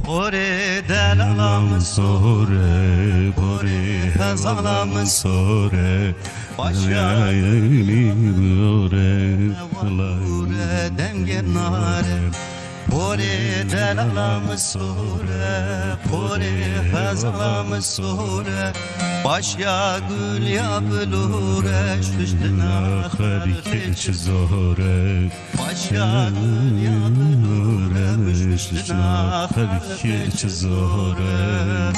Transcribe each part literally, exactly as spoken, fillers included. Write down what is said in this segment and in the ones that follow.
Porê delala min sor e, porê hezala min sor e. Başa gulî bore, bore dengê nare. Porê delala min sor e, porê hezala min sor e. Başa gulya bilore, şuştina xerkê çi zor e. Başa gulya bilore, şuştina xerkê çi zor e.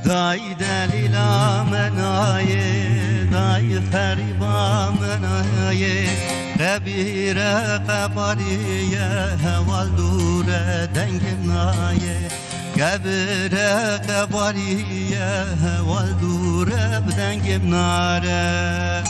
Dayî delîla min ayê, dayî xerîba min ayê. Qebîre qebariye, heval dûre dengê min ayê. Qebîre qebariye, heval dûre bi dengê min nare.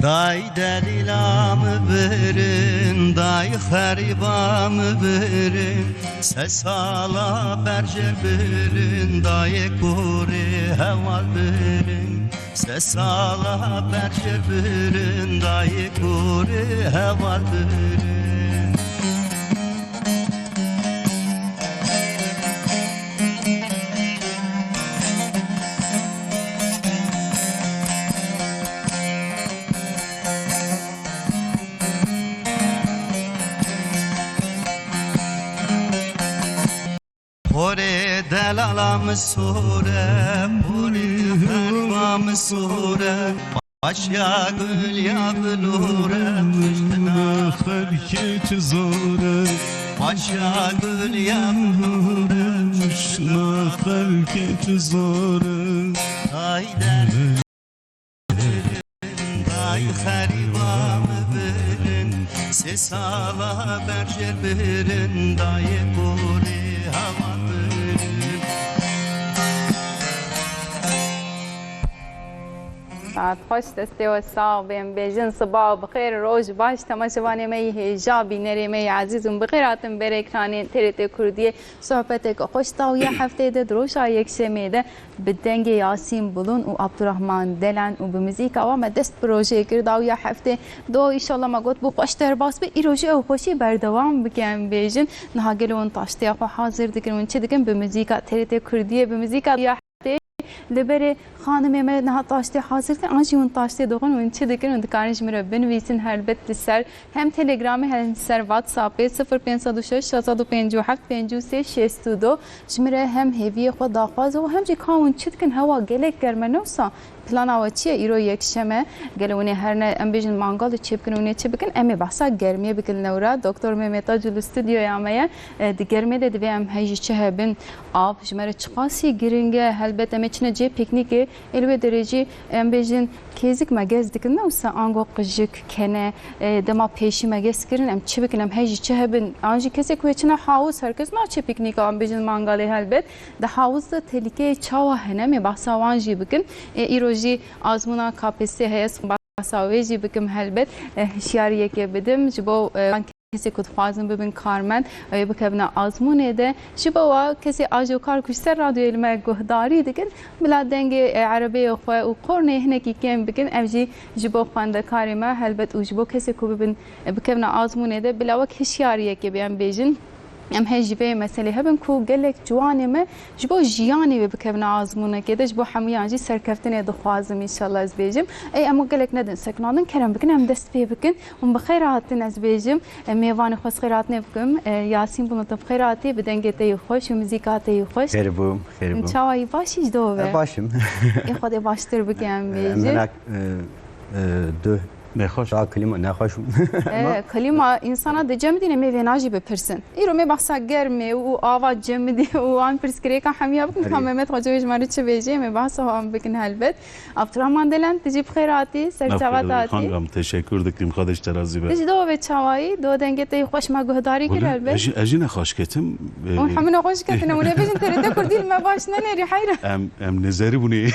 Dayî delîla min birin, dayî xerîba min birin. Se sala berje birin, dayê kurê heval birin. Se sala berje birin, dayê kurê heval birin. Porê delala min sor e, porê xerîba min sor e. Başa gulya bilore, kuştina xerkê çi zor e. Başa gulya bilore, kuştina xerkê çi zor e. Ay derdin, ay xerîba min birin. Sê sala berje birin, dayê kurê heval birin. Saet xweş, destê we sax bên, bêjin siba bi xêr, roj baş, temaşevanê me yî hêja, bînerê me yî ezîz hûn bi xêr hatin ber ekranên T R T Kurdiyê. Sohbeteke xweş dawiya hefteyê de, di roja yekşemê de bi dengê Yasîn Bulun û Abdurrahman Delen û bi muzîka wan me dest bi rojê kir. Dawiya heftê do, înşallah, me got bû xweş derbas be. Îro jî ew xweşî berdewam bike, em bêjin. Niha gelo hûn taştêya xwe hazir dikin, hûn çi dikin? Bi muzîka T R T Kurdiyê, bi muzîka ya heftê. Li berê xanimê me niha taştê hazir dikin, an jî hûn taştê dixwin, hûn çi dikin? Hûn dikarin ji min re binivîsin, helbet li ser hem Telegramê hem ser WhatsAppê sifir pênc sed û şeş, şeş sed û pêncî û heft, pêncî û sê, şêst û du. Ji min re hem hêviyê xwe daxwaz û hem jî ka hûn çi dikin, hewa gelek germ e, ne wisa? Plana we çi ye? Îro yekşem e, gelo hûn ê herine, em bêjin, mangalê çêbikin, hûn ê çi bikin? Em ê behsa germiyê bikin lewra. Doktor Mehmet Acil li stûdyoya me ye. E, di germê de divê em hej jî çi hebin, av ji me re çiqasî giring e. Helbet em ê çine cihê pîknîkê, ê li wê derê jî em bêjin, kêzik me gez dikin, ne wisa ango qijik, kene, e, dema pêşî me gez kirin, em çi bikin, em hej jî çi hebin? An jî kesê ku ê çine hawuz, her kes naçe pîknîka, em bêjin mangalê, helbet. Di hawuz de tehlîkeyê çawa hene, em ê behsa wan jî bikin. E, îro jî azmûna K P S S heye, behsa wê jî bikim helbet. E, hişyariyekê bidim ji bo, e, kesê ku dixwazin bibin karmend, ew ê bikevine azmûnê de. Ji bo wa kesê ajokar ku ji ser radyoyê li me guhdarî dikin, bila dengê, e, erebeyê xwe û qornê hinekî kêm bikin. Ev jî ji bo xwendekarê me helbet û ji bo kesê ku bibin, e, bikevine azmûnê de, bila wek hişyariyekê bê, em bêjin. Em hê ji vê meselê hebin ku gelek ciwanê me ji bo jiyanê wê bikevine azmûnekê de, ji bo hemûyan jî serkeftinê dixwazim, înşallah, ez bêjim. Ey, em gelek nedin sekinandin, kerem bikin, em dest pê bikin. Hûn bi xêr hatin, ez bêjim. E, mêvanê xwe ez xêr hatinê bikim. E, Yasîn Bulut, bi xêr hatî, bi dengê te yê xweş û muzîka te yê xweş. Xêr bûm, xêr bûm. Çawa yî, baş î ji do ve? E, baş im. Ê, Xwedê baştir bike, em bêjin. E, merak, e, e, du Nexweş. Daha klima nexweş. E, klima insana dicemidîne, me vêna jî bipirsin. Îro me behsa germê û ava cemidî û an pirsgirêka hemiya bikin. Ka Mehmet Xoca wê ji me re çi bêjê, me behsa wan bikin helbet. Abdurrahman Delen, tu jî bi xêr hatî, ser çava te hatî. Xangam, teşekkür dikim, Xwedê ji te razî be. Tu jî do ve çawayî, do dengê te yî xweş me guhdarî kir helbet. Ez jî nexweş ketim. Hûn hemû nexweş ketine, hûn ê bêjin T R T Kurdî li me baş nenêrî heyran. Em, em nêzerî bûnê.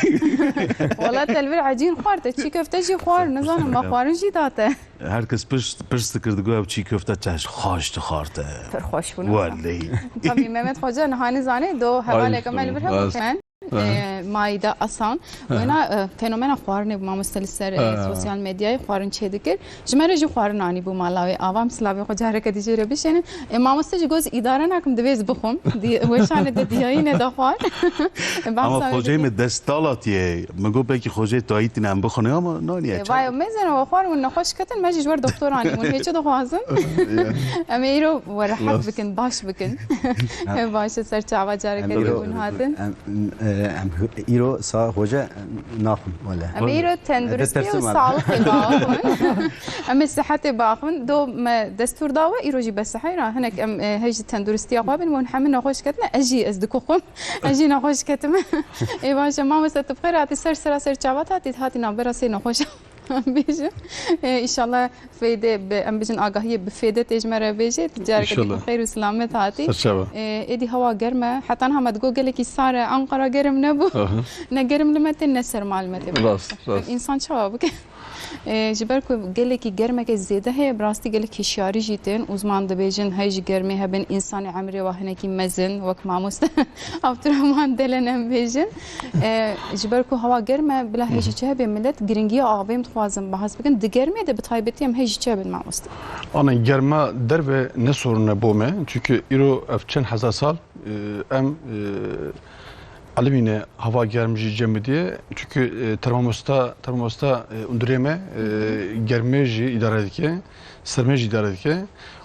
Wala te li vir ecîn xwar, te çî köfte jî xwar, nizanim me xwarin jî da te. Her kes pirs, pirs dikir, digot ev çî köfte çeş xweş dixwarte. Pir xweş bûn. Wellehî. Tabî Mehmet Xoca niha nizane, do hevaleke me li vir hebe. E, Maîda Asan. Wêna, e, fenomena xwarinê bû mamoste li ser, e, sosyal medyayê xwarin çêdikir. Ji me re jî xwarin anîbû mala wê. Ava em silavê xwe careke dî jê re bişênin. E, mamoste jî got, îdare nakim, divê ez bixwim. Di-, weşanê de diyayîne de xwar. E, Ama xoceyê me destala tiye. Min got belkî xoceyê tayî tîne em bixwin ama naniye. E, çay. Vay, mezin we xwar hûn nexweş ketin, me jî ji wer doktor anî hûn hê çi dixwazin? Em ê îro we rehet bikin, baş bikin. Baş e, ser çava careke dî hûn hatin. Em, e, em îro sa hoca naxwin wele. Em ê îro tenduristî û sağlıkê baxwin. Em ê sihetê baxwin. Do me destûr da we, îro jî bes heyra. Hinek em, e, hej ji tenduristiya xwe bin, hûn hemî nexweş ketine, ez jî ez dikuxwim. Ez jî nexweş ketime. Ê baş e, mamoste tu bi xêr hatî, ser sera ser çava te hatî, hatî navbera sê nexweşa. Bêjim. E, înşallah fêdê bi, em bijin agahiyê bi fêdê tê ji me re bêjê. Tu careke din xêr û silamet hatî. Ser çava. E, êdî hewa germ e. Heta niha me digot gelekî sar e, Ankara germ nebû. Ne germ li me tê, ne serma li me tê. Rast, rast. Însan çawa bike? E, ji ber ku gelekî germeke zêde heye, bi rastî gelek hişyarî jî tên. Uzman dibêjin, hey ji germê hebin, însanê emrê wa hinekî mezin, wek mamoste Abdurrahman Delen em bêjin. E, ji ber ku hewa germ e, bila hê jî çi hebe, millet giringiya avê em dixwazin behs bikin. Di germê de bi taybetî em hê jî çi hebin mamoste? Ana germa derve ne sorun e bo me. Çünkü îro ev çend hezar sal, e, em, e, elimîne hava germ jî cemidiye. Çünkü, e, termomosta, termomosta, e, undurê me, e, germê jî îdare dike, sermê jî îdare dike.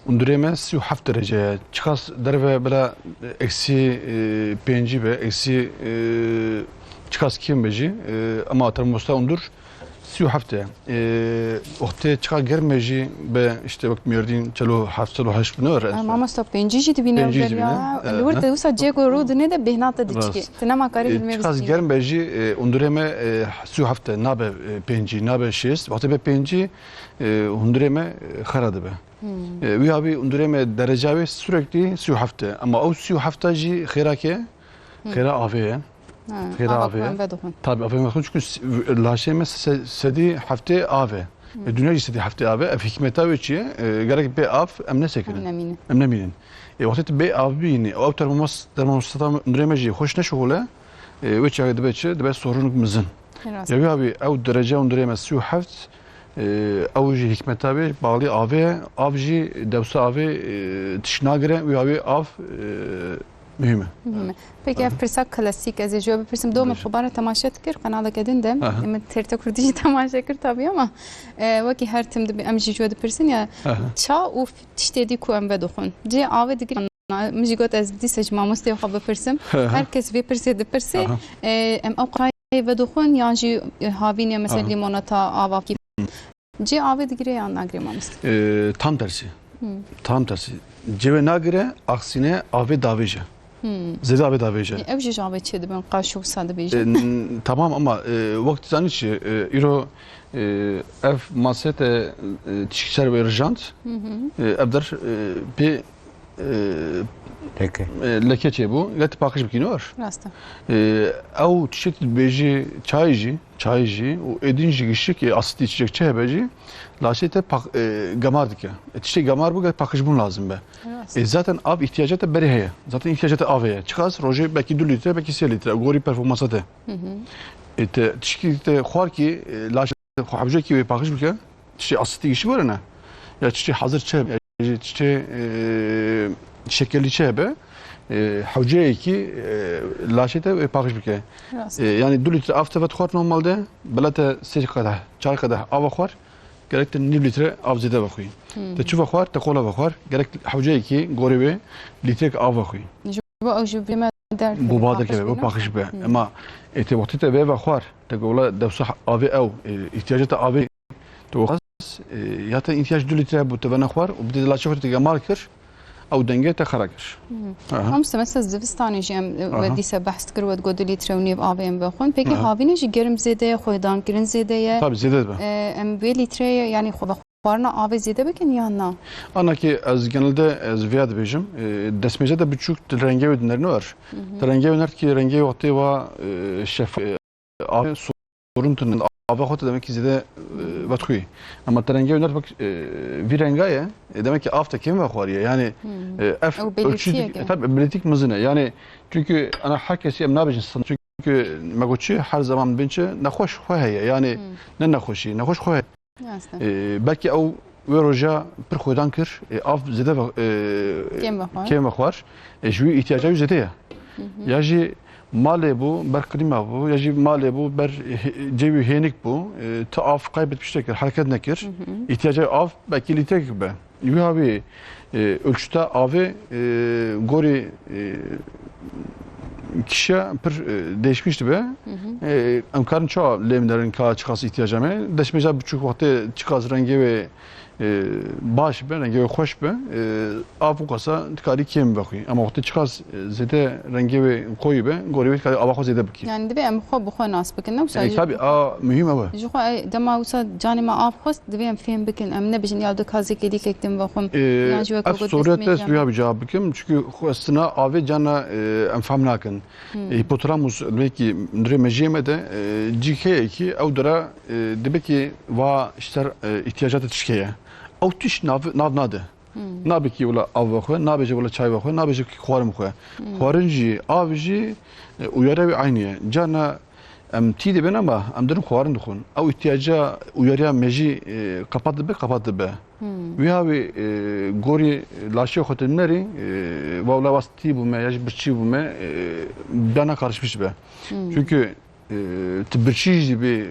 Undurê me sî û heft derece ye. Çiqas derve bila, e, eksî, e, pêncî be, eksî, e, çiqas kêm be jî, e, ama termomosta undur sî û heft e. E, wextê çiqa germ e jî be, işte wek Mêrdîn çel û heft, çel û heşt bûne re. Mamosta pêncî jî dibîne. Pêncî jî dibîne. Li wir te wisa cêko rû dinê de bêhna te diçikê. Rast. Tu nema karî hilmê. Çiqas germ be jî, e, undurê me, e, sî û heft e, nabe, e, pêncî, nabe şêst. Wextê be pêncî, e, hundurê me, e, xera dibe. E, wî havî undurê me dereca wê sürekli sî û heft e. Ama ew sî û heft jî xêra ke, xêra avê ye. Xêra avê ye. Tabî avê me xwin, çünkü s-, laşê me se-, sedî heftê av e. E, dinya jî sedî heftê av e. Ev hikmeta wê çi ye? E, gerek bê av em nesekinin. Em nemînin. Em nemînin. E, wextê tu bê av bînî, ew termomos-, termomostata undurê me jî xweş neşixule, e, wê çaxê dibe çi? Dibe sorûnik mizin. Ya wî havî ew derece undurê me sî û heft, e, ew jî hikmeta wê, bağlı avê ye. Av jî dewsa avê, e, tişt nagire, wî havî av, e, Muhîm e. Muhîm e. Peki, ev pirsa klasîk, ez ê ji we bipirsim. Do min xebara temaşe dikir, qenaleke din de. Aha. Min T R T Kurdî jî temaşe kir tabî ama, e, wekî her tim dibi-, em jî ji we dipirsin ya, aha, ça û f-, tiştê dî ku em vedixwin. Cê avê digirî, min jî got ez dîsa ji mamosteyê xwe bipirsim. Aha. Her kes vê pirsê dipirsê, aha, e, em ew qirayê vedixwin yan jî, e, havîn ya mesela, aha, lîmonata, avakî. Cê avê digire yan nagire mamoste? Ee, tam tersi. Hmm. Tam tersi. Cê wê nagire, aksine avê davêje. Hmm. Zêde avê davêje. E, ew jî ji avê çê dibin, qaş û wisa dibêjin. E, n-, tamam ama, e, wek tu zanî çi, e, îro, e, ev masete, e, tişkî ser wê rijand, hı hı, e, ev der, e, pê e, peki, e, leke çêbû, ya tu paqij bikî, ne war? Rast e. E, ew tiştê tu dibêjî çayê jî, çayê jî û êdîn jî gişik, e, asitî çiçek çi hebe jî, laşê te paq-, e, gemar dike. E, tiştê gemar bû, paqijbûn lazim be. Rast. E, zaten av îhtiyaca te berê heye. Zaten îhtiyaca te avê ye. Çiqas rojê belkî du lître, belkî sê lître. Gorî performansa te. Hı hı. E, te tişkî te xwar kî, e, laşê te xwe hewce kî wê paqij bike. Tiştê asitî gişik were ne? Ya tiştê hazir çi hebe, ya jî tiştê, e, şekerlî çi hebe, e, hewceyekî, e, laşê te wê paqij bike. Rast. E, yani du lître av te vedixwar normalde, bila te sê qedeh, çar qedeh av vexwar, gerek te nîv lître av zêde vexwî. Hmm. Te çi vexwar, te qola vexwar, gerek hewceyekî gorê wê lîtrek av vexwî. Ji bo ew jî bi me derkeve, bo ba derkeve, bo paqij be. Hmm. Ema, e, te wextê te vê vexwar, te gola dewsa avê ew, e, îhtiyacê te avê, te wexwar, e, ya te îhtiyacê du lître hebû, te ve nexwar û bi dê laşê xwe te mal kir, ew dengê te xera kir. Aha. Mamoste, mesela zivistanê jî em, e, we Aha. dîsa behs dikir, we digot du lître û nîv avê em vexwin. Pekî Aha. havînê jî germ zêde ye, xwedankirin zêde ye. Tabii zêde dibe. E, em vê lîtreyê, yanî xwe xwarina avê zêde bikin yan na? Anakê ez genelde ez vêya dibêjim, e, destmêze de biçûk di rengê wê dinêrine wer. Hı hı. Di rengê wê nerd ki rengê wextê wa, e, şef-, e, avê sorun tune, ava xwe te demek ki zêde, e, vedixwî. Ama te rengê wê nerd bak, e, vî renga ye, e, demek ki av te kêm vexwariye. Yani, Hı. e, ev Ew ölçü belirtiye dik-, ki. e, tabii belirtik mizin e. Yani çünkü ana her kesî em nabêjin stand-, çünkü me got çi her zaman bin çi nexweş xwe heye. Yani Hı. ne nexweşî, nexweş xwe heye. Rastî. E, belkî ew wê roja pir xwedan kir, e, av zêde ve-, e, Kêm vexwar. kêm vexwar. E, ji wî îhtiyaca wî zêde ye. Hı hı. Ya jî malê bû, ber klîma bû, ya jî malê bû, ber he-, cêwî hênik bû. E, tu av kaybetmiş nekir, hereket nekir. Hı hı. Îhtiyaca av belkî lîtrek be. Wî havî, e, ölçüta avê, e, gorî, e, kişiya pir, e, değişmiş dibe. Hı hı. E, em karin çawa lê binerin ka çiqas îhtiyaca me? Destmêza biçûk wextê çiqas rengê wê, e, baş be, rengê wê xweş be, e, av wisa dikarî kêm vexwî. Ama wextê çiqas, e, zêde rengê wê koyî be, gorî wê dikarî ava xwe zêde bikî. Yani divê em xwe bi xwe nas bikin, ne wisa E, jî tabii, a, muhîm ew e. Ji xwe, e, dema wisa canê me av xwest, divê em fêm bikin. Em nebêjin ya di kazê kêlîkek din vexwim. E, Yan jî wek ev ku got sorûya te destmêja ez me. Wî cevab bikim, çünkü xwestina avê cana, e, em fehm nakin. Hmm. E, hipothalamus, belkî durê mejiyê me de, e, cî heye ki ew dira, e, dibe ki va ji ser, e, îhtiyacata tişkê ye. Ew tişt nav, nav nade. Hmm. Nabe ki wila av vexwe, nabêje wila çay vexwe, nabêje ki xwarin bixwe. Hmm. Xwarin jî, av jî, e, uyarê wî aynî ye. Carna em tî dibin ama em dirin xwarin dixwin. Ew îhtiyaca uyarya me jî, e, qepat dibe, qepat dibe. Hmm. Wî havî, e, gorî laşê xwe te nerî, e, va wila was tî bûme ya jî birçî bûme, e, dana karışmış be. Hmm. Çünkü, e, tu birçî jî bî,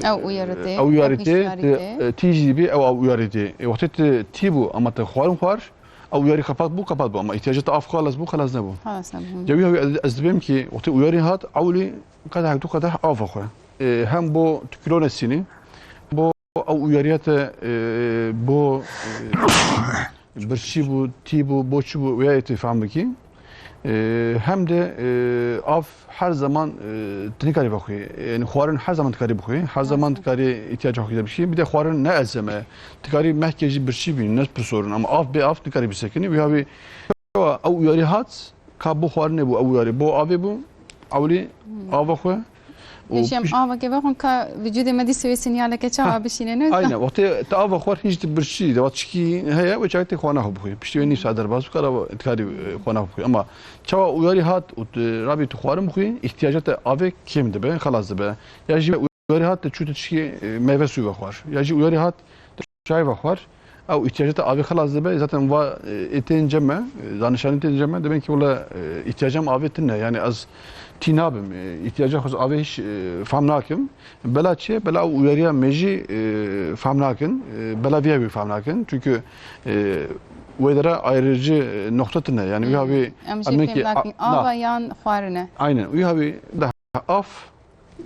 Ew uyarî tê, ew uyarî ew tê, hişyarî tu, tê. e, tî jî bî, ew, ew uyarî tê. E, wextê tu tî bû, ama te xwarin xwar, ew uyarî qepat bû, qepat bû. Ama îhtiyaca te av xelas bû, xelas nebû. Xelas nebû, hı. Ya wî havî ez, ez dibêm ki, wextê uyarî hat, ewlî qedeh du qedeh av xwe. E, hem bo tu kilo nesînî, bo ew uyarîya te, e, bo, e, birçî bû, tî bû, bo çi bû, wê yê tu fehm bikî. E, hem de, e, av her zaman, e, tu nikarî vexwî. Yani xwarin her zaman dikarî bixwî. Her zaman Rastî. dikarî îhtiyaca xwe bişî. Bir de xwarin ne elzem e. Dikarî mehkê jî birçî bî, ne pir sorun. Ama av bê av dikarî bisekinî. Wî havî ew uyarî hat, ka bo xwarinê bû, ew uyarî bo avê bû. Ewlî Hmm. ava xwe. Û Pêşî em piş- avekê vexwin ka vücudê me dîsa wê sinyaleke çawa Ha. bişîne, ne? Aynen. Wextê te ava xwar hiç di birçî de, wat çikî heye, wê çaxê tê xwana xwe bixwî. Piştî wê nîv saet derbas bikara, dikarî, e, xwana xwe bixwî. Ama çawa uyarî hat û tu rabî tu xwarin bixwî, îhtiyaca te avê kêm dibe, xelas dibe. Ya jî uyarî hat te çû tu çikî, e, meyve suyu vexwar. Ya jî uyarî hat te çay vexwar. Ew îhtiyaca te avê xelas dibe. Zaten va, e, ê tên cem me, e, danişanî tên cem me, dibên ki wele, e, îhtiyaca me avê tune. Yani ez tî nabim. E, îhtiyaca xwe avê hiç, e, fam nakim. Bela çi ye? Bela ew uyarîya me jî, e, fam nakin. E, bela vîya wî fam nakin. Çünkü, e, wê dera ayrıcı, e, nokta tune. Yani wî Hmm. havî Em jî em ê fêm ki a-, nakin. na. Ava yan xwarine. Aynen. Wî havî daha av,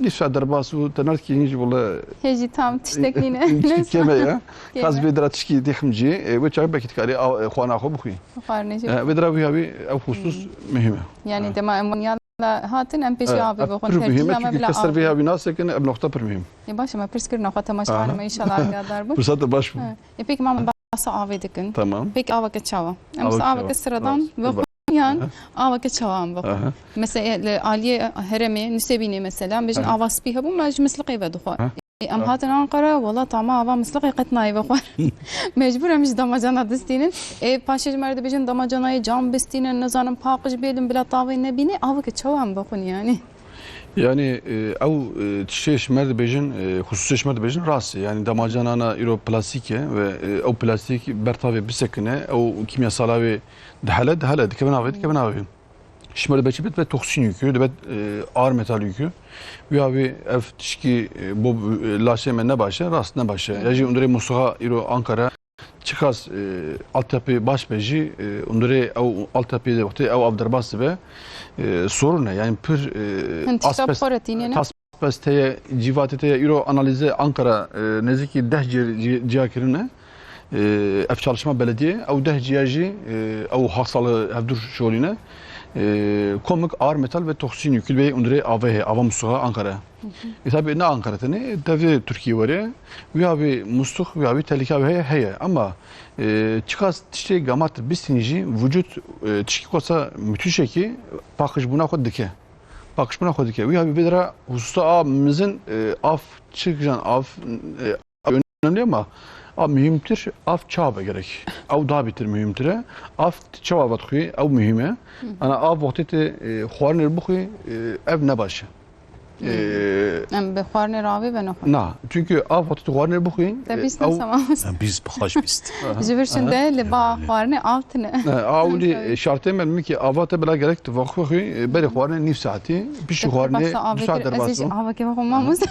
nîv saet derbas bû, te nerd ki hîn jî wele Hê jî tam tiştek nîne. Tiştek kêm e ya. Kêm e. Kas vê dera tişkî dê xim cî, e, wê çaxê belkî dikarî av, e, xwana xwe bixwî. Xwarine jî. E, vê dera wî havî ew xusus Hmm. muhîm e. Yani Ha. dema em wan ya la hatin, em pêşî E, avê ev vexwin. pir muhîm e, Terkîja me çünkü bila kes ser vê avê. havî nasekin, ev noqta pir muhîm. Ê, baş e, me pirs kir, nexwe temaşevanê Aha. me înşallah agahedar bûn. Firseta baş bû. Ha. Ê, pêk ma me behsa avê dikin. Tamam. Pêk aveke çawa? Em Aveke mesela aveke çawa? sıradan Rast. vexwin yan Aha. aveke çawa em vexwin? Aha. Mesela, e, li aliyê herêmê, Nusêbînê mesela, em bêjin Aha. ava spî hebû, me ji misliqê vedixwar. Aha. Ê, em Aha. hatin Ankara, wela tama ava misliqê qet nayê vexwar. Mecbûr em ji damacana distînin. Ê, paşê ji me re dibêjin damacanayê cam bistînin, nizanim paqij bêlin, bila tavê nebîne, aveke çawa em vexwin yani? Yani, e, ew, e, tiştê ji me re dibêjin, e, xususê ji me re dibêjin rast e. Yani damacanana îro plastîk e ve, e, ew plastîk ber tavê bisekine, ew kîmyasala wê dihele, dihele, dikeve navê, dikeve navê. Ji me re dibe çi, dibe toksîn yekî, dibe, e, ağır metal yekî. Wî havî ev tişkî, e, bo, e, laşê me ne baş e, rast ne baş e. Ya jî hundirê muslixê îro Ankara, çiqas, e, altyapı baş be jî, e, hundirê ew altyapı de wextê ew av derbas dibe, e, sorun e. Yani pir, e, Hin tişta asbest, bi xwe re tîne, ne? tas-, asbest heye, cîvatê te ye. Îro analîzê Ankara, e, nêzîkî deh cî-, cî-, ciya kirine. E, ev çalışma belediye, ew deh ciya jî, e, ew hastalığı hevdûr şolîne. E, komik, ağır metal ve toksin yüklü bir undre A V H, ava musuxa Ankara. Hı hı. E, tabi ne Ankara tenê, devê Türkiye were. Wî havî muslux, wî havî tehlîka wî heye, heye. Ama, e, çiqas tiştê gamat bistînî jî vücut, e, tişkî kosa müthiş e ki paqijbûna xwe dike. Paqijbûna xwe dike. Wî havî vê dera hususa a mizin, e, av çi kijan av, e, önemli ama a mühimtir, av çav e gerek. Ew dabîtir mühimtir e. Av çawa vedixwî, ew mühim e. Hı. Ana av wextê te, e, xwarinê bixwî, e, ev ne baş e. Ee, Em bi xwarinê re avê venexwin. Na, çünkü av wextê tu xwarinê bixwî, Te e, bîst ew nasema wisa. Em bîst, bi xweş bîst. Ji vir şinde li ba xwarinê av tine. Ne, a wî, e, şartê me min ki ava te bila gerek tu vexwe xwî, e, berê xwarinê nîv saetî, piştî xwarinê du saet derbas bû. Avekê vexwe mamoste.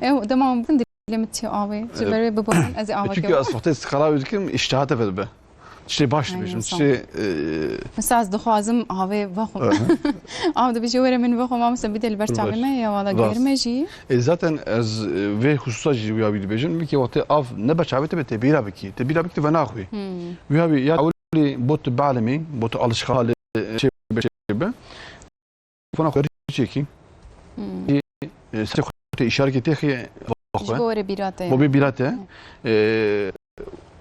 Ew dema min bidin dilê min tê avê. Ji ber wê biborin ez ê avekê. Çünkü ez wextê qala wî dikim, îştiha te vedibe. Tiştê baş dibêjim, tiştê, e, Mesela ez dixwazim avê vexwim. Aha. Av dibêje were min vexwe mamoste bide li ber çavê me ya wala germ e jî. E, zaten ez, e, vê hususa jî wî avî dibêjim. Wî ki wextê av ne ber çavê te be, tê bîra bikî. Tê bîra bikî, te venaxwî. Hmm. Wî avî ya ewlî bo tu bielmî, bo tu alişxalê, e, çê be, çê be. Fona xwe çekî. Hmm. E, serê xwe te îşarekê têxê. Ji bo were bîra te. Bo bê bîra te. Hmm. E,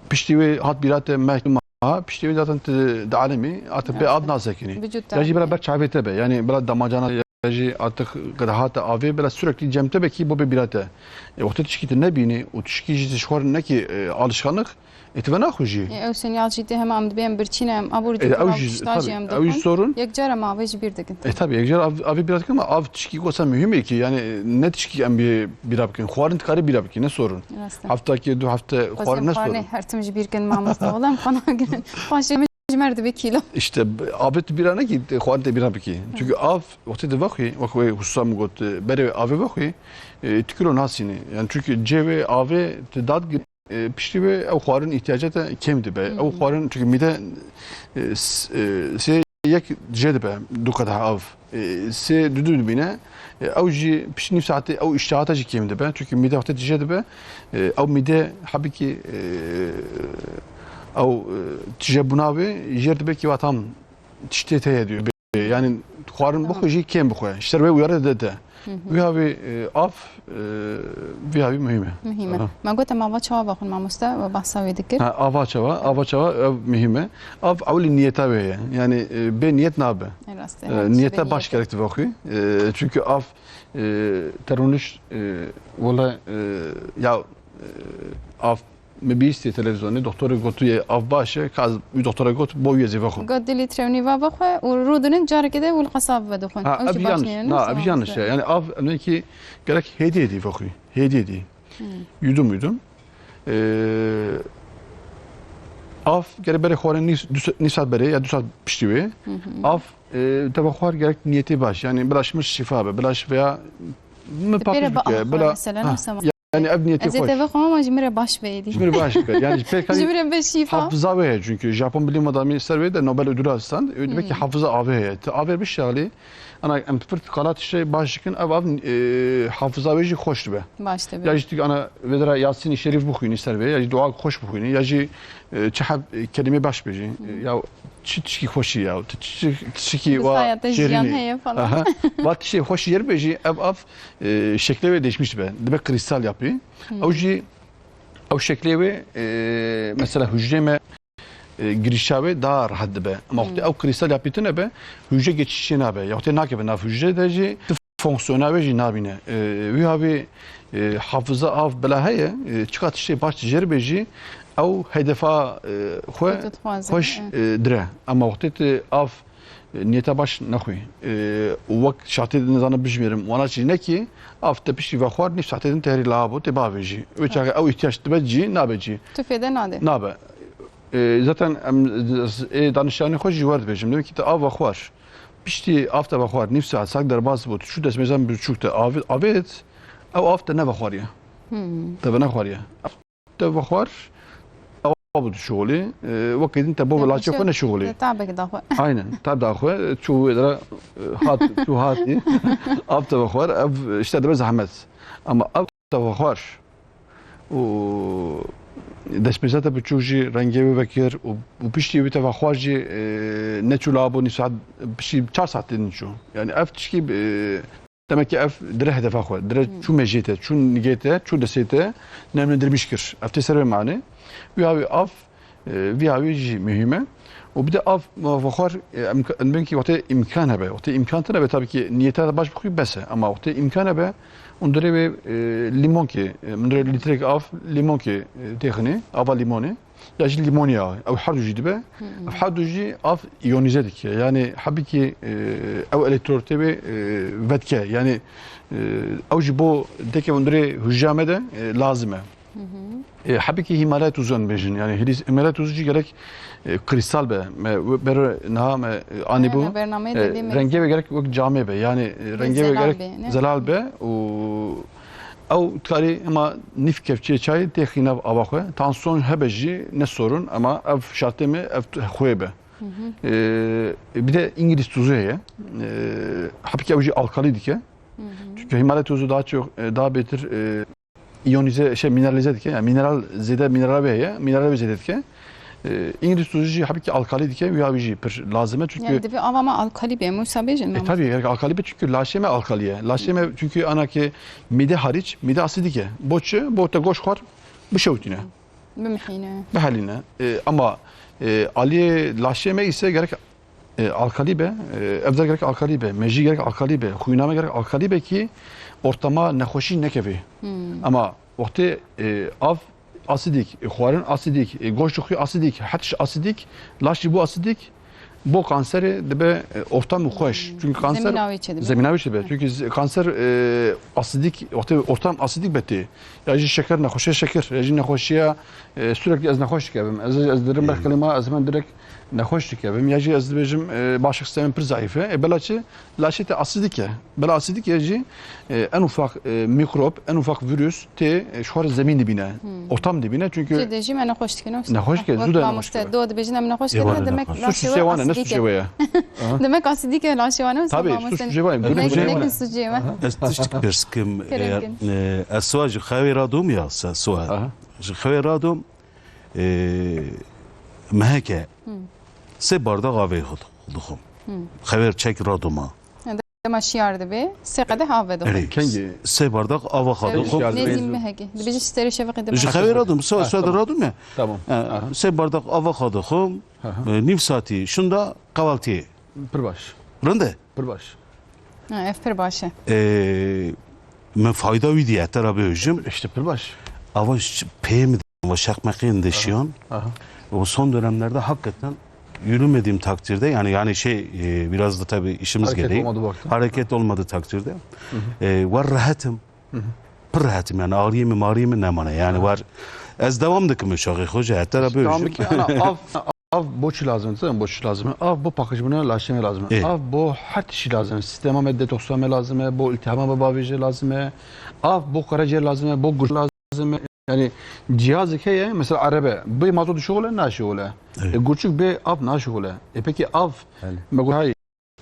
piştî wê hat bîra te meh ma, piştî wê zaten tu di alemî, artık pê av nasekinî. Ya jî bila ber çavê te be. Yani bila damacana ya jî artık qedehata avê bila sürekli cem te be ki bo bê bîra te. E, wextê tişkî tu nebînî û tişkî jî tu ji xwe nekî, e, alışkanlık, e, tu venaxwe jî. E, ew sinyal jî tê hema em dibê em birçî ne, em abûr E, ew jî, tabii, ew jî sorun. Yek cara em avê ji bîr dikin. E, tabii, yek cara av-, avê bîra dikin ama av tişkî wisa mühim e ki, yani, e, ne tişkî em bê bîra bikin. Xwarin dikarî bîra bikî, ne sorun. Rast e. Hefta ki du hefte xwarin ne sorun. Xwarinê her tim ji bîr kin mamoste, wala em xwe nagirin. Paşê min ji me re dibe kîlo. İşte, avê tu bîra nekî, te xwarin te bîra bikî. Çünkü av, wextê tu vexwî, wek wê hususa min got, e, berê avê vexwî, e, tu kilo nasînî. Yani çünkü cê wê avê tu dad e, piştî wê ew xwarin îhtiyacê te kêm dibe. Hmm. Ew xwarin, çünkü mîde, e, s-, e, sê yek jê dibe du qedeha av. E, sê du du dibîne. E, ew jî piştî nîv saetê ew îştihata jî kêm dibe. Çünkü mîde wextê tije dibe, e, ew mîde hebikî, e, ew, e, tije bûna wê jêr dibe ki wa tam tiştê te ye diyor. Yani xwarin bixwe jî kêm bixwe. Ji ser wê uyarı de te. Hı hı. Vî havî, e, av, e, vî havî muhîm e. Muhîm e. Aha. Me got em ava çawa vexwin mamoste, we behsa wê dikir. Ha, ava çawa, ava çawa ev muhîm e. Av ewlî niyeta wê ye. Yani, e, bê niyet nabe. E, rast e. E, niyeta baş gerek tu vexwî. E, çünkü av, e, teroniş, e, wala, e, ya, e, av Me bîstî televizyonê, doktorê gotiye av baş e, ka ez wî doktora got, bo wî ez ê vexwim. Got, du lître û nîv av vexwe û rûdinin carekê de û li qesab vedixwin. Ha, ev jî baş nîne, na, ev jî yanlış e. Yani av, em ki gerek hêdî hêdî vexwî. Hêdî hêdî. Hmm. Yudum yudum. Ee, av gerek berê xwarin nîv, du sa-, nîv saet berê ya du saet piştî wê. Hı hı. Av, e, te vexwar gerek niyetê baş. Yani bila ji min şifa be, bila ji veya min paqij bike, bila, mesela, ha, nasıl? Yani ev niyetê xweş. Ez ê te vexwim ama ji min re baş be êdî. Ji min re baş be. Yani ji pêk Ji min re be şîfa. Hafıza wê heye çünkü. Japon bilim adamı ser wê de Nobel ödülü stand. Demek ki hafıza avê heye. Tu avê bişalî, ana em pir qala tiştê baş dikin, ev av, e, hafıza wê jî xweş dibe. Baş dibe. Ya jî tu ana vê dera Yasin-i Şerîf bixwînî ser wê, ya jî dua xweş bixwînî, ya jî, e, çi heb, e, kelîmê baş bêjî. E, ya çi tişkî xweşî ya, tu çi, tişkî wa şêrînî. Bi saya te jiyan heye falan. Aha. Va tiştê xweşî yer bêjî, ev av, e, şeklê wê değişmiş dibe. Dibe kristal yapî. Hmm. Ew jî, ew şeklê wê, e, mesela hücrê me, e, girişa wê daha rahat dibe. Ama wextê ew kristal yapî tune be, hücre geçişê nabe. Ya wextê nakeve nav hücre de jî, tu fonksiyona wê jî nabîne. E, wî havî, e, hafıza av bila heye, e, çiqa tiştê baş tu jê re bêjî, ew hedefa, e, xwe xweş, e, dire. Ama wextê tu av E, niyeta baş nexwî. E, û wek şartê din zana bijmêrim, wana çî nekî, av te piştî vexwar, nîv saetê din te herî laha bû, tê bavêjî. Wê çaxê ew îhtiyaç dibe cî, nabe cî. Tu fêde nade. Nabe. E, zaten em, ê danişyanê xwe jî wer dibêjim. Demek ki te av vexwar. Piştî av te vexwar, nîv saet, sak derbas bû, tu çû destmêzan biçûk te avê-, avêt, ew av te nevexwariye. Hmm. Te venexwariye. Te vexwar, ew bû dişuxulî. E, wekî din te bo ve laçê xwe neşuxulî. Tabek daxwe. Aynen, tab daxwe. Çû wê dira, e, hat, çû hatî. Av te vexwar, ev işte dibe zehmet. Ama ev te vexwar. Û destpêza te bi çû jî rengê wê vekir û, û piştî wî te vexwar jî, e, neçû labû nî saet piştî çar saetê din çû. Yani ev tişkî, e, Demek ki ev dire hedefa xwe, dire çû mejiyê te, çû nigê te, çû destê te, nemnedirmiş kir. Ev tê ser vê manê. Wî havî av, e, vî havî jî muhîm e. Û bir de av, ma vexwar, e, em, em bên ki wextê îmkan hebe. Wextê îmkan tine be, tabii ki niyeta baş bixwî bes e. Ama wextê îmkan hebe, hûn dirê wê, e, lîmonkê, e, min dirê lîtrek av, lîmonkê, e, têxinê, ava lîmonê. Ya jî lîmoniya, ew her du jî dibe. Ev her du jî av îyonîze dike. Yani hebikî, e, ew elektrolîtê wê, e, vedike. Yani, e, ew ji bo deke hundirê hûja me de, e, lazim e. E, hebikî hîmalaya tûzan bêjin. Yani hîlîs-, hîmalaya tûzû jî gerek, e, krîstal be. Me, we-, ber niha me, e, anî bû. He, me bernameyê de, e, vê me rengê wê gerek wek camê be. Yani, e, rengê wê zelal gerek be, ne? Zelal be û Ew dikarî hema nîv kevçiyê çayê têxî nav ava xwe. Tansiyon hebe jî ne sorun, ama ev şartê me, ev t-, xwê be. Ee, bir de îngilîz tuzu heye. Ee, hebikî ew jî alkalî dike. Çünkü hîmalaya tuzu daha çok, e, daha betir, e, iyonize, şey, mineralize dike. Yani mineral, zêde mineral wê heye, mineral wê zêde dike. E, îngilîz tuzu jî hebikî alkalî dike, wî havî jî pir lazim e, çünkü Yani divê ava me alkalî be, em wisa bêjin, E, mamoste? Tabii, gerek alkalî be, çünkü laşê me alkalî ye. Laşê me, çünkü ana ki mide hariç, mide asîdîk e. Bo çi? Bo te goş xwar bişewitîne. Bimihîne. Bihelîne. E, ama, e, aliyê laşê me ise gerek, e, alkalî be, e, ev der gerek alkalî be, mejî gerek alkalî be, xwîna me gerek alkalî be ki ortama nexweşî nekeve. Ama wextê, e, av asîdîk, e, xwarin asîdîk, e, goşt xwî asîdîk, her tişt asîdîk, laş jî bû asîdîk, bo kanserê dibe, e, ortam xweş. Çünkü kanser Zemîna wê çêdibe. Zemîna wê çêdibe. Çünkü z-, kanser, e, asîdîk, orta-, ortam asîdîk be tê. Ya jî şeker, nexweşiya şeker, ya jî nexweşiya, e, sürekli ez nexweş dikevim. Ez, ez dirim ber klîma, ez hemen direkt nexweş dikevim. Ya jî ez dibêjim, e, bağışıklık sistemim pir zayıf e. E, bela çi? Laşê te asîdîk e. Bela asîdîk e jî, e, en ufak, e, mikrop, en ufak virüs tê, e, ji xwe re zemîn dibîne, ortam dibîne. Çünkü Cê de jî me nexweş dikine. Nexweş dike, Wek zû de mamoste, nexweş dike. Do dibêjin em nexweş Ê, dikine, wala demek nexweş. Suçu laşê sê we wan e, ne asîdîk suçu e. Wê ye? Demek asîdîk e laşê wan e, wisa Tabii, mamoste. Suçu sê wan e. Nek, Gülüm, nek suçu ye. Suçu ye. Ez tiştik pirs kim, e, Kerem kin. E, ez siwa ji xewê radom ya, se-, siwa. Aha. Ji xewê radom, e, meheke sê bardak avê xwe dixwim. Xewê çek radoma. Dema şiyar dibe, sê qedeh av vedixwe. Erê. Kengî? Sê bardak ava xwe dixwim. Nêzî mehekê. Dibêje ji serê şeveqê dema. Ji xewê radom, siwa, siwa de radom ya. Tamam. E, Aha. Sê bardak ava xwe dixwim. Aha. E, nîv saetî şunda qevaltiyê. Pir baş. Rind e? Pir baş. Ha, ev pir baş e. E, min fayda wî diye, te ra bêjim. İşte pir baş. Ava ş-, pê min de, ava şeqmeqê min de şiyan. Aha. O son dönemlerde hakikaten yürümediğim takdirde, yani, yani şey, e, biraz da tabii işimiz Hareket gereği. Olmadı bu vakit. Hareket olmadığı takdirde, e, var rahatım. Pir rehetim, yani ağrıyê min, mariyê min nemane. Yani var, ez devam dikim uşaxê xwe jî, heta re bêjim. Tamam ki, ana, av, av bo çi lazim e, zaten bo çi lazim e. Av bo paqijbûna laşê me lazim e. Ê. Av bo her tiştî lazim e. Sistema me, detoksa me lazim e, bo iltihama me bavêje lazim e. Av bo karaciğer lazim e, bo gurçik lazim e. Yani cihazek heye, mesela erebe, bê mazot dişuxule, naşuxule. Evet. E, gurçik bê av naşuxule. E, peki av, Belê. Me got, hay,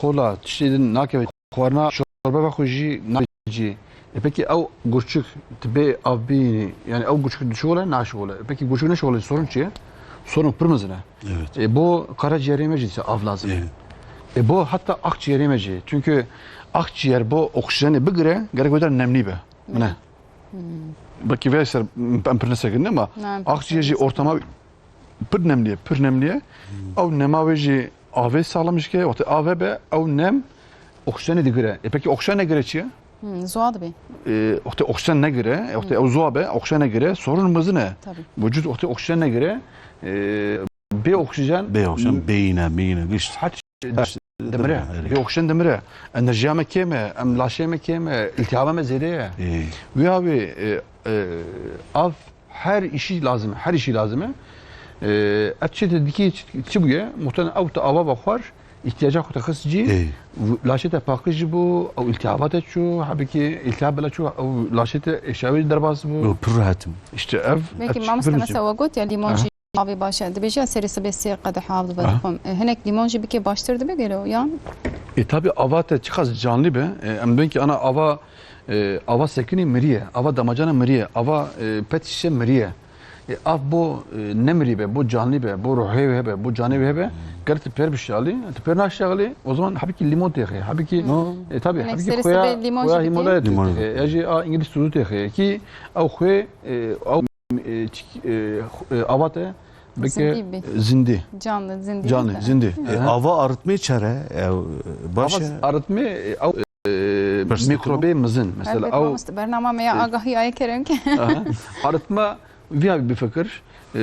Kola, tiştê din nakeve, xwarina çorba vexwe jî nabêjî. E, pekî ew gurçik, tu bê av bînî, yani ew gurçik dişole, naşole. E, pekî gurçik neşole, sorun çi ye? Sorun pir mezin e. Evet. E, bo karaciğerê me jî dîsa av lazim e. Evet. E, bo heta akciğerê me jî. Çünkü akciğer bo oksijeni bigire, gerek wê der nemlî be. Mine. Hmm. Belkî vê ser em pir nesekirine ama akciğer jî ortama pir nemlî ye, pir nemlî ye. Hmm. Ew nema wê jî avê saxlem dike, wextê av hebe, ew nem oksijeni digire. E, pekî oksijen negire çi ye? Hmm, zuwa dibe. E, wextê oksijen negire, e, wextê ew zuwa be, oksijen negire, sorun mezin e. Tabii. Vücut wextê oksijen negire, e, bê oksijen Bê oksijen, beyine, meyine, giş. Her şey dimire. Dimire, erê. Bê oksijen dimire. Enerjiya me kêm e, em laşê me kêm e, iltihaba me zêde ye. Ê. Wî havê, e, e, av her işî lazim e, her işî lazim e. E, ev çi te dikî, çi, çi bûye? Muhtemelen ew te ava vexwar, ihtiyaca xwe te xist cî, Ê. v-, laşê te paqij bû, ew iltihaba te çû, hebikî iltihab bila çû, ew laşê te êşa wê derbas bû. Yo, pir rehet im. İşte ev, Belkî ev mamoste pir mesela we got ya, lîmon Aha. jî Avê baş e. Dibêje serê sibê sê qedeh av dibe Aha. dixwim. E, hinek lîmon jî bike baştir dibe gelo, yan? E, tabi ava te çiqas canlî be. E, em bên ki ana ava, e, ava sekinî miriye. Ava damacana miriye. Ava, e, pet şişe miriye. E, av bo, e, nemirî be, bo canlî be, bo ruhê wê hebe, bo canê wê hebe. Ger tu pêr bişalî, tu pêr naşexlî, o zaman hebikî lîmon têxê. Hebikî, No. e, tabi, Hinek hebikî serê xuya, sibê lîmon xuya jî dike. Hîmalaya Lîmon. têxê. Ya jî a îngilîz tuzu têxê. Ki ew xwê, e, ew, e, çik-, e, xu-, e, ava te bike Zindî bî. zindî. Canlı, zindî Canlı, bî. zindî. E, Aha. ava arıtmê çere, ew, baş Ava e? arıtmê, e, ew, e, Perspektif mikrobê mizin. Mesela, Elbet, ew mamoste, bernama me ya E, agahî aye kerem ke. Aha. Arıtma, viya bifikir, e,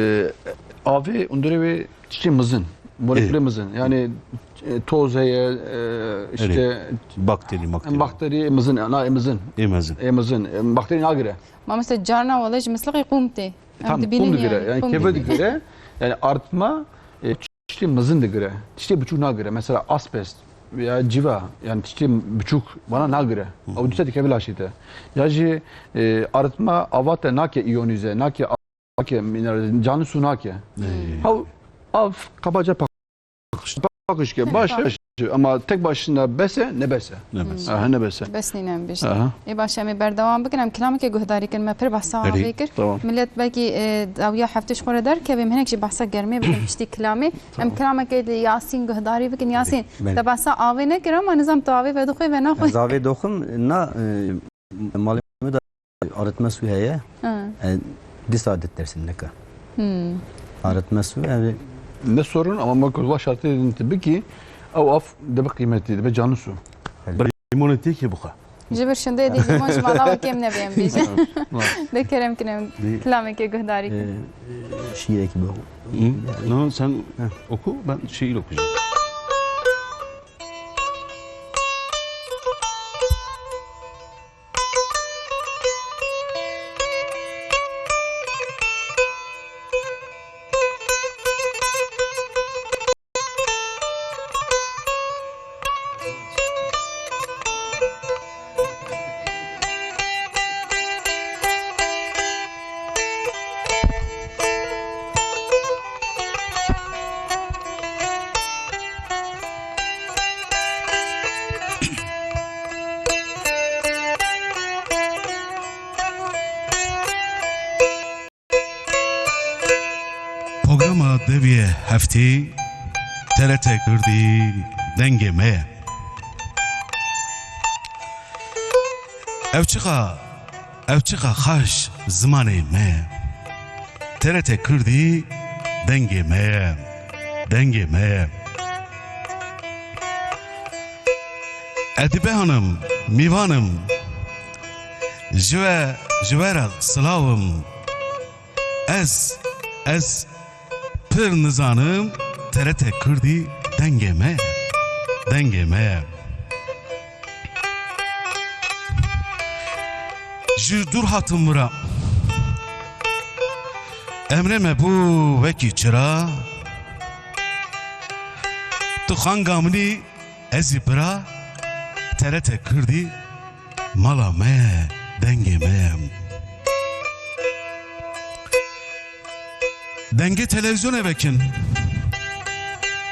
avê underê wê tiştê mizin, molekulê Ê. mizin. Yani, e, toz heye, e, işte, Erê. Bakteri, makteri. Bakteri mizin, yani, mizin. Ê mezin. Ê mizin. E, bakteri nagire. Mamoste, carna wele ji mislixê qûm tê. Em Tam dibînin qûm digire, yani. Yani Qûm keve digire. digire. Yani artma, e, tiştê mezin digire. Tiştê biçûk nagire. Mesela asbest ya civa, yani tiştê biçûk vana nagire. Hı hı. Ew dîsa dikeve laşê te. Ya jî, e, artma ava te nake iyonize, nake, nake mineral, canlı su nake. Ey. Haw, av kabaca paqij ke, baş, ama tek başına bes e, ne bes e. Ne bes. Aha, ne bes e. Bes nîne em bêjin. Aha. Ê baş, em ê berdewam bikin, em kilamekê guhdarî kin, me pir behsa Erê. avê kir. Tamam. Millet belkî, e, dawiya heftê ji xwe re derkevê, em hinek jî behsa germê bikin piştî kilamê. Em Tamam. kilamekê li Yasîn guhdarî bikin. Yasîn, Belê. te behsa avê nekir ama nizam tu avê vedixwê ve naxwe. Ez avê doxim, na, e, malê me de arıtma su heye. Ha. E, dîsa ditersin neka. Hmm. Arıtma su, yani Ne sorun ama ma ku va şartê din tu bikî, ew av dibe qîmetî, dibe canlı su. Belê. Lîmonê têkê bixwe. Ji vir şindê dî lîmon ji mala we kêm nebe em bêjin. Vay. De kerem kin em Dî- kilamekê guhdarî kin. E, e, şiirekî bixwe. Hı? No, sen Heh. oku, ben şiir okuyacağım. Programa devê heftê T R T Kurdî dengê me ye. Ev çiqa, ev çiqa xaş zimanê me ye. T R T Kurdî dengê me ye. Dengê me ye. Edibe Hanım, Mîvan im, ji we, ji we re silav im. Ez, ez pir nizanim, T R T Kurdî dengê me, dengê me ye. Ji dûr hatim vira, emrê me bû wekî çira. Tu xanga min î, ez î bira, T R T Kurdî mala me, dengê me. Dengê televîzyonê vekin,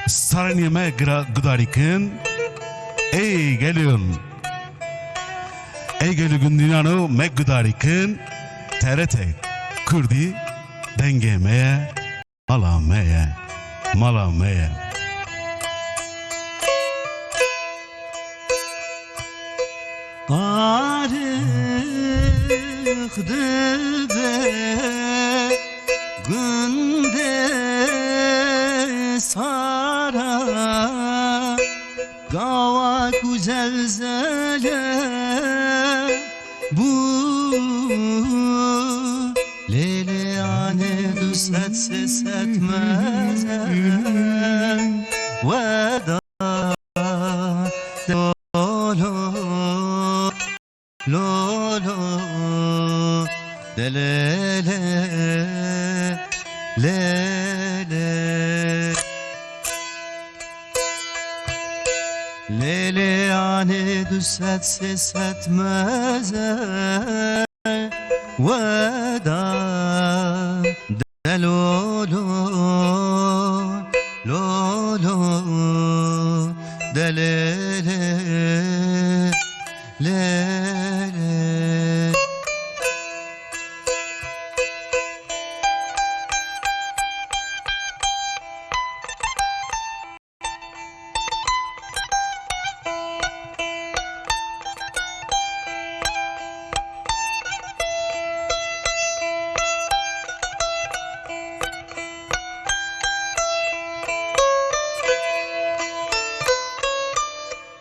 staranê me gira-, gudarî kin. Ey gelin, ey gelin gundînano me gudarî kin. T R T Kurdî dengê me. Mala me ye, mala me ye. Tarix dibe gundê sara. Gawa ku zelzele bû, lêlê anê du sed sê sed meze weda dolo. Lolo, delele, lele. Lele anê du sed sê sed meze weda, delolo.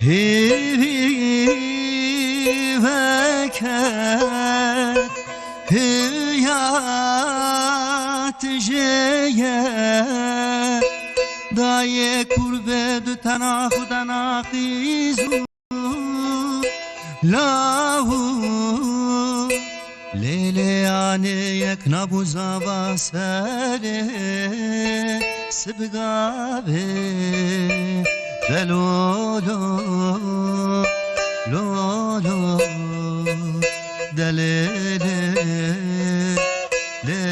Hêvî veke hiya tijeye, dayê kurbe du tena xwe de naqîz û lahu. Lê lê anê yek nabû zava serê sibgavê de lolo, lolo, de lê lê, lê lê.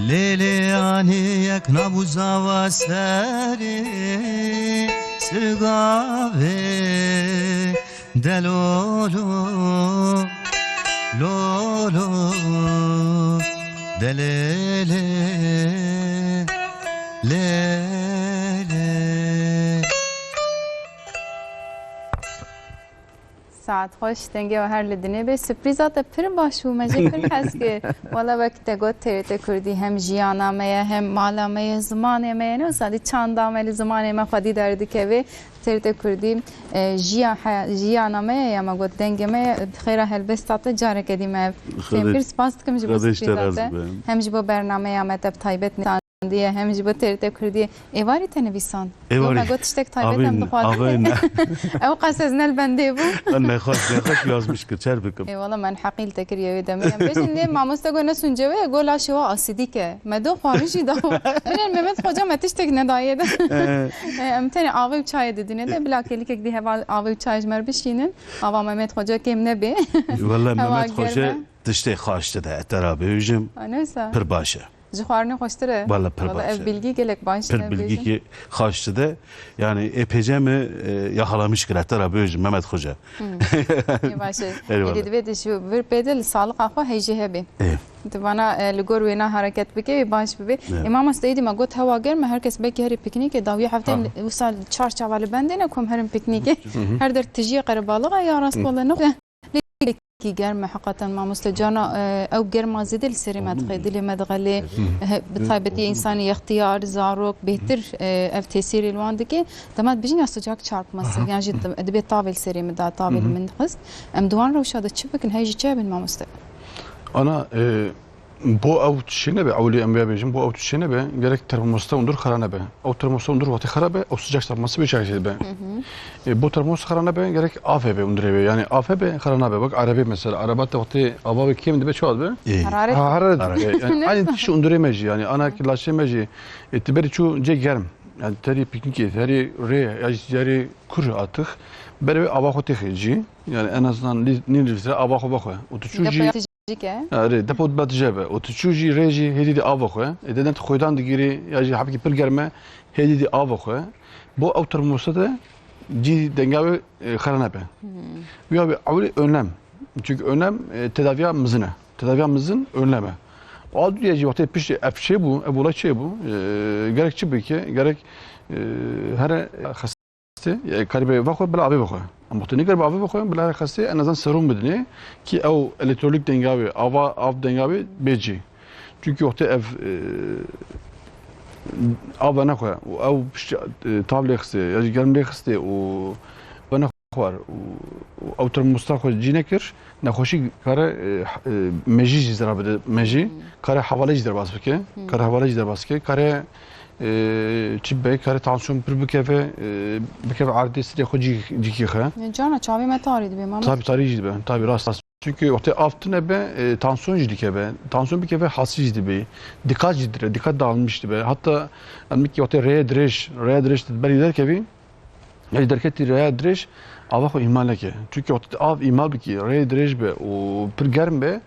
Lê lê anê yek nabû zava serê sirgavê de lolo, lolo, de lê lê, lê lê. Saet xweş, dengê we her li dinê be. Surprîza te pir baş bû, me jê pir hez kir. Wela wek te got, T R T Kurdî hem jiyana me ye, hem mala me ye, zimanê me ye. Ne wisa dî çanda me li zimanê me xwedî derdikeve. T R T Kurdî, e, jiya he-, jiyana me ye, ya me got dengê me ye. Bi xêra helbesta te careke dî me ev fêm kir. Spas dikim ji bo surprîza te. Hem ji bo bernameya me te bi taybet nîşandiye, hem ji bo T R T Kurdî. Êvarî te nivîsand? Êvarî. Yok, me got tiştek taybet em dixwazin. Ew qas ez ne li bendê bû. Nexweş, nexweş yazmiş kir, çer bikim. Ê, wala me neheqî li te kiriye wê demê. Em bêjin lê mamoste got ne sûnce wê, got laşê we asîdîk e. Me do xwarin jî da. Binên Mehmet Xoca me tiştek nedaye de. Ee. Ee, em tenê avê û çayê didîne de, bila kêlikek dî heval avê û çayê ji me re bişînin. Ava Mehmet Xoca kêm nebê. Wala Mehmet Xoca tiştê xaş dide, ez te re bêjim. Pir baş e. Ji xwarinê xweştir e. Wala pir baş e. Ev bilgî gelek baş e. Pir bilgîkî xaş dide. Yani ê pêce me, e, yaxalamiş kir, ez te re bêjim Mehmet Xoca. Hmm. Ê baş e. Êdî divê tu ji vir pê de li saliqa xwe hêjî hebî. Ê. Tu vana, e, li gor wêna hereket bike, wê baş bibe. Ê, mamoste, êdî me got hewa germ e, her kes belkî herî piknîkê, dawiya heftê wisa çar çava li bendê ne ku em herin piknîkê. Her der tijiyê qerebalix e ya rast wele nexwe. Lê kî germ e heqeten mamoste cana, e, ew germa zêde li serê me dixê, dilê me dixelê, bi taybetî însanê yextiyar, zarok bêhtir, e, ev tesîrê li wan dike. Dema dibêjin ya sıcak çarpması, yan jî dim-, dibê tavê li serê min da, tavê li min dixist. Em di wan rewşa de çi bikin, hey jî çi hebin mamoste? Ana, e, bo ew tiştê nebe, ewlî em vê bêjin, bo ew tiştê nebe, gerek termomosta hundir xera nebe. Ew termomosta hundir wextê xera be, ew sıcak çarpması bê çaresî dibe. E, bo termos xera nebe, gerek av hebe hundirê be. Yani av hebe, xera nabe. Bak arebe mesela, araba te wextê ava ve kêm dibe, çawa dibe? Hararet. Ha, hararet dibe. Yani aynı tiştê hundirê me jî, yani ana ki laşê me jî. E, ti berî çû cê germ. Yani terî piknîkê, terî rê, ya jî terî kur atix. Berê ava xwe têxê cî. Yani en azından li-, nîv litre ava xwe vexwe. Û tu çû jî Jike. Ha, rê, depo dibe tije be. Û tu çû jî rê jî hêdî dî ava xwe. Ê, deden tu xwêdan digirî, ya jî hebkî pir germ e, hêdî dî ava xwe. Bo ew termosta de cî denga wê, e, xera nebe. Wîya wê ewlî önlem. Çünkü önlem, e, tedaviya mizin e. Tedaviya mizin önlem e. O duya jî wextê piştî ev çê bû, ev olay çê bû, e, gerek çi bike, gerek, e, here xes- Xestê, e, karî be vexwe, bila avê vexwe. Ama wextê nikare be avê vexwe, bila xestê en azından serum bidinê ki ew elektrolit denga wê, ava, av denga wê bê cî. Çünkü wextê ev, e, av venexwe û ew piştî, e, tav lê xistê, ya jî germ lê xistê û venexwar û, û ew termosta xwe cî nekir, nexweşî kare, e, e, mejî jî zerar bide, mejî kare hevalê jî derbas bike, kare hevalê jî derbas bike, kare e, çi be, kare tansiyon pir bikeve, e, bikeve erdê sirê xwe cî-, cîkî xe. Cana çavê me tarî dibe, mamoste. Tabii tarî jî dibe, tabii rast, rast. Çünkü wextê av tune be, e, tansiyon jî dikeve. Tansiyon bikeve, hasî jî dibe. Dikkat jî dire, dikkat dağılmış dibe. Hatta em ki wextê rêye dirêj, rêye dirêj te berî derkevî, ya jî derketî rêya dirêj, ava xwe îhmal neke. Çünkü wextê av îhmal bikî, rêye dirêj be û pir germ be,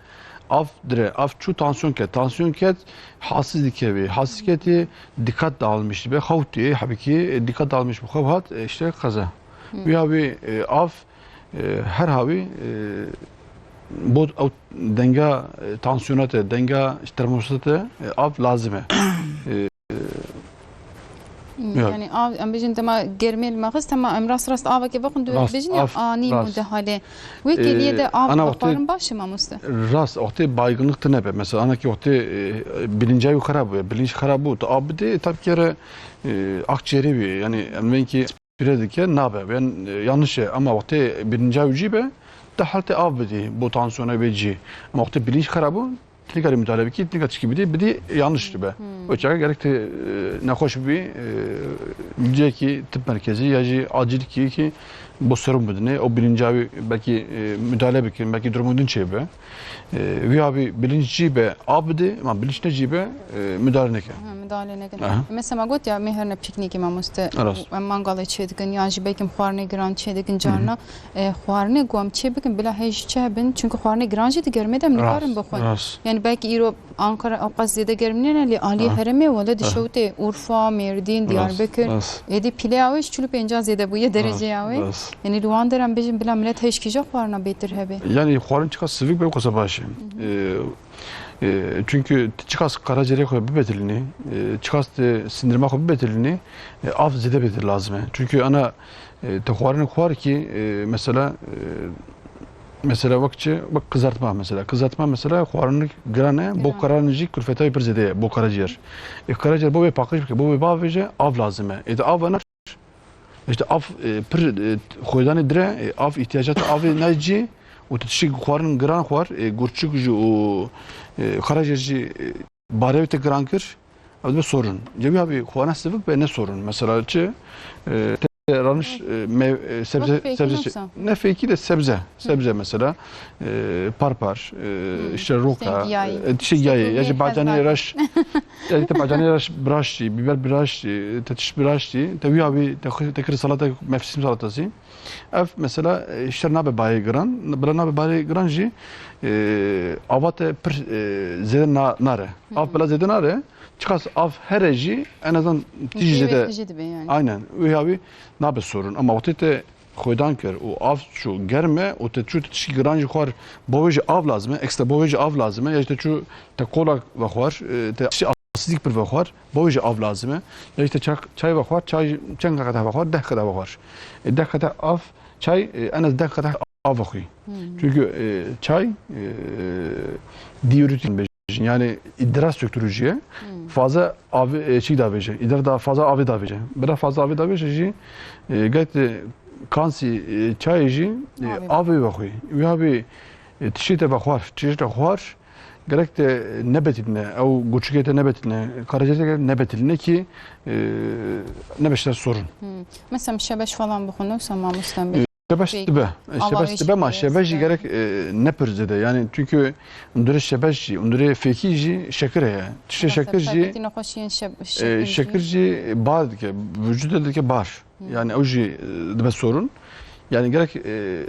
av dire, av çû tansiyon ket. Tansiyon ket, hassiz dikevî. Hassiz ketî, dikkat dağılmış dibe. Xew tê, hebikî, e, dikkat dağılmış bi xew hat, e, işte kaza. Wî hawî, e, av, e, her hawî, e, bo ew denga, e, tansiyona te, denga termostat te, e, av lazim e. E, Hmm, yani av, em bêjin dema germê li me xist, hema em rast rast avekê vexwin, dû bêjin ya anî mudehalê. Wê kêliyê de av xwarin baş e, mamoste? Rast, wextê baygınlık tine be. Mesela, ana ki wextê, e, bilincayî xera bûye, bilinç xera bû, tu av bidê, tabii ki, e, akciğerê bûye. Yani, em bên ki pire dike, nabe. Yani, e, yanlış e. Ama wextê bilincayî cî be, de halte av bidî, bo tansiyona bê cî. Ama wextê bilinç xera bû, Nika müdahale bikî, nika tişkî bidî, bidî yanlış dibe. Hmm. O çaxa gerek te, e, nexweş bibî, e, cihekî tip merkezî ya jî acil kî ki bo serum bidinê, o bilinca wî belkî, e, müdahale bikin, belkî durumu din çêbe. E, wî abi bilinç cî be, av bidê, ama bilinç ne cî be, e, müdahale neke. Ha, müdahale neke. Aha. Mesela me got ya, me herne piknîkê mamoste, Rast. em mangalê çêdikin, ya jî belkî xwarinê giran çêdikin, Hı hı. carna. E, xwarinê ku em çê bikin, bila hêj çi hebin, çunku xwarinê giran jî di germê de em nikarin Rast, bixwin. rast. Yani belkî îro Ankara ewqas zêde germ nîne, lê alî Aha. herêmê wele Aha. dişewitê Urfa, Mêrdîn, Rast, Diyarbekir. rast. Êdî pîleya wê ji çil û pênca zêde bûye, dereceya wê. Rast. Yani li wan der em bêjin bila milet hêj kîja xwarina bêtir hebe. Yani xwarin çiqas sivik be, wisa baş e. Hı hı. E, e, çünkü çiqas karaciğerê xwe bibetilînî, e, çiqas te sindirma xwe bibetilînî, e, av zêde bêtir lazim e. Çünkü ana, e, te xwarin xwar ki, e, mesela, e, mesela wek çi, wek kızartma mesela. Kızartma mesela xwarin giran e, bo Giran. karan jî külfeta wî pir zêde ye, bo karaciğer. E, karaciğer bo wê paqij bike, bo wê bavêje, av lazim e. E, te av ana, işte av, e, pir, e, xwêdanê dire, e, av, ihtiyacata avê nayê cî û tu tiştê xwarin giran xwar, e, gurçik jî û, e, karaciğer jî, e, barê wê te giran kir, ev dibe sorun. Cevî abi xwarin sivik be ne sorun. Mesela çi, e, te raniş, e, mev-, e, sebze, Bak, fêkî sebze çi-, yoksa? ne fêkî de sebze. Sebze mesela, e, parpar, e, Hı. işte roka, Sen giyayî. e, tiştê giyayî, ya jî bacanê reş, ya jî te bacanê reş biraş jî, biber biraş jî, te tişt biraş jî, te wî abi, te xi-, te kir salata, mevsim salatası. Ev mesela, e, işte nabe bayê giran, bila nabe bayê giran jî, e, ava te pir, e, zêde na-, nare. Hı. Av bila zêde nare, çiqas av here jî en azından tijî Pêwê zêde. tijî dibe yani. Aynen. Wî abi nabe sorun. Ama wextê te xwêdan kir û av çû germ e û te çû te tişkî giran jî xwar, bo wê jî av lazim e, ekstra bo wê jî av lazim e, ya jî te çû te kola vexwar, e, te tiştî asîdîk pir vexwar, bo wê jî av lazim e, ya jî te ça-, çay vexwar, çay çend qedeh vexwar, deh qedeh vexwar. E, deh qedeh av, çay, e, en az deh qedeh av vexwî. Hmm. Çünkü, e, çay, e, diuretik bêjin, yani idrar söktürücü ye. Hmm. Fazla avê, e, çî davêje, idrar da fazla avê davêje. Bila fazla avê davêje jî, e, gerek te kansî, e, çayê jî, e, Avê. avê vexwî. Wî avê, e, tiştê te vexwar, tiştê te xwar, gerek te nebetilîne, ew gurçikê te nebetilîne, karaciğer te nebetilîne ki, e, nebe işte sorun. Hmm. Mesela şebeş falan bixwin, yoksa mamoste bê? E, Şebeş Peki. dibe. E, Ava şebeş wê dibe, ama şebeş şebeş jî dibe. gerek, e, ne pir zêde. Yani çünkü undure şebeş jî, undure fêkî jî şekir heye. Tiştê Mesela şekir jî, taybetî nexweşiyên şeb-, e, şekir jî. şekir jî bar dike, vücuda dike bar. Hı. Yani ew jî, e, dibe sorun. Yani gerek, e,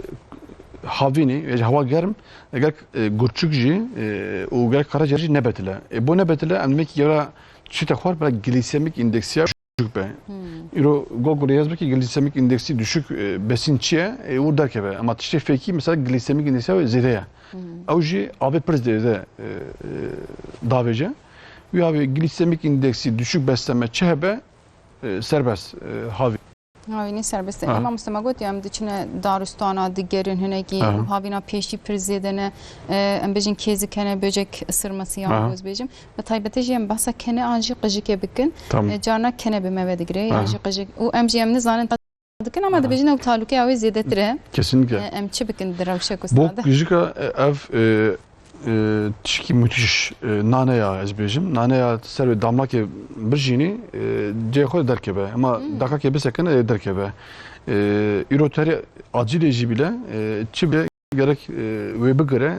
havînî, ya jî hava germ, e, gerek, e, gurçik jî, e, û gerek karaciğer jî nebetile. E, bo nebetile, em demek ki yara çi te xwar, bela glisemik indeksiya düşük be. Hmm. Îro Google yaz bike glisemik indeksi düşük, e, besin çi ye? E, û derkeve. Ama tiştê fêkî mesela glisemik indeksi zêde ye. Hmm. Ew jî avê pir zêde, e, e, davêje. Wî avê glisemik indeksi düşük beslenme çi hebe, e, serbest, e, havî. Havînî serbest e. Aha. Ema Muslima got ya, em diçine daristana digerin hinekî Aha. havîna pêşî pir zêde ne. E, em bêjin kêzî kene böcek ısırması ya Aha. ez bêjim. Bi taybetî jî em behsa kene an jî qijikê bikin. Tamam. E, carna kene bi me ve digire, Ha. yan jî qijik. Û em jî em nizanin dikin, ama Ha. dibêjin ew talûkeya wê zêdetir e. Kesinlikle. E, em çi bikin di rewşek Bu wisa de? qijika, e, ev, e, e, tişkî müthiş, e, nane ya ez bêjim. Nane ya ser wê damlakê birjînî, e, cihê xwe derkeve. Ama Hmm. dakakê bisekine, e, derkeve. E, îro terê acilê jî bile, e, çi bile gerek, e, wê bigire,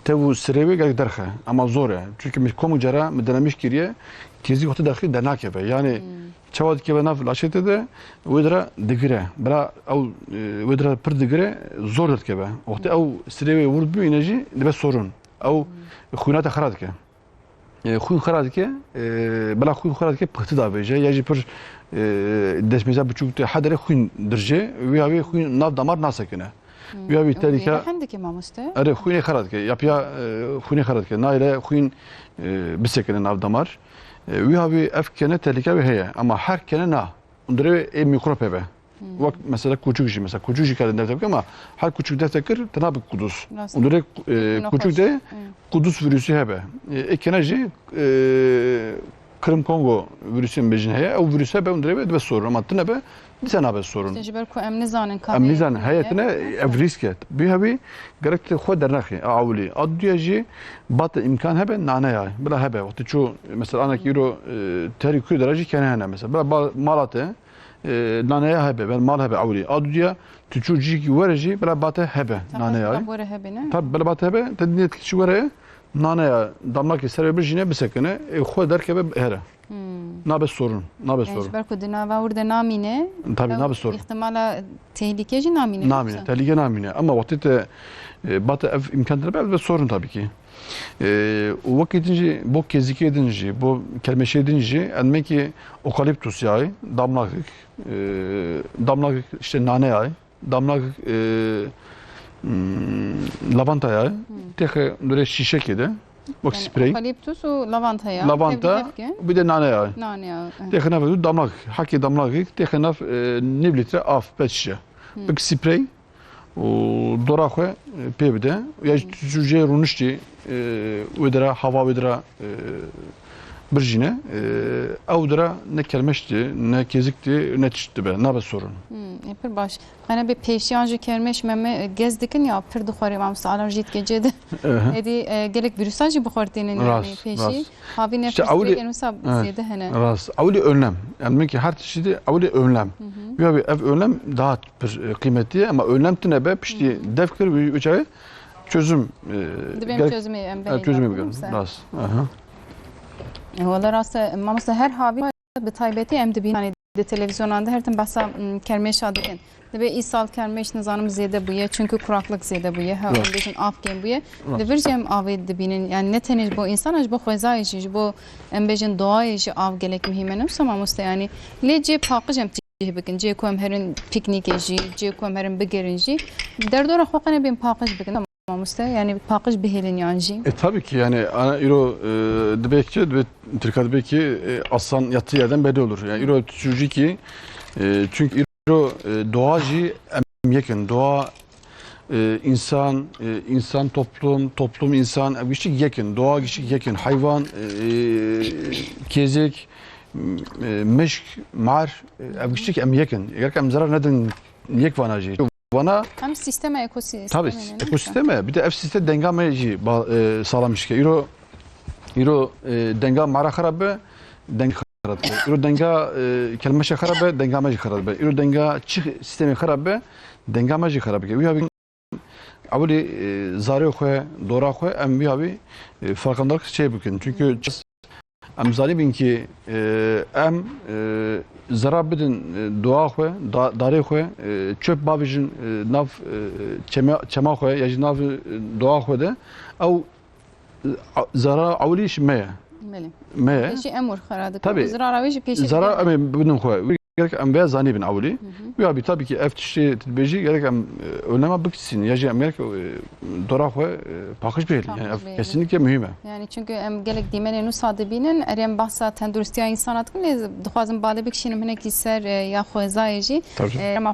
tev û sirê wê gerek derxe. Ama zor e. Çünkü min komik cara min denemiş kiriye, kêzî wextê derxî dernakeve. Yani Hmm. çawa dikeve nav laşê te de, wê dira digire. Bira ew, e, wê dira pir digire, zor derdikeve. Wextê Hmm. ew sirê wê wir bimîne jî dibe sorun. Ew Hmm. xwîna te xera dike. E, xwîn xera dike, e, bela xwîn xera dike, pixti davêje, ya jî pir, e, destmêza biçûk te hederê xwîn dirje, wî havê xwîn nav damar nasekine. Hmm. Wî havê Û tehlîke vêre hem dike mamoste? Erê, xwînê xera dike, ya piya, e, xwînê xera dike. Nayle xwîn, e, bisekine nav damar. E, wî havê ev kene tehlîke wê heye, ama her kene na. hundirê ê mîkrop hebe. Wek mesela kûçik jî, mesela kûçik jî kare dev te bike ama her kûçik dev te kir, te nabe kuduz. Rast. Hundirê, e, Nexweş. Kûçik de Hmm. kuduz vîrusî hebe. E, ê kene jî, e, Krim Kongo vîrusî em bêjin heye. Ew vîrus hebe hundirê be dibe sorun ama tine be dîsa nabe sorun. Ji ber ku em nizanin Em nîzan heyetine ev rîsk e. Bi hevî gerek te xwe dernexî, a ewilî. A duya jî bate îmkan hebe, nane ya. Bila hebe. Wextî çû, mesela, anekî îro, e, terî kuyu dera jî kene hene, mesela. Bila ba-, mala te, e, nane ya hebe, ben mal hebe ewilî. A duya tu çû cîkî were jî, bila bate hebe, nane ya. Were hebe, ne? Tabi, bila bate hebe, te dinê kişî were, nane ya, damlakê serê bijîne, bisekine, e, xwe derkeve here. Hmm. Nabe sorun, nabe Yani sorun. ji ber ku di nava wir de namîne, Tabii, ew nabe sorun. ihtimala tehlike jî namîne, Namîne, yoksa? Tehlike namîne. Ama wextê te, e, bate ev imkan tine be, ev be sorun tabii ki. E, û wekî din jî, bo kezikê din jî, bo kermeşê din jî, em mekî okaliptus yağı, damlakik, e, damlakik işte nane yağı, damlak, e, hmm, lavanta yağı, Hmm. têxe nurê şîşekê de, wek Yani sprey. Okaliptus û lavanta yağı. Lavanta, Tevlî hevke. Bir de nane yağı. Nane yağı, evet. Têxe nav damlak, hakê damlak, têxe nav, e, nîv litre av, pet şişe. Hmm. Wek sprey û dora xwe, e, pê bide. Ya Hmm. tu jê rûniştî, e, wê dira, hava wê dira, e, birjîne, e, ew dira ne kermeş tê, ne kezik tê, ne tişt dibe, nabe sorun. Hmm, e, pir baş. Qene bê pêşiyan ji kermeş me, me, e, gez dikin ya pir dixwarê mamoste alerjî dike cê de. Ehe. Êdî, e, gelek vîrusan jî bi xwe tênin yani Rast, pêşî. rast. Havî ne İşte pirsgirêkên wisa Evet. zêde hene. Rast. Ewlî önlem. Yani demek ki her tiştî de ewlî önlem. Hı hı. Ya bir ev önlem daha pir, e, kıymetli ama önlem tine be piştî Hı hı. dev kir wî çaxê çözüm, e, Dibêm gerek- çözümê em Ha, bihêlin, çözümê değil mi bigirin. sen? Rast. Aha. E, wala rast e, mamoste her havî Bi taybetî em dibînin, yanî di televîzyonan de her tim behsa, m, kermêşa dikin. Dibê îsal kermêş nizanim zêde bûye, çunku kuraklik zêde bûye, ha, Evet. em bêjin av kêm bûye. Evet. Li vir jî em avê dibînin, yanî ne tenê ji bo însanan, ji bo xwezayê jî, ji bo em bêjin doğayê jî av gelek muhîm e. Ne wisa mamoste, yanî lê cê paqij em tijî bikin, cê ku em herin pîknîkê jî, cê ku em herin bigirin jî. Derdora xwe qene bên paqij bikin. Mamoste, yani paqij bihêlin yan jî? E, tabii ki yani ana îro, e, dibê ki, dibê Tirka dibê ki, e, aslan yattığı yerden belli olur. Yani îro tu çû cîkî, e, çünkü îro, e, doğa jî em yekin. Doğa, e, insan, e, insan toplum, toplum insan, ev giştik yekin. Doğa giştik yekin. Hayvan, e, kezek, m-, e, mişk, mar, e, ev giştik em yekin. Gerek em zarar nedin yek vana jî. Vana Hem sistema ekosistemi Tabii, ne ekosisteme. Bir de ev sistem denga me jî ba-, e, sağlam işke. Îro, îro, e, denga mara xerab be, denga xerab be. Îro denga, e, kelmeşe xerab be, denga me jî xerab be. Îro denga çi sistemê xerab be, denga me jî xerab be. Wî havî ewilî, e, zarê xwe, dora xwe, em wî havî, e, farkındalık şey bikin. Çünkü Em zanîbin ki, e, em, e, zera bidin, e, doğa xwe, da-, darê xwe, e, çöp bavêjin, e, nav, e, çeme-, çema xwe ya jî nav, e, doğa xwe de. Ew, e, a-, zera ewilî ji me ye. Belê. Me ye. Pêşî em wir xera dikin. Tabii. Zerara wê jî pêşî Zera dikin. em ê bidin xwe. Gerek em vêya zanîbin ewilî. Hı hı. Ya bir tabii ki ev tiştê tu dibêjî gerek em, e, önlema bikisîn. Ya jî em gerek, e, dora xwe, e, paqij bihêlin. Yani Paqij ev bihêlin. kesinlikle mühim e. Yani çünkü em gelek dîmenên wisa dibînin, erê em behsa tenduristiya însana dikin, lê dixwazim balê bikişînim hinekî ser, e, ya xwezayê jî. Tabii. E, em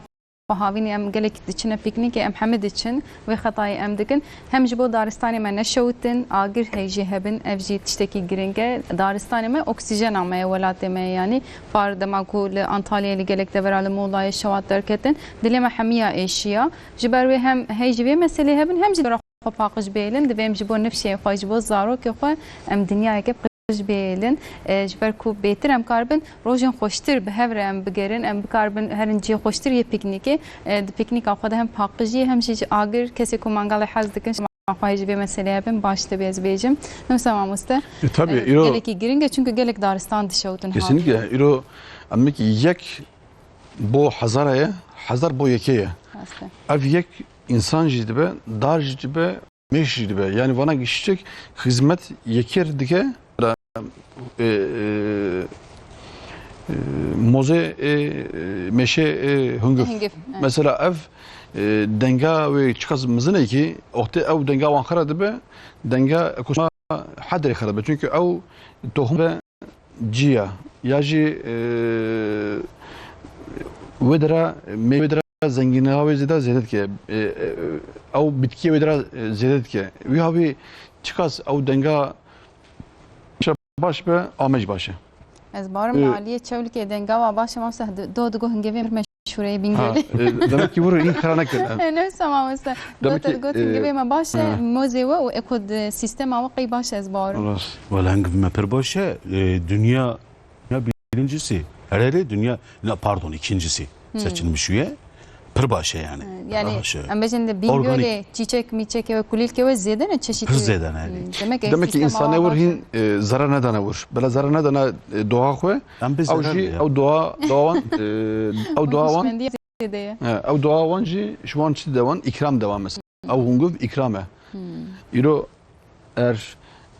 havînî em gelek diçine pîknîkê, em hemî diçin, wê xetayê em dikin. Hem ji bo daristanê me neşewtin, agir heyjê hebin, ev jî tiştekî giring e. Daristanê me oksîjena me ye, welatê me ye. Yanî par dema ku li Antalyayê li gelek devera li Muğlayê şewat derketin, dilê me hemiya êşiya. Ji ber wê hem hey ji vê meselê hebin, hem jî xwe paqij bêlin, divê em ji bo nifşê xwe, ji bo zarokê xwe em dinyayeke paqij bêlin. E, ji ber ku bêtir em karibin rojên xweştir bi hev re em bigerin, em bikaribin herin cihê xweştir yê pîknîkê. E, di pîknîka xwe de hem paqijî, hem jî ji agir, kesê ku mangalê hez dikin, şima xwe ji vê meselê hebin, baş dibe ez bêjim. Ne wisa mamoste, E, tabii, e, îro gelekî giring e, çünkü gelek daristan dişewtin. Kesinlikle. Îro em wekî yek bo hezara ye, hezar bo yekê ye. Rast e. Ev yek însan jî dibe, dar jî dibe, mêş jî dibe. Yani vana giştik hizmet yeker dike, e, e, e, moze, e, e, meşe, e, hunguf. Hunguf, evet. Mesela ev, e, denga wê çiqas mezin e ki, oxtê ew denga wan xera dibe, denga ekosistema hedrê xera dibe. Çünkü ew tohum ve ciya, ya jî, e, wê dira, mê wê dira zengîniya wê zêde zêde dike. E, e, ew bitkiyê wê dira, e, zêde dike. Wî havî çiqas ew denga baş be, ame jî baş e. Ez barim Ee, li aliyê Çewlikê denga wa baş e, mamoste, do digo hingevê mir meşhûreyê Ha, Bîngolê. e, demek ki vur in xera nekir. Ne wisa mamoste. Demek Do ki, te digot e, hingevê me baş e, ha. Mozê we û eko di sîstema we qey baş e ez barim. Rast. Wala hingevê me pir baş e. E, dünya, dünya birincisi. Her yere dünya, ne, pardon, ikincisi. Hmm. Seçilmiş üye. Pir baş e yani. Yani Baş e. Em bêjin de Bîngolê, çîçek mîçekê we, kulîlkê we zêde ne çeşîtê? Pir zêde ne. Hmm. Demek ki Demek ki sîstema insanê wa wir baş e. Hîn, e, zarar nedane wir. Bela zarar nedane, e, doğa xwe. Em bê Ew zarar jî, ne ya? Ew doğa, doğa wan, e, ew doğa wan, Hişmendiya zêde ye. He, ew doğa wan jî, ji wan çi de wan, îkram de wan mesela. Ew hunguv îkram e. Hmm. Îro er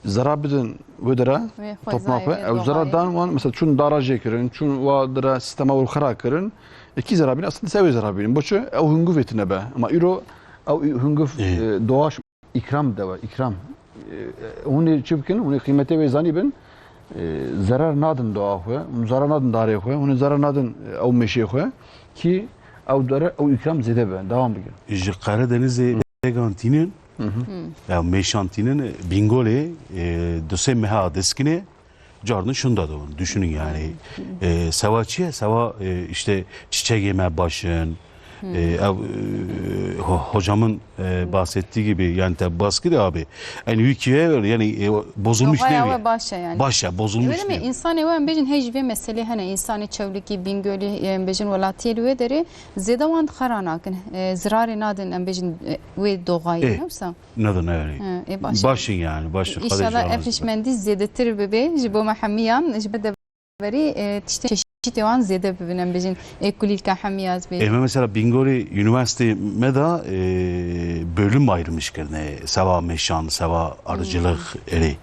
zarar bidin wê dira, Wê xwezayê topluma xwe, wê ew zarar doğayê. Dan wan, mesela çûn dara jê kirin, çûn wa dira sîstema wir xera kirin. E, kî zarar bînin? Aslında se wê zarar bînin. Boçi ew hunguv vê tine be. Ama îro ew hunguv, Ê. E, doğa ş-, îkram de we, îkram. E, e, hûn ê çi bikin? Hûn ê qîmetê wê zanî bin. E, zarar nadin doğa xwe, hûn zarar nadin darê xwe, hûn ê zarar nadin, e, ew mêşê xwe. Kî ew dere, ew îkram zêde be, devam bikin. Ji Karadenizê Hı. Degantînin, Hı hı. Ya mêşantînin Bîngolê, e, du sê meha deskine, cardin şunda da düşünün yani. E, sewa çi ye? Sewa, e, işte çiçeği me başın, e, ev, e, ho-, hocamın, e, bahsettiği gibi yani tabi baskı da abi. Yani ülkeye yani, e, bozulmuş Doğaya değil mi? Baş e yani. Baş e, bozulmuş Öyle mi? Değil mi? İnsanê we em bêjin hey ji vê meselê hene. İnsanê Çewlikî, Bîngolî, em bêjin welatiyê li wê derê zêde wan xera nakin. E, zirarê nadin em bêjin, e, wê doxayê, E, ne wisa? Nadin, evet. Ha, e, baş e. Başın yani, başın. Kardeş İnşallah ev olmaz. Hişmendî zêdetir bibe ji bo me hemiyan, ji ber deverî, e, tiştê çeşitê wan zêde bibin, em bêjin, e, kulîlka hemiya ez bê. E, me mesela Bingolî Üniversite me da, e, bölüm ayrılmış kirine. Seva meşan, seva arıcılık, erê.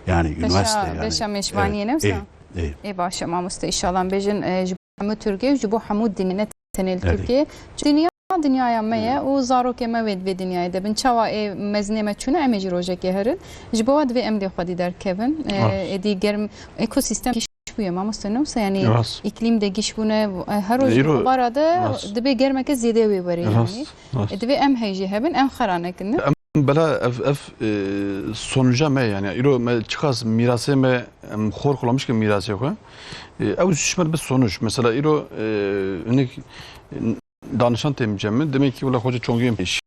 Yani üniversite yani. Beşa, beşa mêşvaniyê, e, ne wisa? E, e. Ê baş e mamoste, îşallah em bêjin, e, ji bo hemû Tirkiyê û ji bo hemû dinya, ne tenê li Tirkiyê. Dinya, dinyaya me ye û zarokê me wê di vê dinyayê de bin. Çawa ê mezinê me çûne, em ê jî rojekê herin. Ji bo we divê em lê xwedî derkevin. E, êdî germ, ekosîstem giş bûye mamoste, ne wisa? Yani îklîm de giş bûne, e, her roj di xwebara de dibê germeke zêde wê were yani. E, divê em hey jî hebin, em xera nekin, ne? Bela ev, ev, e, sonuca me yani. Îro me çiqas mîrasê me, em xor xulamiş ke mîrasê xwe. E, ew ji me dibe sonuç. Mesela îro, e, hinek, e, danişan têm cem min. Demek ki wela xwece çongên pêş.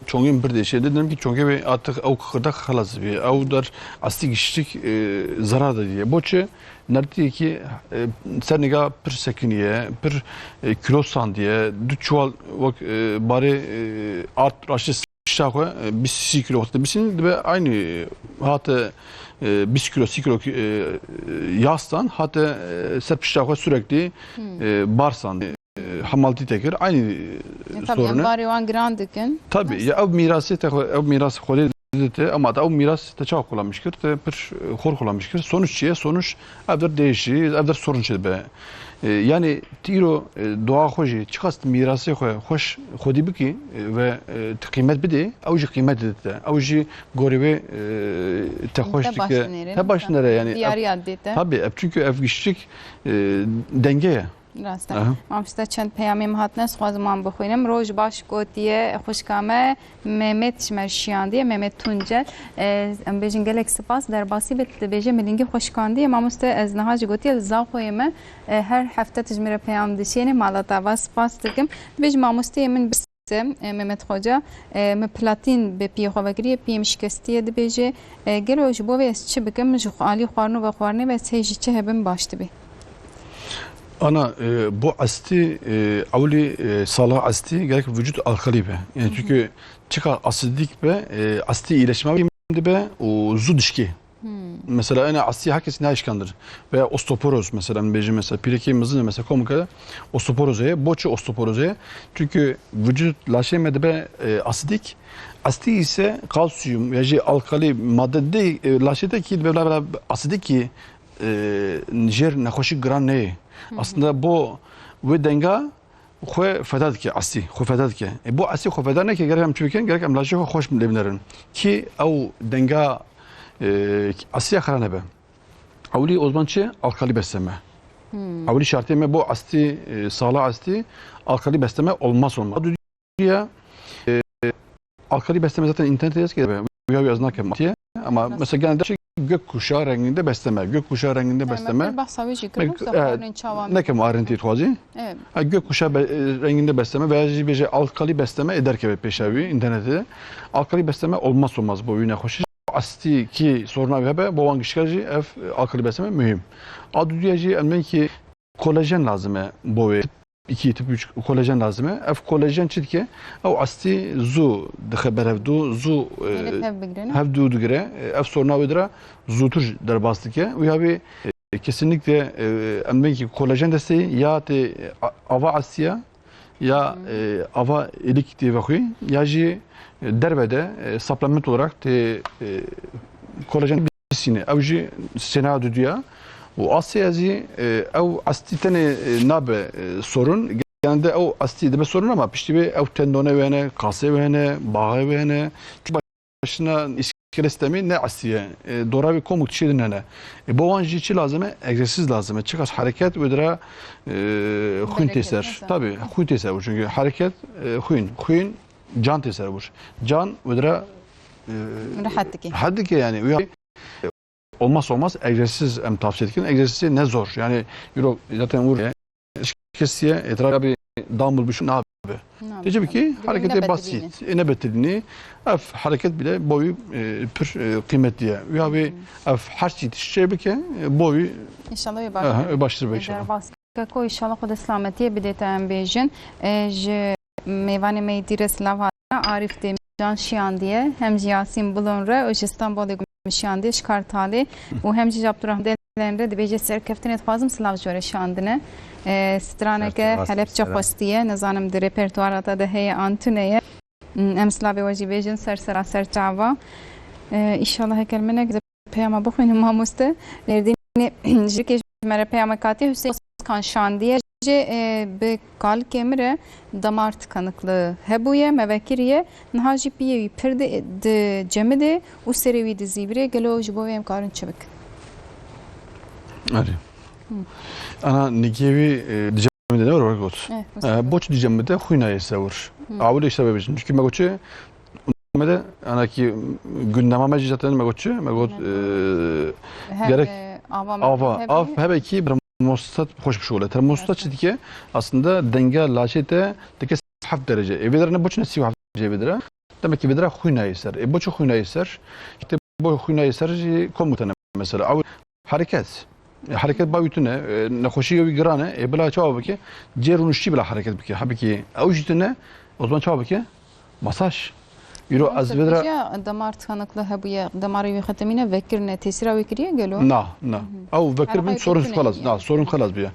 Çongên bir deşê de demek ki çongê wê artık ew kıkırdak xelas bi. Ew der astik giştik, e, zarar da diye. Boçe nerdiye ki, e, ser niga pir sekiniye, pir, e, kilo sandiye, du çuval wek, e, barê, e, art raştê pişta xwe, e, bîst sî kilo wextê bisîn dibe aynî, e, hate, e, bîst kilo, sî kilo, e, yastan hate, e, ser pişta xwe sürekli, e, barsan, e, hamaltî te kir. Aynî, e, E, tabii, sorun e. Em barê wan giran dikin. Tabii, ya ev mîrasê te xwe, ev mîras xwedê dite, ama te ew mîras te çawa kullanmış kir? Te pir, e, xor kullanmış kir. Sonuç çi ye? Sonuç ev der değişi, ev der sorun çi dibe. E, yani tîro, e, doğa xwe jî, çiqas mîrasê xwe xweş xwedî bikî, e, ve, e, tu qîmet bidê, ew jî qîmet dide te. Ew jî gorê wê, e, te xweş dike. Te baş dinêre, te baş dinêre yani. Diyariya dide te. Tabii, ev çünkü ev giştik, e, denge ye. Rast e. Aha. Mamoste çend peyamê min hatine, ez xwazim wan bixwînim. Roj baş gotiye xwişka me. Mehmet ji me şiyandiye, Mehmet Tuncel. E, em bêjin gelek spas, derbasî be, dibêje milingî xwe şikandiye. Mamoste, ez niha jî gotiye li Zaxoyê me, e, her hefte tu ji min re peyam dişêne, mala te ava, spas dikim. Dibêje mamosteyê min bise, e, Mehmet Xoca, e, min platîn bi piyê xwe vekiriye, piyê min şikestiye, dibêje, e, gelo ji bo vê ez çi bikim, ji xwe alî xwarin û vexwarinê ve ez hê jî çi hebim baş dibe. Ana, e, bu astî, e, ewlî, e, sala astî gerek vücut alkali be. Yani çünkü çika asidik be, e, astî iyileşme dibe û zû dişkê. Mesela ene astî herkes ne işkandır. Veya osteoporoz mesela, em bêjin mesela, pîrekê mizin mesela, komike osteoporoz heye. Boçi osteoporoz heye? Çünkü vücut laşê me dibe, e, asidik. Astî ise kalsiyum ya jî alkali madde de, e, laşê de ki dibe bla bla asidik ki e, jêr nexweşî giran neyê. Aslında bo wê denga xwe feda dike, asî xwe feda dike. E, bo asî xwe feda neke, gerek em çi bikin? Gerek em laşê xwe xweş lê binerin. Ki ew denga, e, asîya xera nebe. Ewlî o zaman çi? Alkali besleme. Hmm. Ewilî şartê me bo astî, e, sala astî, alkali besleme olmaz olmaz. Diye, e, alkali besleme zaten internette yazık ya. Uya uya ez nakem diye. Ama mesela genelde şey gökkuşağı renginde besleme. Gökkuşağı renginde besleme. Bahsa wê jî kirin, Mek-, e, çawa nekem arintî dixwazî. Evet. Ha, gökkuşağı be-, e, renginde besleme veya jî bêje alkali besleme ê derkeve pêşa wî internetê. Alkali besleme olmaz olmaz bo wî nexweşî. Astî ki soruna wî hebe, bo wan gişker jî ev, e, alkali besleme mühim. A duduya jî em ki kolajen lazim e bo wê. Tip iki, tip üç kolajen lazim e. Ev kolajen çi dike? Ew astî zû dixe ber hevdu, zû, e, Gelek hev bigirene. Hevdu digire. E, ev soruna wê dira zûtir derbas dike. Û ya wê, e, kesinlikle, e, em bên ki kolajen destê ya tê a-, ava astiya ya, Hmm. e, ava êlik tê vexwî ya jî, e, derve de, e, supplement olarak tê, e, kolajen bisîne. Ew jî sena duduya. Û asê ez jî, e, ew astî tenê, e, nabe, e, sorun. Genelde ew astî dibe sorun ama piştî wê ew tendone wê hene, kasê wê hene, baxê wê hene. Çi başına îskele stemî ne astî ye. E, dora wê komû tişê din hene. E, bo wan jî çi lazim e? Egzersiz lazim e. Çiqas hereket wê dira, e, xwîn tê ser. Tabii, xwîn tê ser. Çünkü hereket, e, xwîn. Xwîn can tê ser bir. Can wê dira, e, rehet dike. Rehet dike yani. Uya-, olmazsa olmaz egzersiz em tavsiye dikin. Egzersiz ne zor. Yani euro zaten vur kesiye etrafı bir dumbbell bir şey ne abi. Diyeceğim ki hareketi basit. E, ne betilini. Ev hareket bile boyu, e, pür, e, kıymetli ya. Uya bir ev her şey şey bir ke, e, boyu. İnşallah başlıyor. Başlıyor inşallah. Keko, înşallah Xwedê silametiyê bidê te em bêjin. E, ji mêvanê me yê dî re silav hatine. Arîf Demircan şiyandiye, hem jî Yasîn Bulon re û ji Stenbolê Gumê şiyandiye ji Kartalê û hem jî ji Abdurrahman Delen re dibêje serkeftinê dixwazim silav ji we re şandine. E, straneke Helepçe xwestiye, nizanim di repertuara te de heye an tune ye. Em silavê we jî bêjin ser sera ser çava. E, înşallah hekel minek Peyama bixwînim mamoste. Mêrdînê ji kê ji me re peyama katî Hüseyin Özkan şandiye. Jê, e, bi kalikê min re damar tıkanıklığı hebûye, me vekiriye. Niha jî piyê wî pir di, di cemidê û serê wî dizîvirê. Gelo ji bo wê em karin çi bikin? Erê. Hı. Ana nîkê wî, e, di cemidê ne were got. Eh, E, boç di cemidê xwîna yê sewir. Hı. Awilê işte bebêjin. Çünkü me got çi, me de, ana ki gündema me jî zaten me got çi, me got, Evet. e, Hem, gerek e, ava me ava, hebe. Av hebe ki termostat xweş bir şey oluyor. Termostat Evet. çi dike? Aslında denge laşê te dike heft derece. E, vê derine boçine sî heft derece vê dere. Demek ki vê dere xwîna yê ser. E, boçi xwîna yê ser? İşte bo xwîna yê ser jî kom gotene mesela. Ew hareket. E, hareket bavî tune, e, nexweşî wî giran e. E, bila çawa bike? Cê rûniştî bila hareket bike. Hebikî ew jî tune, o zaman çawa bike? Masaj. Îro ez vê dira Pêşiya damar tıkanıklığı hebûye, damarê wî xetemîne vekirine, tesîra wê kiriye gelo? Na, na. Hı hı. Ew vekir bin, sorun xelas, na, sorun xelas bûye.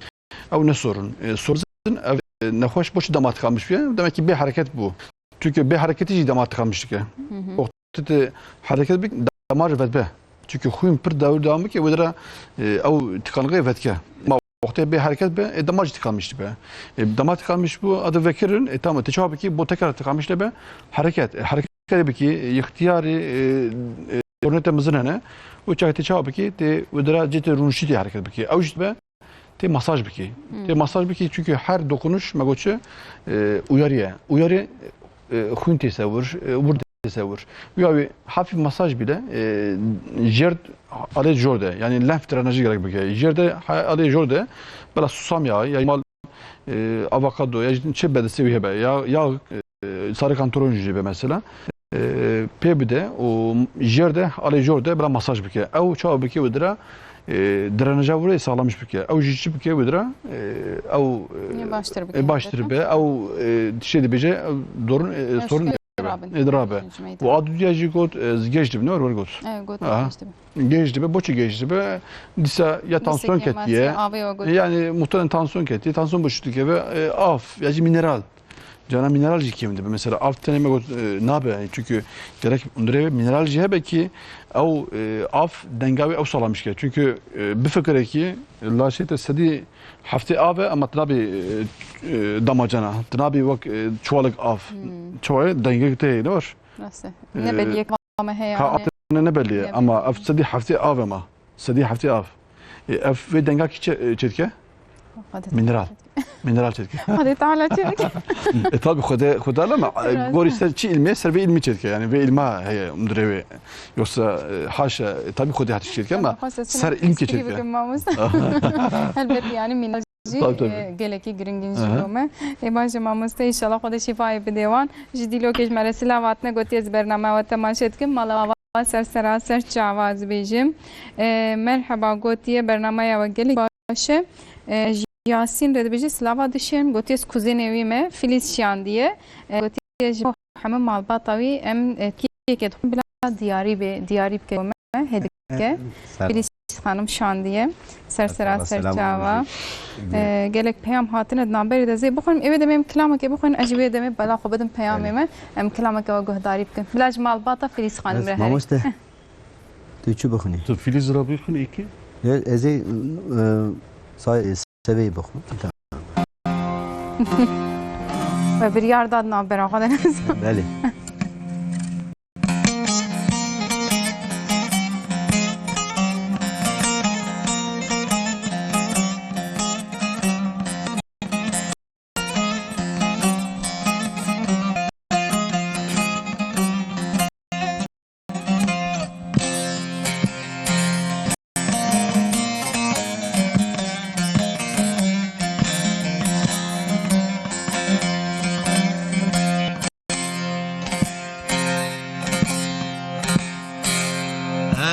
Ew ne sorun. E, sorun ev, e, nexweş boçi damar tıkanmış bûye. Demek ki bê hareket bû. Çünkü bê hareketî jî damar tıkanmış dike. Hı hı. Wextê te hareket bik, damar vedbe. Çünkü xwîn pir dewr devam bike, wê dira, e, ew tıkanıklığı vedke. Ma wextê bê hareket be, e, damar jî tıkanmış dibe. E, damar tıkanmış bû, adı vekirin, e, tamam, te çawa bikî, bo tekrar tıkanmış dibe, hareket. E, hareket bikî, e, ixtiyarî, e, e, sorunê te mizin hene. Û çaxê te çawa bikî, te wê dira cê te rûniştî te hareket bikî. Ew jî dibe, te masaj bikî. Hmm. Te masaj bikî, çünkü her dokunuş, me got çi, e, uyarı ye. Uyarı, e, xwîn tê sewir, e, wir tê sewir. Uya wî hafif masaj bile, e, jêr alê jor de, yani lenf drenajı gerek bike. Jêr de ha-, alê jor de, bela susam yağı, ya mal, e, avokado, ya çi bedesê wî hebe, ya, ya, e, sarı kantaron jî be mesela. E, pê bide û jêr de, alê jor de bela masaj bike. Ew çawa bike wê dira, e, drenaja wê sağlamış bike. Ew jî çi bike wê dira, e, ew, e, Yê baştir bike, e, baştir be. Ew, e, şey dibêje, ew dorun, e, sorun şikayet dibe. Rabin. E, dirabe. Û a dudiya jî got, e, geç dibe, ne var, var got. Evet, got, Aha. Geç dibe. Geç dibe, boçi geç dibe. Disa ya tansiyon ketiye. Yani muhtemelen tansiyon ketiye. Tansiyon boşu dike ve, e, af, ya jî mineral. Cana mineral jî kêm dibe. Mesela av tenê me got, e, nabe. Yani çünkü gerek undire mineral jî hebe ki ew, e, av denga wê ew sağlamış ke. Çünkü, e, bifikire ki laşê te sedî heftê av e, ama tinabi, e, e, damacana. Tinabi wek, e, çuwalek av. Hmm. Çuwalek denge te ne var? Nasıl? E, ne belli, ama heye ka yani. Atene ne belli, ama ev sedî heftê av e ma. Sedî heftê av. E, ev vê denga ki çe-, e, çetke? Xwedê Mineral. Teala çêdike. Mineral çêdike. Xwedê Teala çêdike. E, tabi Xwedê, Xwedê ama, e, Rast. Gorî ser çi îlmê, ser vê îlmî çêdike. Yani vê îlma heye hundirê wê. Yoksa, e, haşa, e, tabi Xwedê hatiş çêdike ama ser îlm çêdike. Bikim mamoste. Elbet yani mineral jî, Tabii, tabii. e, gelekî giringin jî Aha. bo me. E, baş e mamoste, inşallah Xwedê şîfayê bide wan. Ji dîlokê ji me re silav hatine gotiye ez bername we temaşe dikim. Mala we ser sera ser çava ez bêjim. E, merheba gotiye bernameya we gelek baş e. E, Yasîn re dibêje silava dişên gotiye ez kuzenê wî me Filiz şandiye. E, gotiye ji bo hemû malbata wî em, e, kekê dixwin bila diyarî bê, diyarî bike. Hêdike. Ser- Filiz Xanim şandiye. Ser sera Ser ser selam çava. olsun. Ee, gelek peyam hatine di navberê de zê bixwin. Ê wê demê em kilamekê bixwin. Ez ji wê demê bela xwe bidim peyamê Belê. me. Em kilameke we guhdarî bikin. Bila ji malbata Filiz Xanim Ez re herî. mamoste. Tu çi bixwînî? Tu Filiz re bixwîn êkê? Ya, ez ê, e, say-, sevê bixwim. Tamam. We biryar da di navbera xwe de. Belê.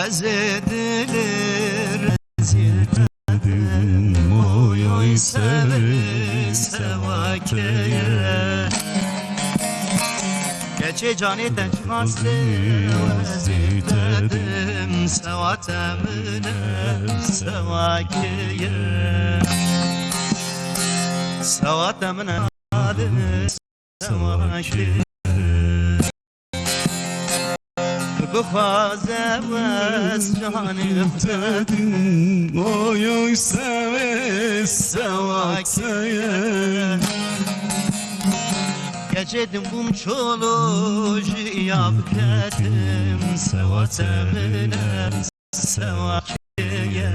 Ez ê dilê rezîl kedim, oy, oy, serê sevakeye. Keçê canê te çiqas lê wezî dedim, sewate min e, sewakeye. Sewate min e, sewakeye. Bixwaze wez canê xwe dedim, oy, oy, sewê sewakeye. Keçê din bûm çolo ji ya biketim, sewa te min e, sewakeye.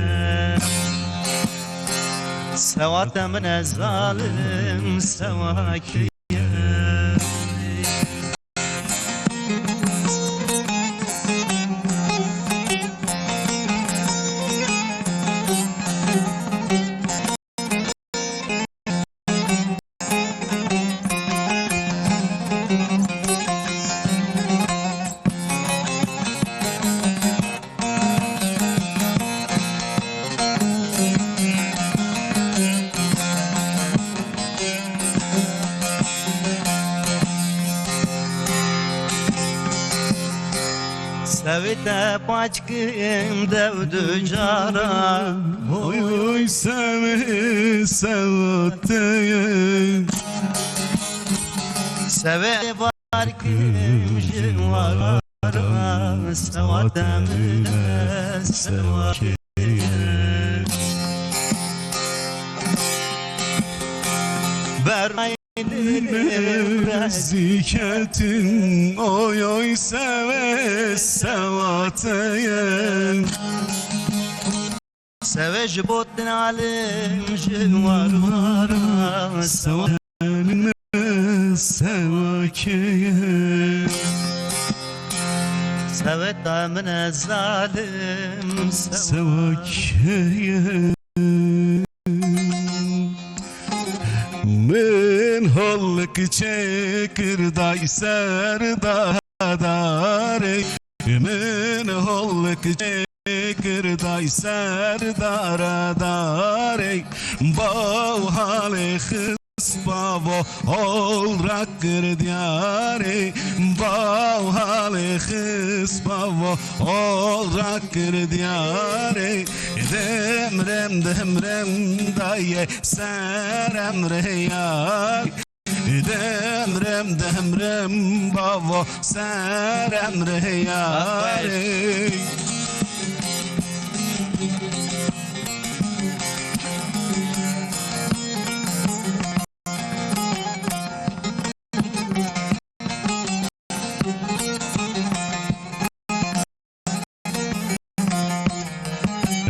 Sewa te min e zalim, sewakeye. Sewê te paç kim dev du cara. Oy, oy, sewê sewateye. Sewê var kim ji wara, sewate min e, sewakeye. Ber Rezî ketim, oy, oy, sewê sewateye. Sewê ji bo din alim ji war wara, sewate min e, sewakeye. Sewê te min e zalim, sewakeye. Min holik çêkir day ser dadarê. Min holik çêkir day ser dara darê. Baw halê xis bavo hol rakir diyarê. Baw halê xis bavo hol rakir diyarê. Demrem demrem daye serem reyar. Demrem demrem bavo serem reyarê.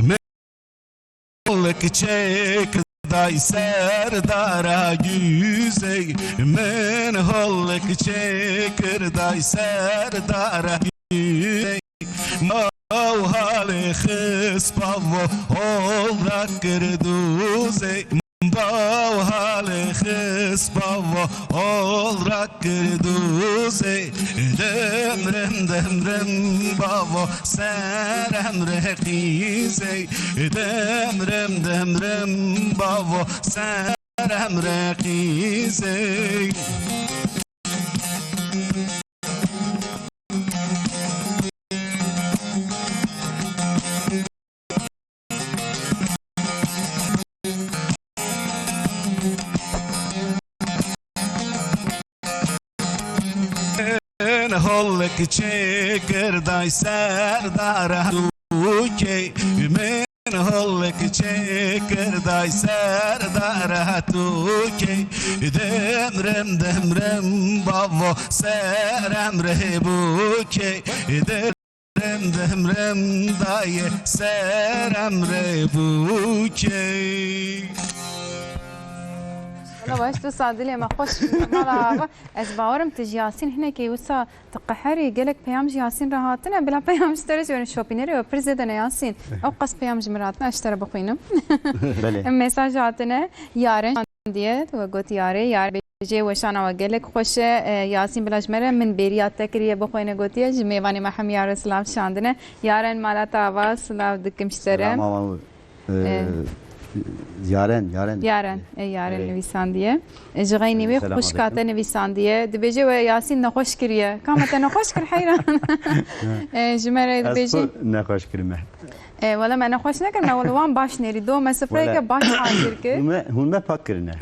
Min holik çêkir Day serdara güzey, min holik çekir day serdara güzey. Baw halê xis bavo, hol rakir duzey. Baw halê xis bavo, hol rakir duzey. Demrim demrim bavo, serem reqizey. Demrim demrim bavo, serem reqizey. Min holik çekir day serdara tûkê. Min holik çekir day serdara tûkê. Demrim demrim bavo serem rê bûkê. Demrim demrim dayê serem rê bûkê. Wala baş, tu sa dilê me xweş mala ava. Ez bawerim tu ji Yasîn hinekî wisa tu qeherî, gelek peyam ji Yasîn re hatine, bila peyam ji te re jî werin şopînerê we pir zêde ne Yasîn. Ew qas peyam ji min re hatine, ez ji te re bixwînim. Belê. Em mesaj hatine, Yaren şandiye, we got Yarê, Yarê bêjê weşana we gelek xweş e. E, Yasîn bila ji me re min bêriya te kiriye bixwêne gotiye, ji mêvanê me hemî Yaren silav şandine. Yaren mala te ava, silav dikim ji te re. Selam ava. Ee, Ee, Yaren, Yaren. Yaren, e, Yaren Evet. nivîsandiye. E, ji xeynî wê Selam xwişka aleyküm. te nivîsandiye. Dibêje we Yasîn nexweş kiriye. Ka me te nexweş kir heyran. E, ji me re Ez dibêjî. xwe nexweş kirime. E, wele me nexweş nekir, me wele wan baş nêrî. Do me sifreyeke Wele- baş hazir kir. Hûn me, hûn me pak kirine.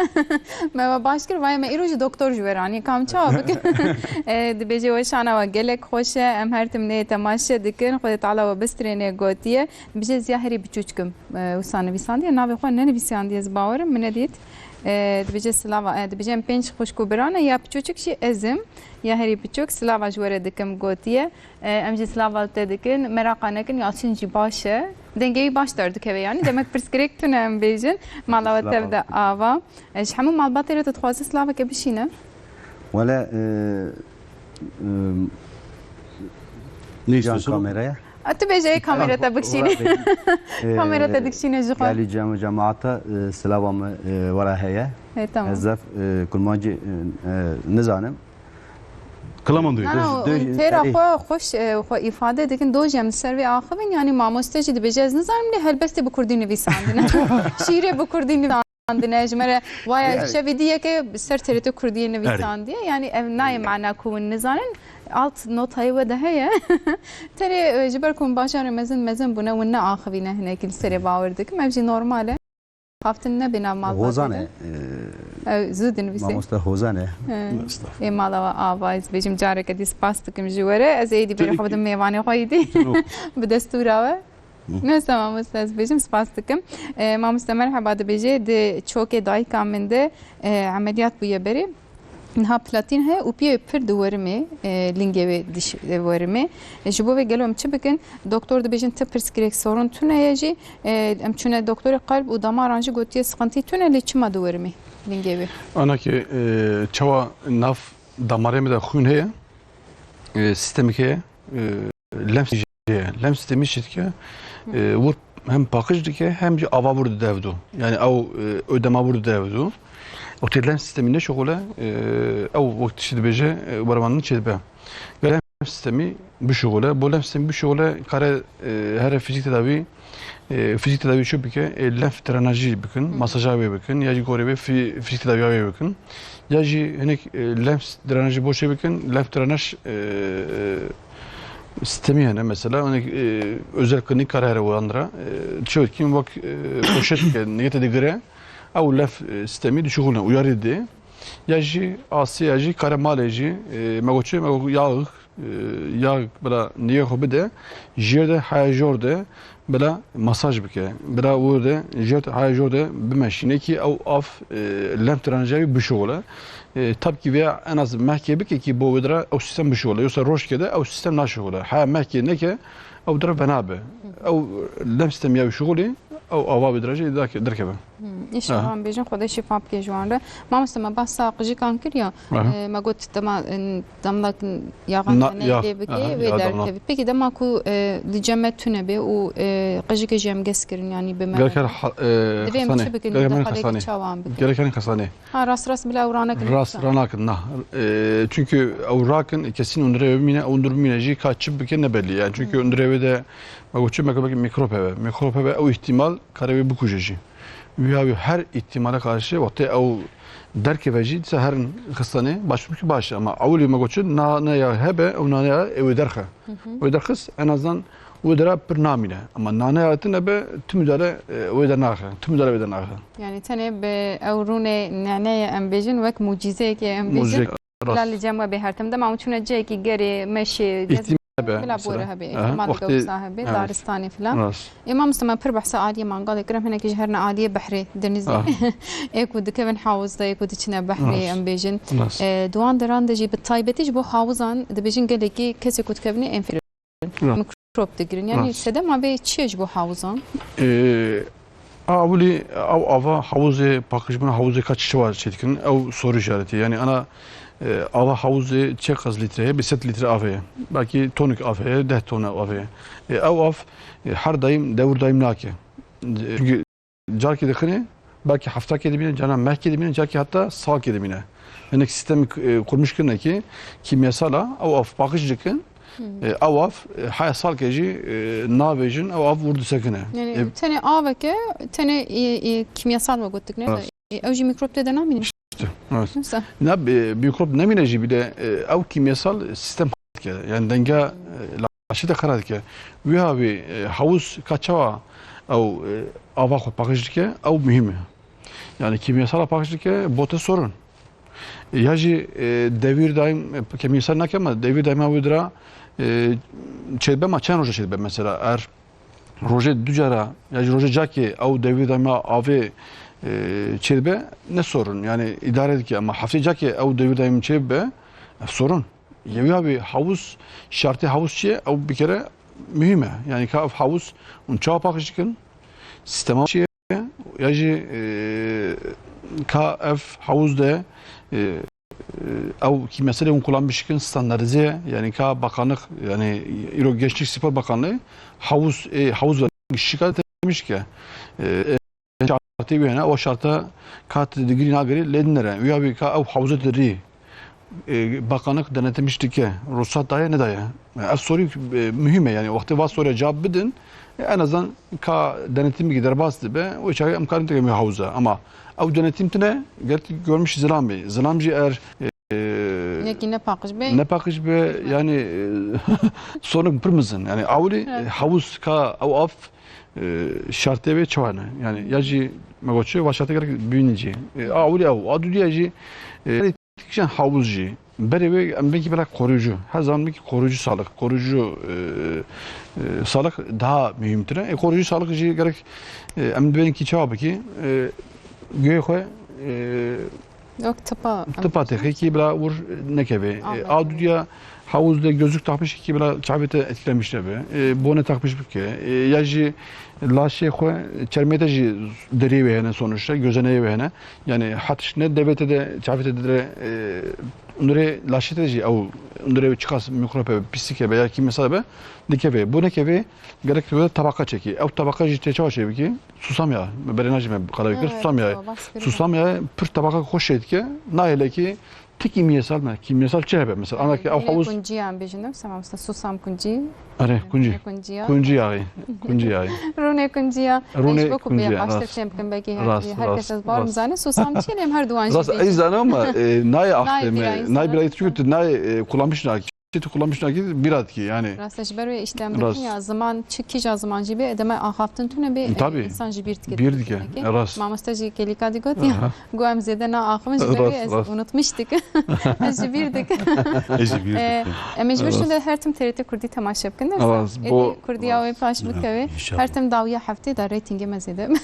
Me we baş kir, vayê me îro jî doktor ji we re anî. Kam çawa bikin? E, dibêje weşana we gelek xweş e. Em her tim nê temaşe dikin. Xwedê Teala we bistrêne gotiye. Dibêje ez ya herî biçûçik im. E, wisa nivîsandiye, navê xwe nenivîsandiye, ez bawerim, min nedît. E, dibêje silava, e, dibêje em pênc xwişk û bira ne, ya piçûçik jî ez im, ya herî piçûk, silava ji we re dikim, gotiye. E, em jî silava li te dikin, meraqa nekin, Yasîn jî baş e. Dengê wî baş derdikeve, yanî demek pirsgirêk tune em bêjin. Mala we Silava tev de ava. E, ji hemû malbatê re tu dixwazî silaveke bişîne? Wele, e, e, Neyse, Can sonra kameraya. A, tu bêje ê kamera te bikişîne. Wala bêjin. Kamera te Ee, dikişîne ji xwe. Gelî cem û cemaata, e, silava min, e, wara heye. He, tamam. Ez zaf, e, kurmancî, e, e, nizanim. Kılaman diyor. Na, na, Döj-, döj-, têra tarih. Xwe xweş, e, xwe îfade dikin. Dojî em li ser vê axivin, yanî mamoste jî dibêje, ez nizanim lê helbestê bi kurdî nivîsandine. Şîîrê bi kurdî nivîsandine. Şandine, ji me re waya Yani- şevî diyeke ser T R T Kurdiyê nivîsandiye. Yani ev nayê mana ku hûn nizanin. Alt notayê we de heye. Tenê, e, ji ber ku hûn bajarê mezin mezin bûne, hûn neaxivîne hinekî li serê bawer dikim. Ev jî normal e. Xaftin nebe nav malbatê Hozan de. e, e, Ew zû dinivîse. Mamoste Hozan e. He. Estağfurullah. Ê mala we ava, ez bêjim careke dî spas dikim ji we re. Ez êdî berê xwe bidim mêvanê xwe êdî. Bi destûra we. Neyse mamoste, ez bêjim, spas dikim. E, mamoste merheba dibêje, di çokê dayika min de, e, emeliyat bûye berê. Niha platîn heye û piyê pir diwerimê, e, lingê wê diş, e, werimê. E, ji bo vê gelo em çi bikin? Doktor dibêjin ti pirsgirêk sorun tune ye jî. E, em çûne doktorê qelb û damaran jî gotiye sıkıntı tune, lê çima diwerimê lingê wê? Ana ki, e, çawa nav damarê me de xûn heye, e, sistemik heye, e, lenf jê ye. Lenf sistemî çi dike? E, wir hem paqij dike, hem jî ava wir dide hevdu. Yani ew, e, ödema wir dide hevdu. Wextê lenf sistemî neşixule, e, ew wextî çi dibêje, e, wermandin çêdibe. Lenf sistemî bişixule, bo lenf sistemî bişixule, kare, e, here fizîk tedawî, e, fizîk tedawî çi bike, e, lenf drenajî bikin, masaja wê bikin, ya jî gorê wê fi-, fizîk tedawiya wê bikin. Ya jî hinek, e, lenf drenajî bo çê bikin, lenf drenaj, e, e, sistemî hene mesela, hinek, e, özel klinik kare here wan ra, e, çi wekî wek, e, poşet ke niyete digire, ew lenf, e, sistemî dişuxulne, uyarî dide. Ya jî asê ya jî kare malê jî, e, me got çi, me got yağ, e, yağ bila niyê xwe bide, jêr de heya jor de bila masaj bike. Bila wir de jêr de heya jor de bimeşîne ki ew av, e, lenf drenajê wî bişuxule. E, tabkî vêya en az mehkê bike ki bo wê dira ew sistem bişuxule. Yoksa rojke de ew sistem naşuxule. Heya mehkê neke ew dira venabe. Ew lenf sistem ya wî şuxulî, ew ava wî dira jî derke-, derkeve. Hmm. Înşallah. Aha. Em bêjin Xwedê şîfa bike ji wan re. Mamoste, me behsa qijikan kir ya, aha, e, me got dema, e, demlek yaxa Na-, nane ya, lê bike, aha, wê ya damla. Derkeve. Peki dema ku, e, li cem me tune be û, e, qijikê jî em gez kirin, yanî bi me Gerek her ha-, e, divê em xestanê. Çi bikin, gerek her deqalê xestanê. Çawan bikin? Gerek her xestanê. Ha, rast rast bila ew ranakin. Rast ranakin, na. E, çünkü ew rakin, e, kesîn hundirê wê bimîne, ew hundir bimîne jî ka çi bike ne belli. Yani çünkü hundirê wê de, me got çi, me got belkî mikrop hebe. Mikrop hebe, ew ihtimal kare wê bikuje jî. Wî ya wî her îhtîmale karşı wextê ew derkeve jî dîsa herin xistanê baş bikî baş e. Ama ewilî me got çi nane ya hebe ew nane ya ew ê derxe. Hı hı. Ew ê derxist en azdan wê dera pir namîne. Ama nane ya tune be tu müdahale, e, wê dernaxe. Tu müdahale wê dernaxe. Yani tenê bi ew rûnê nane ye em bêjin wek mucîzeyekê em bêjin. Mucizeyek. Bila li cem we bê her tim. Dema hûn çûne cihekî gerê, meşê, gez, îhtîmal hebe, bila mesela. Bore hebe, aha, îhtîmal wextê, wisa hebe, evet. Daristanê filan. Rast. Ê mamoste, me pir behsa aliyê mangalê kir, em hinekî ji herine aliyê behrê, denizê. Ah. Ê ku dikevin hawuz de, ê ku diçine behrê, rast, em bêjin. Rast. E, di wan deran de jî bi taybetî ji bo hawuzan dibêjin gelekî kesê ku dikevine enfekte. Rast. Mikrop digirin. Yani, rast, sedema vê çi ye ji bo hawuzan? Ee, a ewilî ew ava hawuzê, paqijbûna hawuzê ka çi çawa çêdikin? Ew soru işareti. Yani ana, e, ava hawuzê çi qas litre ye? Bi sed litre av heye. Belkî tonik av heye, deh ton av heye. E, ew av, e, her daim, dewr daim nake. E, çünkü Carkê dixine, belkî heftakê dimîne, carna mehkê dimîne, carkê heta salkê dimîne. Hinek sîstemî, e, kurmiş kirine ki kîmyasal a, ew av paqij dikin, hmm, e, ew av, e, heya salkê jî, e, navêjin, ew av wir disekine. Yani, e, tenê aveke, tenê, e, e, kîmyasal me gotik, ne? Rast. E, ew jî mikrop tê de namîne. İşte, evet. Neyse. Ne, e, mikrop nemîne jî bile, e, ew kîmyasal sîstem dike. Yani denge, e, laşê te xera dike. Wî havî, e, hawuz ka çawa ew, e, ava xwe paqij dike, ew muhîm e. Yani kîmyasala paqij dike, bo te sorun. E, ya jî, e, devîr daim, e, kîmyasal nake ama devîr daima wî dira, e, çêdibe ma çend roje çêdibe mesela. Er rojê du cara, ya jî rojê cakê ew devîr daima avê, e, çêdibe, ne sorun. Yani îdare dike ama heftê cakê ew devîr daim çêbibe, e, sorun. Yewî abi hawuz, şartê hawuz çi ye? Ew bir kere muhîm e. Yani ka ev hawuz hûn çawa paqij dikin? Sîstema çi ye? Ya jî, e, ka ev hawuz de, e, e, ew kîmyasalê hûn kullanmiş dikin standartize ye. Yani ka bakanlık, yani îro Gençlik Spor Bakanlığı hawuz, e, hawuz ve şikayet etmiş ki, e, e, şartê wê hene, o şarta ka tu digirî nagirî lê dinere. Wî ya wî ka ew hewze dirî, e, bakanlık denetmiş dike, ruhsat daye nedaye. Ev sorî, e, muhîm e, yani wextê va soruya cevap bidin, e, en azından ka denetimî derbas dibe, o çaxê em karin dikin wî hewze. Ama ew denetim tine, ger tu görmüş zilam bê. Zilam jî er, e, Yekî ne paqij be. Ne paqij be, yani, e, sonik pir mizin. Yani awilî, evet, e, hewz ka ew av, e, şartê wê çawa ne? Yani ya jî me got çi, va şartê gerek bînin jî. E, a ewilî ew, a dudiya jî, e, kişan hewz jî. Berê wê em belkî bela koruyucu. Her zaman belkî koruyucu sağlık, koruyucu, e, e, sağlık daha mühimtir. E, koruyucu sağlık jî gerek, e, em dibên ki çawa bikî, e, guhê xwe, e, Yok, tipa. Tipa texê ki bila vur nekeve. E, Ahmet. A dudiya havuz de gözlük takmış ki bila çavê te etkilemiş nebe. E, bone takmış bike. E, ya jî laşê xwe çermê te jî derê wê hene sonuçta, gözeneye wê hene. Yani hatış ne devete de çavê te dire, e, nure laşê te jî ew nure çiqas mikrop be, pislik be ya ki mesela be, dikeve. Bu nekeve, gerek tu tabaka çekî. Ew tabaka jî tê çawa şey bikî? Susam yağı. Berê najî me qala kir. Evet, susam yağı. Susam yağı pir tabaka xweş şey dike. Nahêle ki ti kîmyesal me. Kîmyesal çi hebe? Mesela, ana ki ew havuz. Kunciyan bêjin, ne? Tamam, işte susam kunci. Are, kunci. Kunciya. Kunci yağı. Kunci yağı. Rûnê kunciya. Rûnê kunciya. Başta çem bikin belki her, rast, herkes rast, ez bar rast. Zane susam çi lem her duan jî. Rast, ez zanim ama, e, nayê axtê me. Nayê birayî çünkü tu nayê, e, kullanmış naki. Çi tu kullanmış naki bira dikî yani. Rast e, ji ber wê îşte em dikin ya, ziman çi kîja ziman jî bê, dema axaftin tune bê, e, insan jî bîr dike. Bîr dike. Rast. Mamoste jî kelîka dî got ya, got em zêde naaxivin ji ber wê ez unutmiş dikim. Ez jî bîr dikim. Ez jî bîr dikim. E, em mecbûr şûnde her tim T R T Kurdî temaşe bikin. Rast. Êdî Kurdiya wê paş bikeve. Her tim dawiya heftê de reytingê me zêde.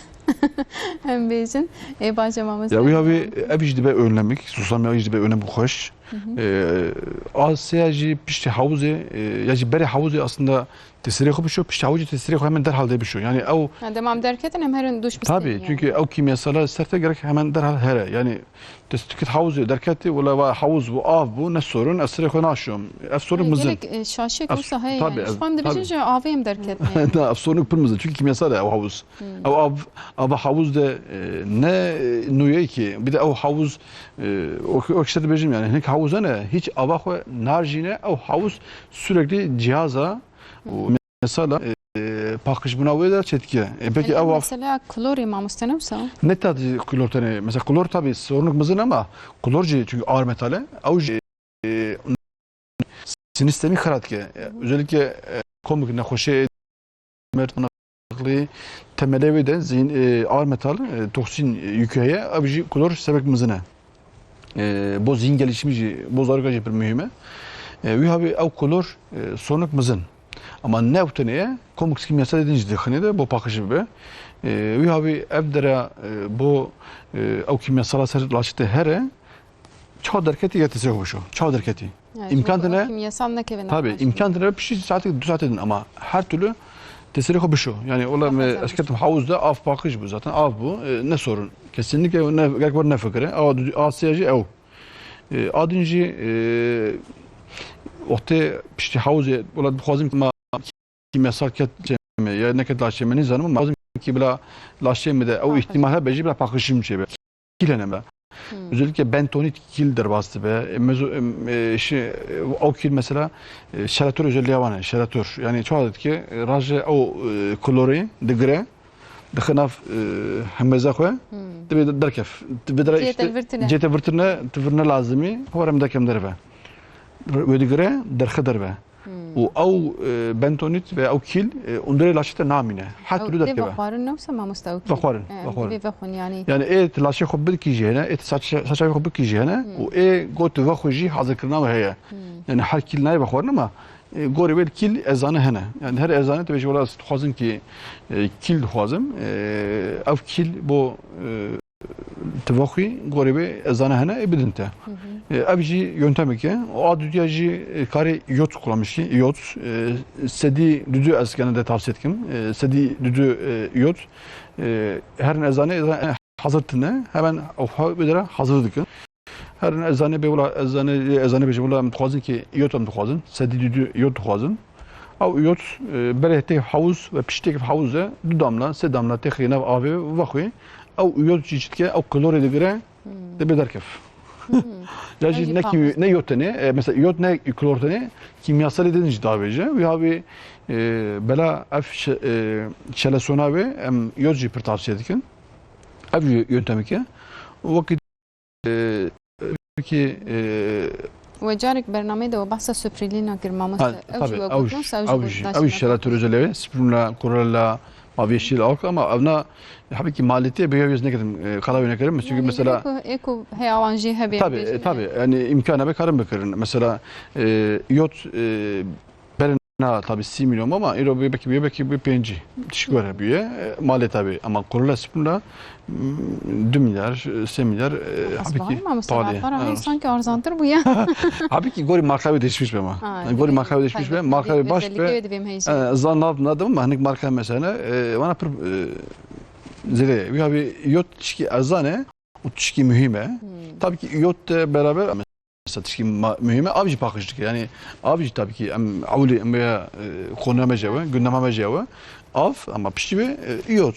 Em bêjin. Ê, baş e mamoste. Ya wî havî ev jî dibe önlemik. Susam ya jî dibe önlemik xweş. Hı hı. E, a sêya jî piştî havuzê, e, ya jî berê havuzê aslında tê serê xwe bişo, piştî hewcî tê serê xwe hemen derhal dê bişo. Yani ew Ha, dema em derketin em herin duş bistînin Tabii, yani. Çünkü ew kîmyasala ser te gerek hemen derhal here. Yani te tikit hewzê derketî, wela va hewz bû, av bû, ne sorun, ez serê xwe naşom. Ev sorun Yani mizin. Gelek, e, şaşek Ev, wisa heye tabii, yani. Ji ev, xwe em dibêjin tabii. Ji avê em derketine. Na, ev sorun pir mizin. Çünkü kîmyasal e ew hewz. Hmm. Ew av, ava hewz de, e, ne, e, nûyeyekî. Bir de ew hewz, e, o, o işte dibêjim yani. Hinek hewz hene, hiç ava xwe narjîne, ew hewz sürekli cihaza û mesela, e, paqijbûna wê de çêdike. E, peki Peki ew av- mesela klorê mamoste ne wisa? Ne tadı klor tenê. Mesela klor tabii sorunluk mizin ama klor jî çünkü ağır metal e. Ew jî, e, sinir sistemî xira dike. E, özellikle, e, komik nexweşê, temelê wê de zîn, e, ağır metal, e, toksin, e, yükü heye. Ev jî klor sebek mizin e. E, bo zîn gelişimi jî, bo zaroka jî pir muhîm e. E, wî havî ew klor, e, sorunluk mizin. Ama ne ew tenê ye, komik kîmyasal din jî dixinê de, bo paqij bibe. E, wî havî ev dere, e, bo, e, ew kîmyasala ser laşê te here, çawa derketî ya te serê xwe bişo. Çawa derketî. Yani, İmkan şimdi tine, kîmyasal nekeve tabii, nexweş. İmkan tine piştî saetê, du saetê din ama her türlü te serê xwe bişo. Yani, ola Daha me, fazla ez ketim hewz de av paqij bû zaten, av bû, e, ne sorun. Kesinlikle ne, gerek var ne fikire. Awa, awa sê jî ew. E, a din jî, e, wextê piştî hewzê, wela dixwazim ma kîmyasal ket çê me, ya neket laşê me, nizanim, ama lazim ki bila laşê me de ew Paqij. ihtimal hebe jî bila paqijim çêbe. Kîl hene me. Hmm. Özellikle bentonit kîl derbas dibe. E, mezo-, e, e, şi, e, ew kîl mesela, e, şeratör özelliği wan e, şeratör. Yani çawa dike, e, raje ew, e, klorê digire, dixe nav, e, hemeza xwe, Hmm. dibe derkef. Dibe dere Cihê işte, te virtine. cihê te virtine, tu virine lazimî, xwe rem dekem derve. Wê digire, derxe derve. Hmm. Û ew, e, bentonit ve ew kîl, e, underê laşê te namîne. Her Ew türlü tê derkeve. Vexwarin ne wisa mamoste ew kîl? Vexwarin, E, em vexwarin. divê vexwin yani. Yani ê tu laşê xwe bikî jî hene, ê tu saç-, saça xwe bikî jî hene Hmm. û ê got vexwe jî hazirkirina we heye. Hmm. Yani her kîl nayê vexwarin ama, e, gorê wê kîl erzane hene. Yani her erzane tu bêjî wela ez dixwazim ki, e, kîl dixwazim. E, ev kîl bo, e, tu vexwî gorê wê erzane hene, ê bidin te. Hı hı. E, ev jî yöntemeke. O a dudiya jî, e, karê iyot kullanmış ki, iyot, e, sedî dudu ez gene de tavsiye dikim. E, sedî dudu, e, iyot. E, herin erzane, erzane hazir tine, hemen o ha bedere hazir dikin. Herin erzane bê wela, erzane, erzane bêje wela em dixwazin ki iyot em dixwazin, sedî dudu iyot dixwazin. Ew iyot, e, berê tê hewz ve piştêk hewz e, du damla, sê damla tê xî nav avê vexwî. Ew iyot jî çi dike, ew klorê digire, Hmm. dibe derkev. Hmm. Ya Ew jî jî ne kî-, paqij. ne iyot tenê, e, mesela iyot ne klor tenê, kîmyasalê din jî davêje. Wî havî, e, bela ev şe-, e, şelesona wê, em iyot jî pir tavsiye dikin. Ev jî yöntemeke. Wekî, e, ki, e, We carek bernameyê de we behsa spirulina kir, mamoste. Ha, Ew jî tabii, we ew gotin, jî, wisa ew jî ew jî, gotin ew jî şeratör özelliği, spirulina, chlorella, mavi yeşil alk ama evna, tabii ki maliyeti bir yaz ne kadar, e, karar ne kadar, çünkü Yani mesela eko, eko heyawan jî hebe Tabii, bêjin e, yani. tabii, yani imkan hebe karin bikirin. Mesela, e, iyot, e, berna tabii sî milyon ama, ero belki, belki bir pêncî tişkor hebe, e, maliyet tabii. Ama chlorella, spirulina, m, du milyar, e, sê milyar, e, Bes tabii var ki mı? Mesela pahalı, para ha. Sanki arzantır bu ya. Tabii ki gorî marka bir değişmiş be ama. Ha, Yani gorî marka bir değişmiş be, marka bir baş be. Özellikle de benim heyecan. E, zan nav nadim ama, hani marka mesela, e, bana pir, e, zire. Bir abi iyot tişkî erzane, o tişkî mühime. Hmm. Tabii ki iyot de beraber, mesela tişkî ma-, mühime, av jî paqij dike. Yani av jî tabii ki em ewlî em ya, e, konuya me jewe, gündema me jewe. Av, ama piştî wê, e, iyot,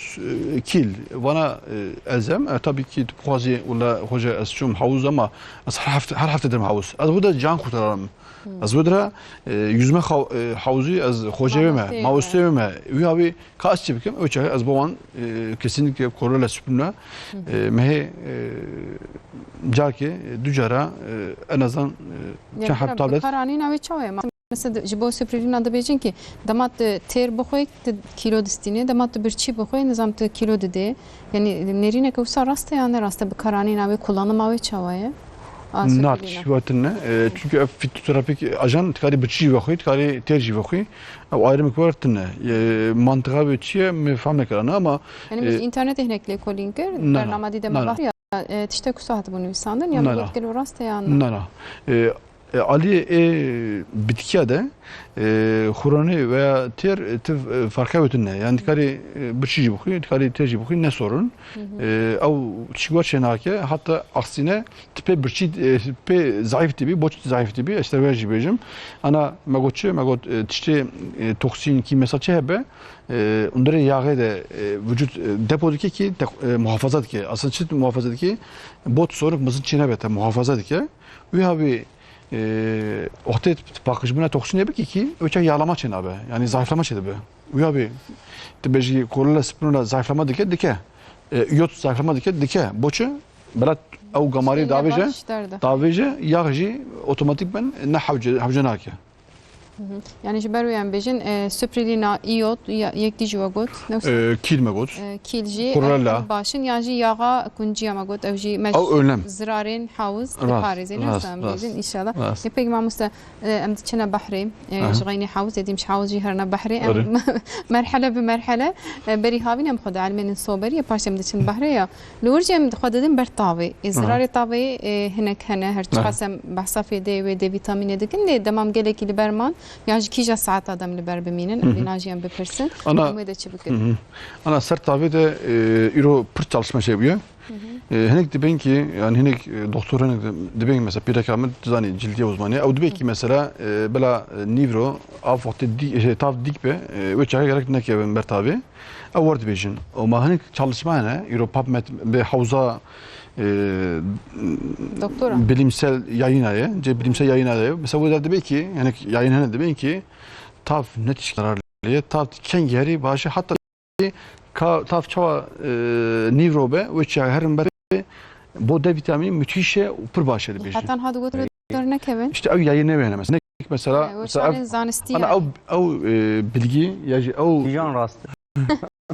e, kîl, vana, e, ez em, e, tabii ki tu bixwazî, wela hoca ez çûm hewz ama ez her hefte, her hefte derim hewz. Ez burada can kurtararım. Hmm. Ez burada, e, yüzme hav-, e, havuzî ez hoca wê me, Mamoste wê me. mamoste wê me. Wî havî ka ez çi bikim? Ew çaxê ez bo wan, e, kesinlikle chlorella, spirulina, Hı hı. e, mehê, e, carkê, e, du cara, e, en azından, e, Yani çend heb bira tablet. Bi karanîna wê çawa ye? Mesela, ji bo spirulina dibêjin ki dema tu têr bixwê, tu kîlo distînê, dema tu birçî bixwê, nizam tu kîlo didê. Yani nêrîneke wisa rast e ya ne rast e, bi karanîna wê, kullanima wê çawa ye? A, Na, spirulina. Tişkî wa tune. E, çünkü ev fitoterapik ajan, tu karî birçî jî vexwî, tu karî têr jî vexwî. Ew ayrımı var tune. E, mantığa wê çi ye, me fam nekirane ama, Yani e, biz internetê hinek lêkolîn kir, Na, na. bernama dî de Na, me na. bahs ya, e, tiştek wisa hatibû nivîsandin, ya Na, na. Got gelo rast e ya na? Na, na. E, E, aliyê ê bitkiya de, e, xuranî veya têr, e, ti, e, farqe wê tune. Yani dikarî, e, birçî jî bixwî, dikarî têr jî bixwî, ne sorun. Hı hı. E, ew çi wer çê nake, hatta aksine ti pê birçî, e, pê zayıf dibî, boç zayıf dibî, ez te wê jî bêjim. Ana me got çi, me got, e, tiştê, e, toksîn, kîmyasal çi hebe, e, underê yaxê de, e, vücut, e, depo dike ki te, e, muhafaza dike. Aslında çi muhafaza dike? Bot sonik mizin çê nebe te muhafaza dike. Wî havî, e, wextê paqijbûna toksînê bikî ki, wê çax yağlama çênabe, yani zayıflama çêdibe. Wî havî, tu bêjî chlorella spirulina zayıflama dike, dike. E, iot zayıflama dike, dike. Boçi? Bela ew gamarî davêje, davêje, yax jî otomatik ben ne hewce, hewce nake. Hı hı. Yani ji ber wê em bêjin, e, spirulina, iot, ya, yek dî jî we got, ne wisa? E, kîl me got. E, kîl jî, e, chlorella, baş in, ya jî yaxa kunciya me got, ew jî me ji zirarên hewz diparêzin, ne wisa em bêjin, înşallah. Rast. Yê pêk mamoste, e, em diçine behrê, e, ji xeynî hewz, êdî em ji hewz jî herine behrê, em merhele bi merhele, e, berî havîn em xwe dielmênin soberiyê, paşê em diçin behrê ya. Li wir jî em xwe didin ber tavê. Ê, zirarê tavê, ê, hinek hene, her çiqas em behsa fêdeyê wê D vîtamînê dikin, lê demam gelekî li ber man, yan ji kîja saeta dem li ber bimînin, em vê najî em bipirsin. Ana, em wê de çi bikin? Ana ser tavê de, e, îro pir çalışma çêbûye. E, hinek dibên ki, yani hinek, e, doktor hinek di-, dibên mesela pîreka min, tu zanî cildî uzmanî, ew dibê ki mesela, e, bila, e, nîvro, av wextê dî-, şey, tav dîk be, e, wê çaxê gerek nekevin ber tavê. Ew wer dibêjin. Û ma hinek çalışma hene, îro PubMed bi hewza, e, bilimsel yayına ye, cê bilimsel yayına ye. Mesela wê de dibê ki, yani yayın hene dibên ki, tav ne tişkî zararlı ye, tav kengî herî baş e, hatta ka, tav çawa, e, nîvro be, wê çiya herin berê, bo D vîtamînî müthiş e û pir baş e dibêjin. Heta niha digot dernekevin. İşte ew yayın ne wê hene mesela. Mesela, e, mesela ev, zanistî ana ya. Ew, ew, e, bilgi ya jî ew. Kîjan rast.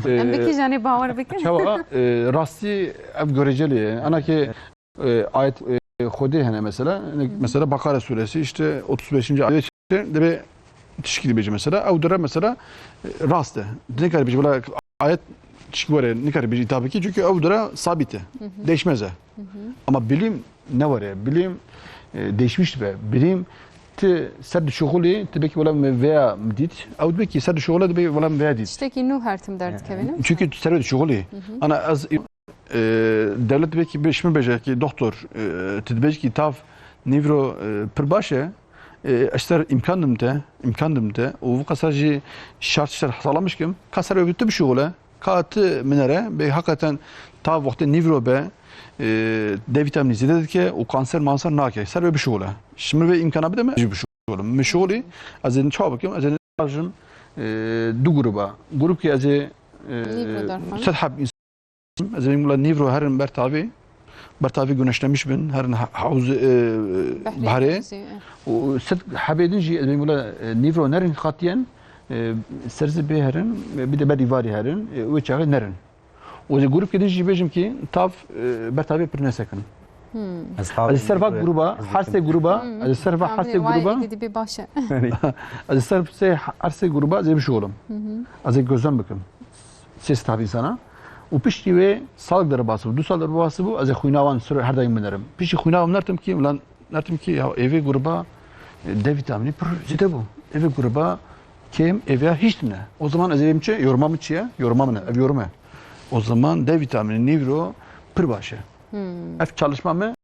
Em bi kîjanê bawer bikin? Çawa, e, rastî ev göreceli ye. Ana ki, e, ayet, e, Xwedê hene mesela. Mesela Bakara suresi işte otuz beşinci ayet dibê tişkî dibêje mesela. Ew dire mesela, e, rast e. Nikare bêje bila ayet tişkî were, nikare bêje îta bikî. Çünkü ew dire sabit e. Değişmez e. Ama bilim ne were? Bilim, e, değişmiş be. Bilim ti ser dişuxulî, ti belkî wela me veya dît. Ew dibê ki ser dişuxulî dibê wela me veya dît. Tiştekî nû her tim derdikevin. Çünkü ser dişuxulî. Ana ez, e, dewlet dibê ki bê şimi bêje ki doktor, e, ti dibêj ki tav nîvro, e, pir baş e. E, ez ser imkan dim te, imkan dim te. Û vî qasa jî şart ser sağlamış kim. Ka ser tu bişuxule. Ka ti minere, bê hakikaten tav wextê nîvro be, e, D vîtamînî zêde dike û kanser manser nake. Ser wê bişuxule. Ji min vê îmkana bide me, ez jî bişuxulim. Min şuxulî, ez ê çawa bikim? Ez ê bajim, e, du gruba. Grubkê ez ê, e, sed heb însan, ez ê bêjim wela nîvro herin ber tavê. Ber tavê güneşlemiş bin, herin ha-, hewz, e, behrê. Û sed hebê din jî, ez ê bêjim wela, e, nîvro nerin xatiyen, e, ser zê bê herin, e, bir de ber îvarî herin, e, wê çaxê nerin. Û ez ê grûpkê din jî bêjim ki tav, e, ber tavê pir nesekin. Ez ser va gruba, her sê gruba, ez ser va her sê gruba, ez ser sê, her sê gruba ez ê bişuxulim. Ez ê gözlem bikim. Sê sed insana. Û piştî wê sal derbas bû, du sal derbas bû, ez ê xwîna wan ser her daim binerim. Piştî xwîna wan nertim ki, ulan nertim ki ya êvê gruba, e, D vîtamînî pir zêde bû. Êvê gruba kêm, êvê ya hiç ne. O zaman ez ê bêjim çi? Yoruma min çi ye? Yoruma min e. Ev yorum e. O zaman D vîtamînî nîvro pir baş e. Ev çalışma me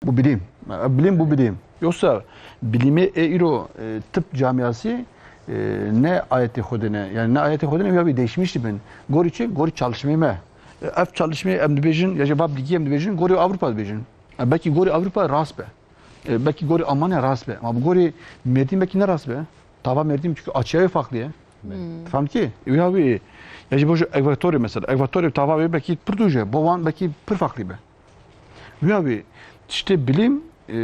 bu bilim. Ev bilim bu bilim. Yoksa bilimê ê îro, e, tıp camiası, e, ne ayetê Xwedê ne. Yani ne ayetê Xwedê ne ya bir değişmiş bin. Gorî çi? Gorî çalışmê me. E, ev çalışmê em dibêjin, ya jî va bilgî em dibêjin, gorî Avrupa dibêjin. E, belkî gorî Avrupa rast be. E, belkî gorî Almanya rast be. Ama bu gorî Mêrdîn belkî ne rast be. Tava Mêrdîn çünkü açıya farklı ye. Fehmkî? Wî ya wî. Ya jî bo jî ekvatorê mesela. Ekvatorê tava wê belkî pir dûj e. Bo wan belkî pir farklı be. Wî ya wî. Tiştê bilim, e, e,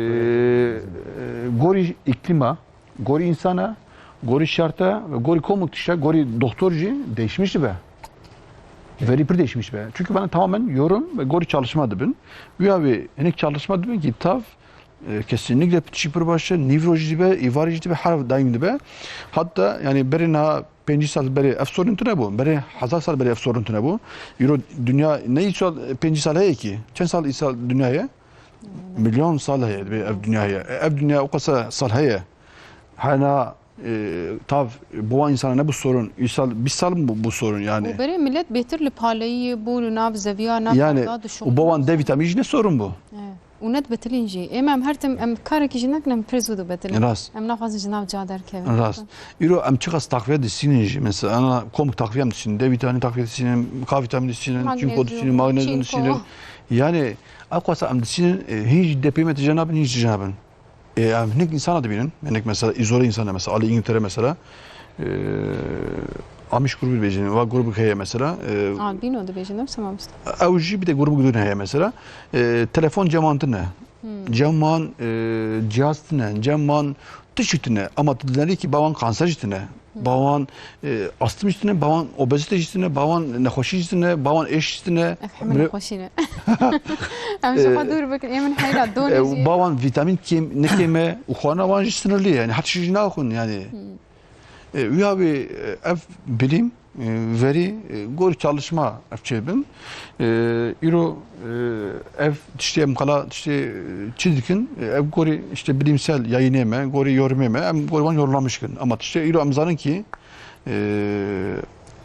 gorî îklîma, gorî însana, gorî şarta ve gorî komik tişta, gorî doktor jî değişmiş be. Verî pir değişmiş be. Çünkü bana tamamen yorum ve gorî çalışma dibin. Wî ya wî hinek çalışma dibin ki tav, e, kesinlikle tiştî pir baş e, nîvro jî dibe, îvarî jî dibe, her daim dibe. Hatta yani berê niha pêncî sal berê ev sorun tune bû, berê hezar sal berê ev sorun tune bû. Îro dünya ne îsal, pêncî sal heye ki. Çend sal îsal dünya ye? Milyon sal heye, dibê ev dinya heye. E, ev dinya o qasa sal heye. Hena, e, tav, bo wan insana ne bu sorun. Îsal, bîst sal bu, bu sorun yani. Û berê millet bêtir li paleyî bû, li nav zeviya, nav Yani, da û bo wan D vîtamîn jî ne sorun bu. Evet. Û ne dibetilîn jî. Ê me em her tim, em karekî jî nakin, em pir zû dibetilîn. Rast. Em naxwazin ji nav ca derkevin. Rast. Îro em çiqas takviye disînin jî. Mesela, ana komik takviye em disînin. D vîtamîn takviye disînin, K vîtamîn disînin, çinko Magnezyo, disînin, magnezyon çinko. disînin. Yani, ew qasa em disînin, e, hîn jî depê me tije nabin, hîn jî tije nabin. E, em hinek insana dibînin. Hinek mesela, îzole insana mesela, alî İngiltere mesela, e, Amiş grubî dibêjin, va grubik heye mesela, e, Albino dibêjin, ne wisa mamoste? Ew jî bir de grubik din heye mesela. E, telefon cem wan tine. Hmm. Cem wan, e, cihaz tine, cem wan tişt tine. Ama tu dinêrî ki ba wan kanser jî tine. Hmm. Ba wan, e, astım jî tine, ba wan obezite jî tine, ba wan nexweşî jî tine, ba wan êş jî tine. Ev hemî Mire- nexweşî ne. Em ji E, xwe dûr bikin, ê min heyra donê e, jî. Ba wan vîtamîn kêm, ne kêm e û xwarina wan jî sinirlî ye. Yani her tişt jî naxwin yani. Hmm. E, wî havî, e, ev bilîm, e, verî, e, gorî çalışma ev çêbin. E, îro, e, ev tiştê em qala tiştê, e, çi dikin? E, ev gorî işte bilimsel yayınê me, gorî yorumê me, em gorî wan yorumlamış kin. Ama tiştê îro em zanin ki, e,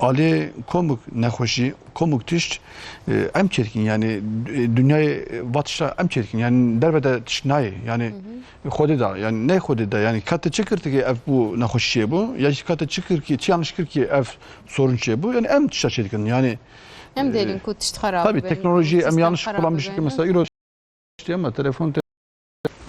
alê komik nexweşî, komik tişt, e, em çêdikin. Yani, e, dinyayê, e, va tişta em çêdikin. Yani derve de tişt nayê. Yani, Hı hı. Xwedê da, yani ne Xwedê da, yani kate çi kir ki ev bu nexweşî çêbû, ya jî kate çi kir ki, çi yanlış kir ki ev sorun çêbû, yani em tişta çêdikin, yani, Em e, dêrin ku tişt xerab tabii bibin, teknoloji em sistem yanlış xerab kullanmış bibin. Mesela, îro işte ama telefon te-,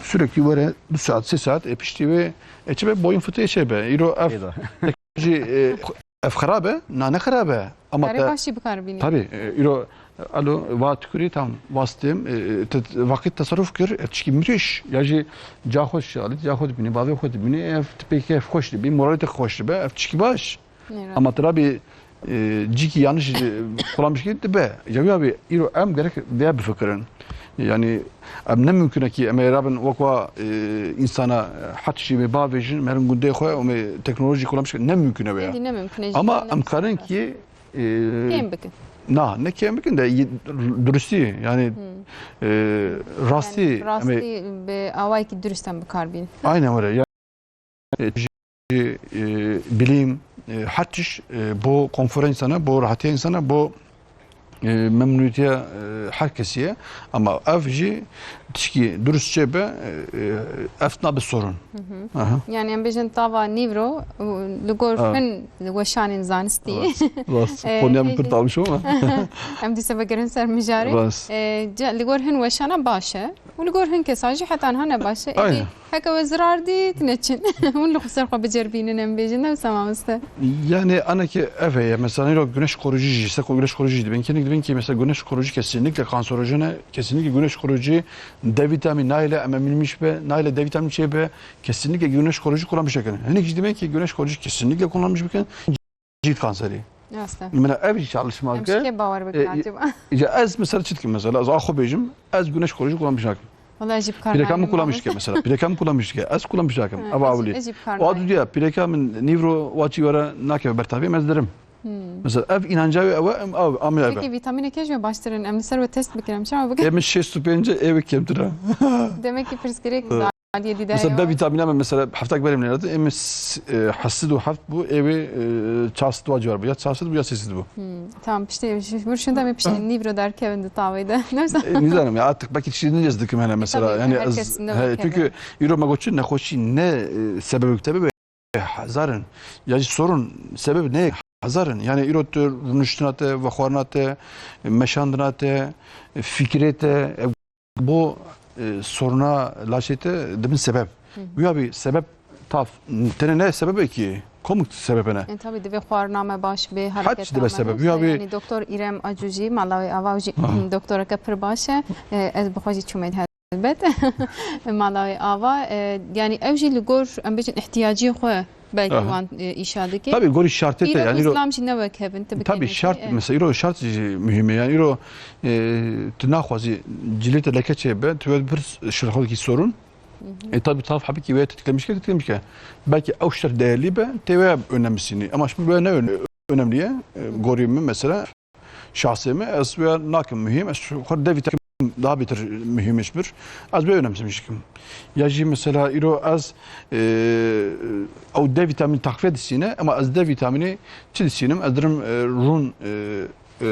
sürekli were du saat, sê saat, e, piştî wê, e, çi be boyun fıtığı çê be, îro ev Ê da. teknoloji, e, ev xerab e, na ne xerab e, ama Karê te-, baş jî bikar bînî. Tabii, e, îro, alo, va tukurî tam wastêm, e, e, te-, vakit tasarruf kir, ev tişkî müthiş. Ya jî ca xwe şalî, ca xwe dibînî, bavê xwe dibînî, ev tipê keyf xweş dibî, moralê te xweş dibe, ev tişkî baş. Nêra. Ama tu rabî, e, cîkî yanlış, e, kullanmış kî dibe. Ya wî abi, îro em gerek vêya bifikirin. Yani, em ne mümkün e ki em ê rabin wek wa, e, insana, e, her tiştî me bavêjin, merin gundê xwe, em ê teknolojî kullanmış, ne mümkün e vêya. Êdî ne mümkün e, Ama jî em karin ki, e, Kêm bikin. Na, ne kêm bikin de, y-, durustî, yani, Hmm. e, rastî, Yani, em ê rastî bi awayekî durust em bikar bîn. Aynen öyle. Yani, e, e, bilim, e, her tişt, e, bo konfora insana, bo rahatîya insana, bo, e, memnuniyetiya, e, her kesî ye. Ama ev jî tişkî durust çêbe, e, e, ev nabe sorun. Hı hı. Aha. Yani em bêjin tava nîvro, û li gor Ha. hin weşanên zanistî. Rast, rast. E, Konuya min pir tavî şo. Em dîse vegerin ser mijarê. Rast. E, ca-, li gor hin weşana baş e. Û li gor hin kesa jî heta niha ne baş e. Aynen. Êdî heke we zirar dît, neçin. Hûn li xwe ser xwe biceribînin, em bêjin, ne wisa mamoste? Yani, anekê ev heye, mesela, îro güneş koruyucu jî, seko güneş koruyucu jî dibin. Hinek dibin ki, mesela, güneş koruyucu kesinlikle kanserojen e, kesinlikle güneş koruyucu D vitamin nayle em eminmiş be, nayle D vitamin çê be, kesinlikle güneş koruyucu kullanmış ekin. Hinek jî dibin ki, güneş koruyucu kesinlikle kullanmış bikin. Cilt kanseri. Rast e. Mesela ev jî çalışma Em ke, çikê bawer e, bikin acaba? Ya ez mesela çi dikim mesela, ez axwe bêjim, ez güneş koruyucu kullanmış nakim. Wala ez jî bi kar Pireka min naynim kullanmış mamoste. ke mesela, pireka min kullanmış ke, ez kullanmış nakim. Ha, Ev ez jî, awilî. ez jî bi kar O naynim. Dudiya, pireka min nîvro wa çî were nake ber tavê ez dirim. Hmm. Mesela ev inanca wê ew e, em, ew, amê ev e. Peki vitaminê kê ji we baştir in? Em li ser we test bikin, em çawa bikin? Em şêst û pênc e, ew ê kêmtir e. Demek ki pirsgirêk Aliyê dîdayê Mesela B var. vitamîna me mesela heftak berê min nêrate, ê min s-, e, heşt sed û heft bû, ê wê, e, çar sed wa ciwar bû. Ya çar sed bû ya sê sed bû. Hmm, tamam, piştî ji vir şunda me piştî nîvro derkevin di tavê de. Ne wisa? E, nizanim ya, artık belki tiştî din ez dikim hene E, mesela. tabii, Yani her ez, kes ne he, derkeve. Çünkü îro me got çi nexweşî ne, e, sebebek tebe be hezar in. Ya jî sorun sebeb ne hezar in. Yani îro tu rûniştina te, vexwarina te, meşandina te, fikirê te, e, Bo, e, soruna laşê te dibin sebeb. Hı hı. Wî abi sebeb taf, tenê ne sebebekî, komik sebebe ne? E, tabii divê xwarina me baş be, Her hareket tişt dibe me sebeb. baş Wî be. abi Yani doktor İrem Acu jî, mala wê ava jî Aha. doktoreke pir baş e. E, ez bi xwe jî çûme helbet. Mala wê ava, e, yani ev jî li gor, em bêjin ihtiyaciyê xwe belkî Aha. wan, e, îşa dike. Tabii gorî şartê te Îro yani îro- Îslam jî ne wek hevin, tu Tabii bikêne şart, ki, e. mesela îro şart jî mühim e. Yani îro, e, tu naxwazî cilê te leke çêbe, tu wê bir şirxodekî sorun. Hı hı. E, tabii taf hebikî wê tetiklemiş ke, tetiklemiş ke. Belki ew şter değerli be, te wê önemlisini. Ama şimdi böyle ne öne-, önemli ye? E, Hı. gorî min mesela, şahsê min, ez wê nakim mühim, ez xwe de vitamin daha beter mühim iş bir. Ez bê önemsemiş kim. Ya jî mesela îro ez, e, ew D vîtamîn takviye disîne, ama ez D vîtamînî çi disînim? Ez dirim, e, rûn, e, e,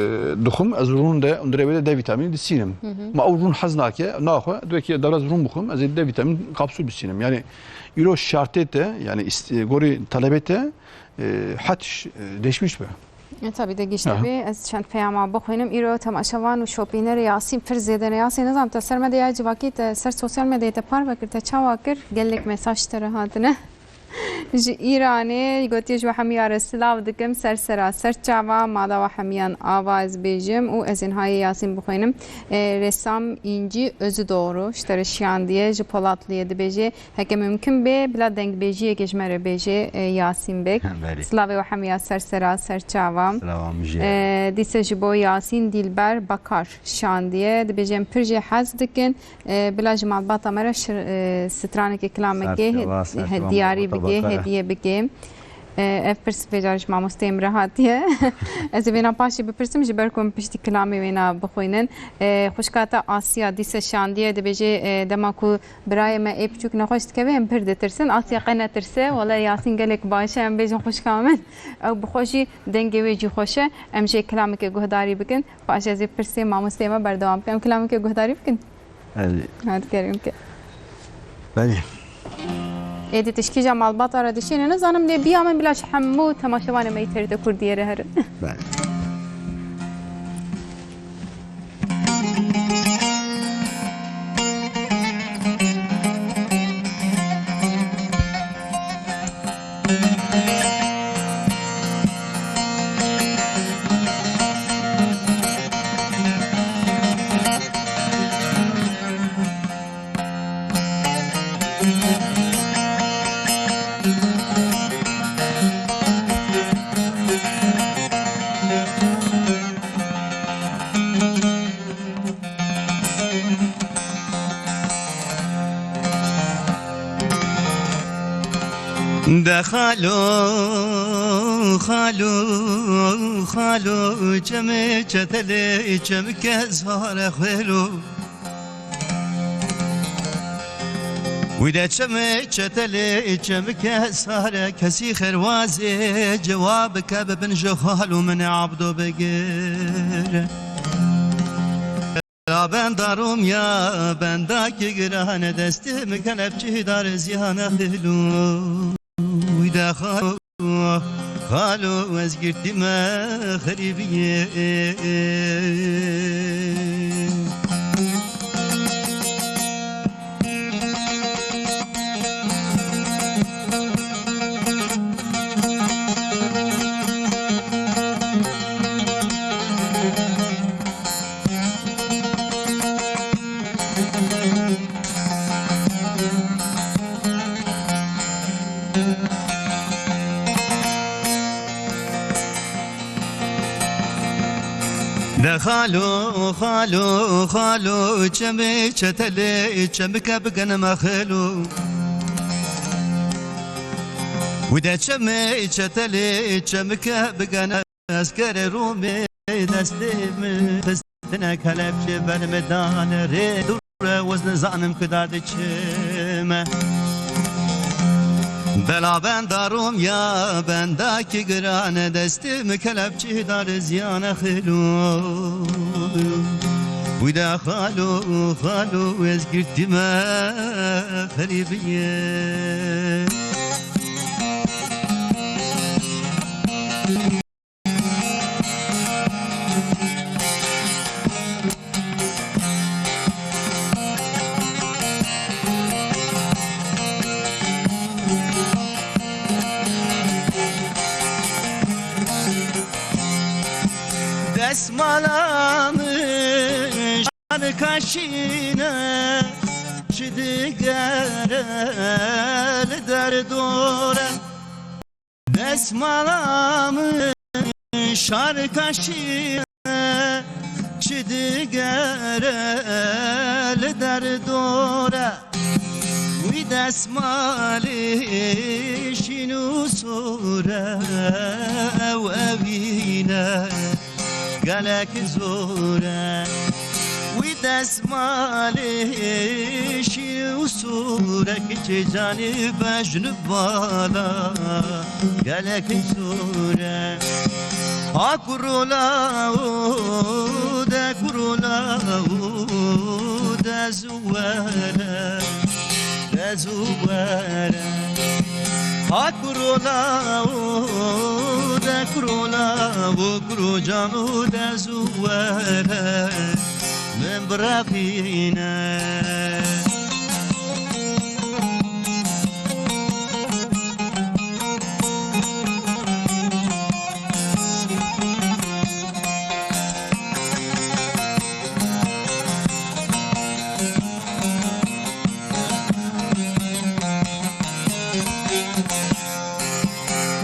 dixwim, ez rûn de, hundirê wê de D vîtamînî disînim. Hı hı. Ma ew rûn hez nake, naxwe, dibê ki dewra ez rûn bixwim, ez ê D vîtamîn kapsûl bisînim. Yani îro şartê te, yani ist-, gorî talebê te, e, het ş-, e, değişmiş be. E, tabii de gişte Aha. be, ez çend peyama bixwînim. Îro temaşevan û şopînerê Yasîn pir zêde ne. Yasîn, nizam te ser medyaya civakî te, ser sosyal medyayê te parve kir, te çawa kir? Gelek mesaj te re hatine. Ji Îranê gotiye, ji we hemiya re silav dikim, ser sera, ser çava, mada we hemiyan ava ez bêjim û ez ên hayê Yasîn bixwînim. E, ressam İnci Özüdoğru ji te re şiyandiye, ji Polatlı'ya dibêje, heke mümkün bê, bila dengbêjiyekê ji me re bêje, e, Yasîn Bek. Belê. Silavê we hemiya ser sera, ser çava. Silav min jê. E, dîse ji bo Yasîn Dilber Bakar şiyandiye, dibêje em pir jê hez dikin. E, bila ji malbata me re şir-, e, stranekê, kilamekê Serkeva, he-, serkeva he-, diyarî malbata bike, Bakar. Hediye bike. E, ev pirs vê carî ji mamosteyê min re hatiye. Ez ê vêna paşê bipirsim, ji ber ku em piştî kilamê wêna bixwînin. E, xwişka te Asya dîse şandiye, dibêje, e, dema ku birayê me ê piçûk nexweş dikeve, em pir ditirsin. Asya qe netirse, wele Yasîn gelek baş e, em bêjin xwişka min. Ew bi xwe jî dengê wê jî xweş e. Em jê kilamekê guhdarî bikin. Paşê ez ê pirsê mamosteyê me berdewam bikim. Em kilamekê guhdarî bikin. Belê. Hadi kerem ke. Belê. Êdî tişkîja malbata re dişîne, nizanim lê biya min bila ji hemû temaşevanê me yê T R T Kurdiyê re herin. Belê. De xalo, xalo, xalo, çemê çetelê, çemke zare xwêlo. Wî de çemê çetelê, çemke sare, kesî xêrwazê cewab ke bibin ji xalo min Abdo bigir. La benda Rûmya, benda ki girane, destê min kelepçî dare ziyane xêlo. Wî de xalo, xalo, ez girtî me xerîbiyê. De xalo, xalo, xalo, çemê çetelê, çemike bigene me xêlo. Wî de çemê çetelê, çemike bigene. Ez kerê Rûmê destê min xistine kelepçê ber min dane rê dûre, ez nizanim ku da diçime. Bela benda Rûmya, benda ki girane, destê min kelepçê dare ziyane xêlo. Wî de xalo, xalo, ez girtî me xerîbiyê. Desmala min şar kaşîne, çi digere li derdore. Desmala min şar kaşîne, çi digere li derdore. Wî desmalê şîn û sor e, ew evîne gelek zor e. Wî desmalê şî û sûrek çê canê bejn bala gelek zor e. Ha kurola û de kurola û de zû were, de zû were. Ha kurola û de kurola û kuro can û de zû were min birevîne.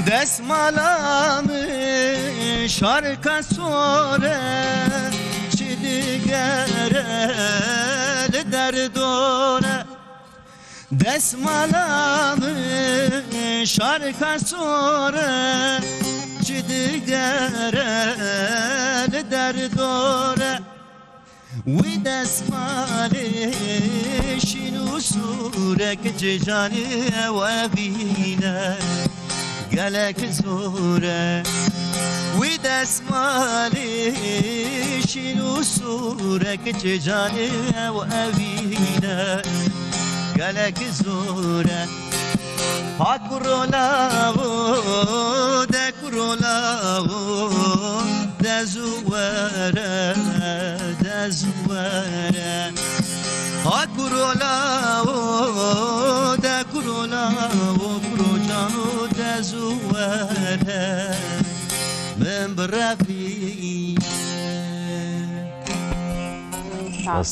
Desmala min şarka sor e, çi digere li derdor e. Desmala min şarka sor e, çi digere li derdor e. Wî desmalê şîn û sûrek çê canê ew evîne gelek zor e. Wî desmalê şîn û sûrek çê canê ew evîne gelek zor e. Ha kurola û de kurola û de zû were, de zû were. Ha kurola û de kurola û kuro can û de zû were min birevîne. Sağ ol.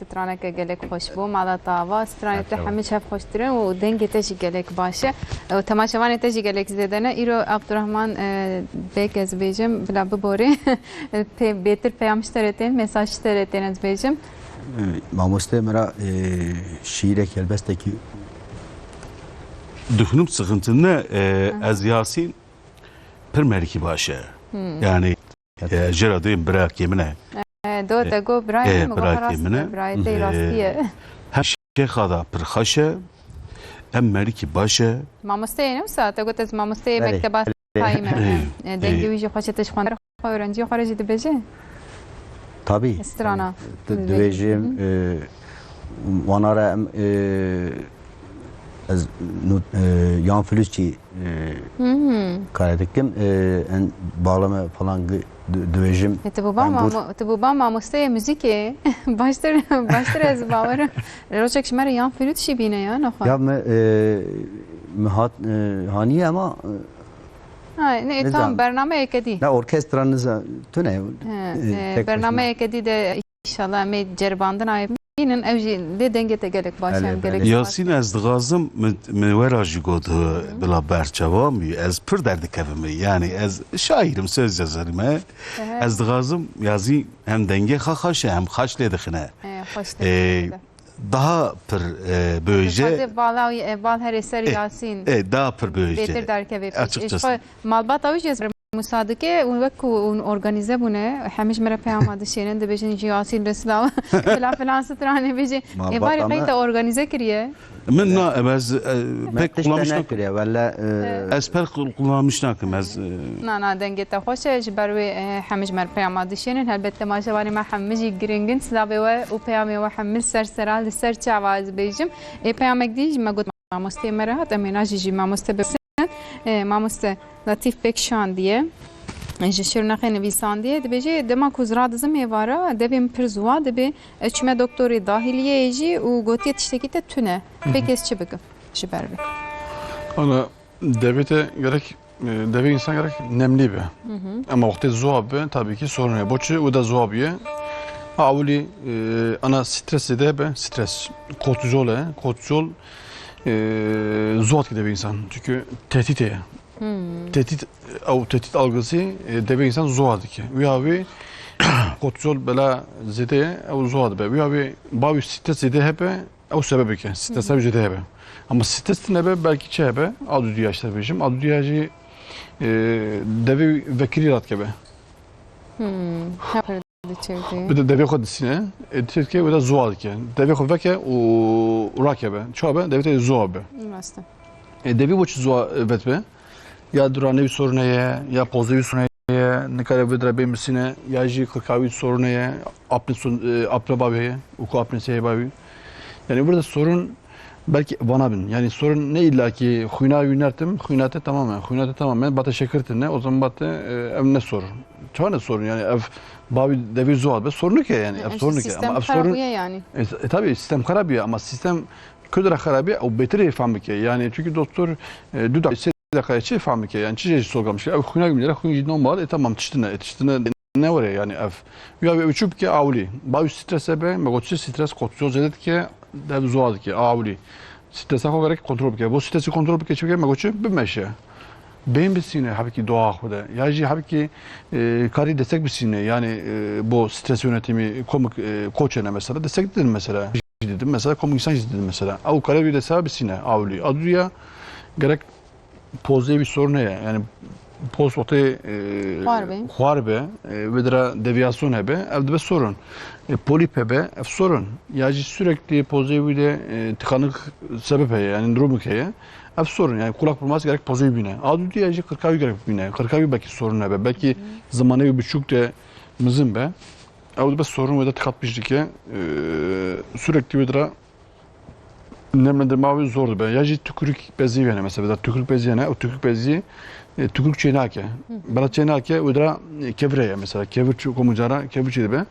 Straneke gelek xweş bû, mala te ava. Stranê te hemî çev xweştir in û dengê te jî gelek baş e. Û temaşevanê te jî gelek zêde ne. Îro Abdurrahman, e, bêk ez bêjim, bila biborê. Pê-, bêtir peyam ji te re tên, mesaj ji te re tên ez bêjim. E, mamoste min ra, e, şîîrek helbestekî dixwînim, sixintin ne, e, ez Yasîn pir merikî baş e. Hmm. Yani, e, jê re dibêm birakê min e. E, do te got birayê min, e, birakê min e. Birayê te rastî ye. Hem şêxa da pir xweş e, hem merikî baş e. Mamosteyê ne wisa? Te got ez mamosteyê mekteba tayî me. E, dengê wî jî xweş e, te ji xwe xwe öğrenciya xwe re jî dibêje? Tabii. Strana. Di-, dibêjim, e, wana re em, e, ez nu-, e, yan flütçî, e, kare dikim, e, en bağlama falan gi-, di-, dibêjim. E, tu bûba mamo-, tu bûba mamosteyê muzîkê. Baştir, baştir ez bawerim. Rojek ji me re yan flüt jî bîne ya, nexwe. Ya me, e, me hat, e, haniye ama, e, Ha, ne, tam bernameyeke dî. Ne orkestra niza tune. He, e, e, tek bernameyeke dî de inşallah em ê ceribandina wê bînin. Ew jî lê dengê te gelek baş e, em gelek. Yasîn, ez dixwazim min, min we ra jî got, bila berçavan bî. Ez pir derdikevim. Yani ez şaîrim, söz yazarım, he. Ehe. Ez dixwazim yazî hem dengê xwe xweş e, hem xweş lê dixine. E, xweş lê dixine. Daha pir, e, bêje. Dixwaze bala wî, e, bal herê ser Yasîn. E, daha pir bêje. Bêtir derkeve pêş. Açıkçası. Ji xwe malbata wî jî ez musa dike û wek ku hûn organize bûne, hemî ji me re peyama dişênin, dibêjin ji Yasîn re silav. Filan filan stranê bêjin. Êvarê pey te organize kiriye. Min na, em ez, e, pek kullanmış nakim. Wele, e, ez pek kul-, kullanmış nakim, ez, e. Na, na, dengê te xweş e, ji ber wê, e, hemî ji me re peyama dişênin. Helbet temaşevanê me hemî jî giring in. Silavê we û peyamê we hemî li ser sera, li ser çava ez bêjim. Ê, peyamek dî ji me got, mamosteyê me re hat, em ê najî jî mamoste bipirsin. E, mamoste Latîf pêk şandiye. Ji Şirnexê nivîsandiye. Dibêje, dema ku ez radizim êvara, devê min pir ziwa dibe. Ez çûme doktorê dahiliyeyê jî û gotiye tiştekî te tune. Pêk ez çi bikim ji ber vê? Ana, devê te gerek, e, devê însan gerek nemlî be. Ama wextê ziwa be, tabii ki sorun heye. Boçi û de ziwa bûye. Ha, ewilî, e, ana stres zêde hebe, stres. Kortizol e, kortizol, e, ziwa dike devê însan. Çünkü tehdit heye. Tehdit, ew tehdit algısı, e, devê însan ziwa dike. Wîya wî kortizol bela zêde ye, ew ziwa dibe. Wîya wî bawî stres zêde hebe, ew sebebek e. Stres ew zêde hebe. Ama stres tine be, belkî çi hebe? Adûdiya işte bêjim. Adûdiya jî, e, devê vekirî radikeve. Bi de devê xwe disîne, e, dîtê dike wê de zuwa dike. Devê xwe veke û, û rakeve. Çawa be? Devê te zuwa be. Rast e. E, devî bo çi zuwa, e, vetbe? Ya dura newî sorun heye, ya pozê wî sorun heye, nikare vê dire bên bisîne, ya jî qirka wî sorun heye, apne son-, e, apne bavê heye, û ku apne seyê bavî. Yani burada sorun belki vana bin. Yani sorun ne illa ki xwîna wî nertim, xwîna te tamamen, xwîna te tamamen, bate şekir tine, o zaman bate, e, ev ne sorun. Çawa ne sorun? Yani ev bavî devî zuwa be, sorun ke yani, ev sorun ke. Ama ev sorun, e, e, tabii sistem xerab ya ama sistem kudra xerab ya, o betri fam ke. Yani çünkü doktor, e, du da Deqe çi fam bike, yani çi jê sorgam şike? Ev xwîna gimîne, xwîn jî normal, e, tamam, tiştine, e, tiştine ne were yani ev. Ya ev çi bike awlî. Bawi stres be, me got çi stres, kortizol zêde dike, dev zuwa dike, awlî. Stresa xwe gerek kontrol bike. Bo stresi kontrol bike, çi bike, me got çi bimeşe. Beyin bisîne, hebkî doğa xwe de. Ya jî hebkî, e, karî destek bisîne, yani, e, bo stres yönetimi, komik, e, koçene mesela, destek dedin mesela. Dedim mesela, komik insan dedim mesela. Ew kare bir desa bisîne, awlî. Aduya gerek pozê wî sorun heye. Yani poz wextê, e, Xwar be. Xwar be, e, vê dira deviyasyon hebe, ev dibe sorun. E, polîp hebe, ev sorun. Ya jî sürekli pozê wî de, e, tıkanık sebep heye, yani durum heye. Ev sorun, yani kulak burması gerek pozê wî bîne. A dû ya jî qirka wî gerek bîne. Qirka wî belki sorun hebe, belki Hı. zimanê wî biçûk de mizin be. Ew dibe sorun wê de tıkatmış dike. E, sürekli wê dira nemlendirma wî zor dibe. Ya jî tükürük bezî hene mesela, tükürük bezî hene, o tükürük bezî, e, tükürük çê nake. Hı hı. Bela çê nake, wê dira, e, kevir heye mesela. Kevir çi, komu cara, kevir çê dibe.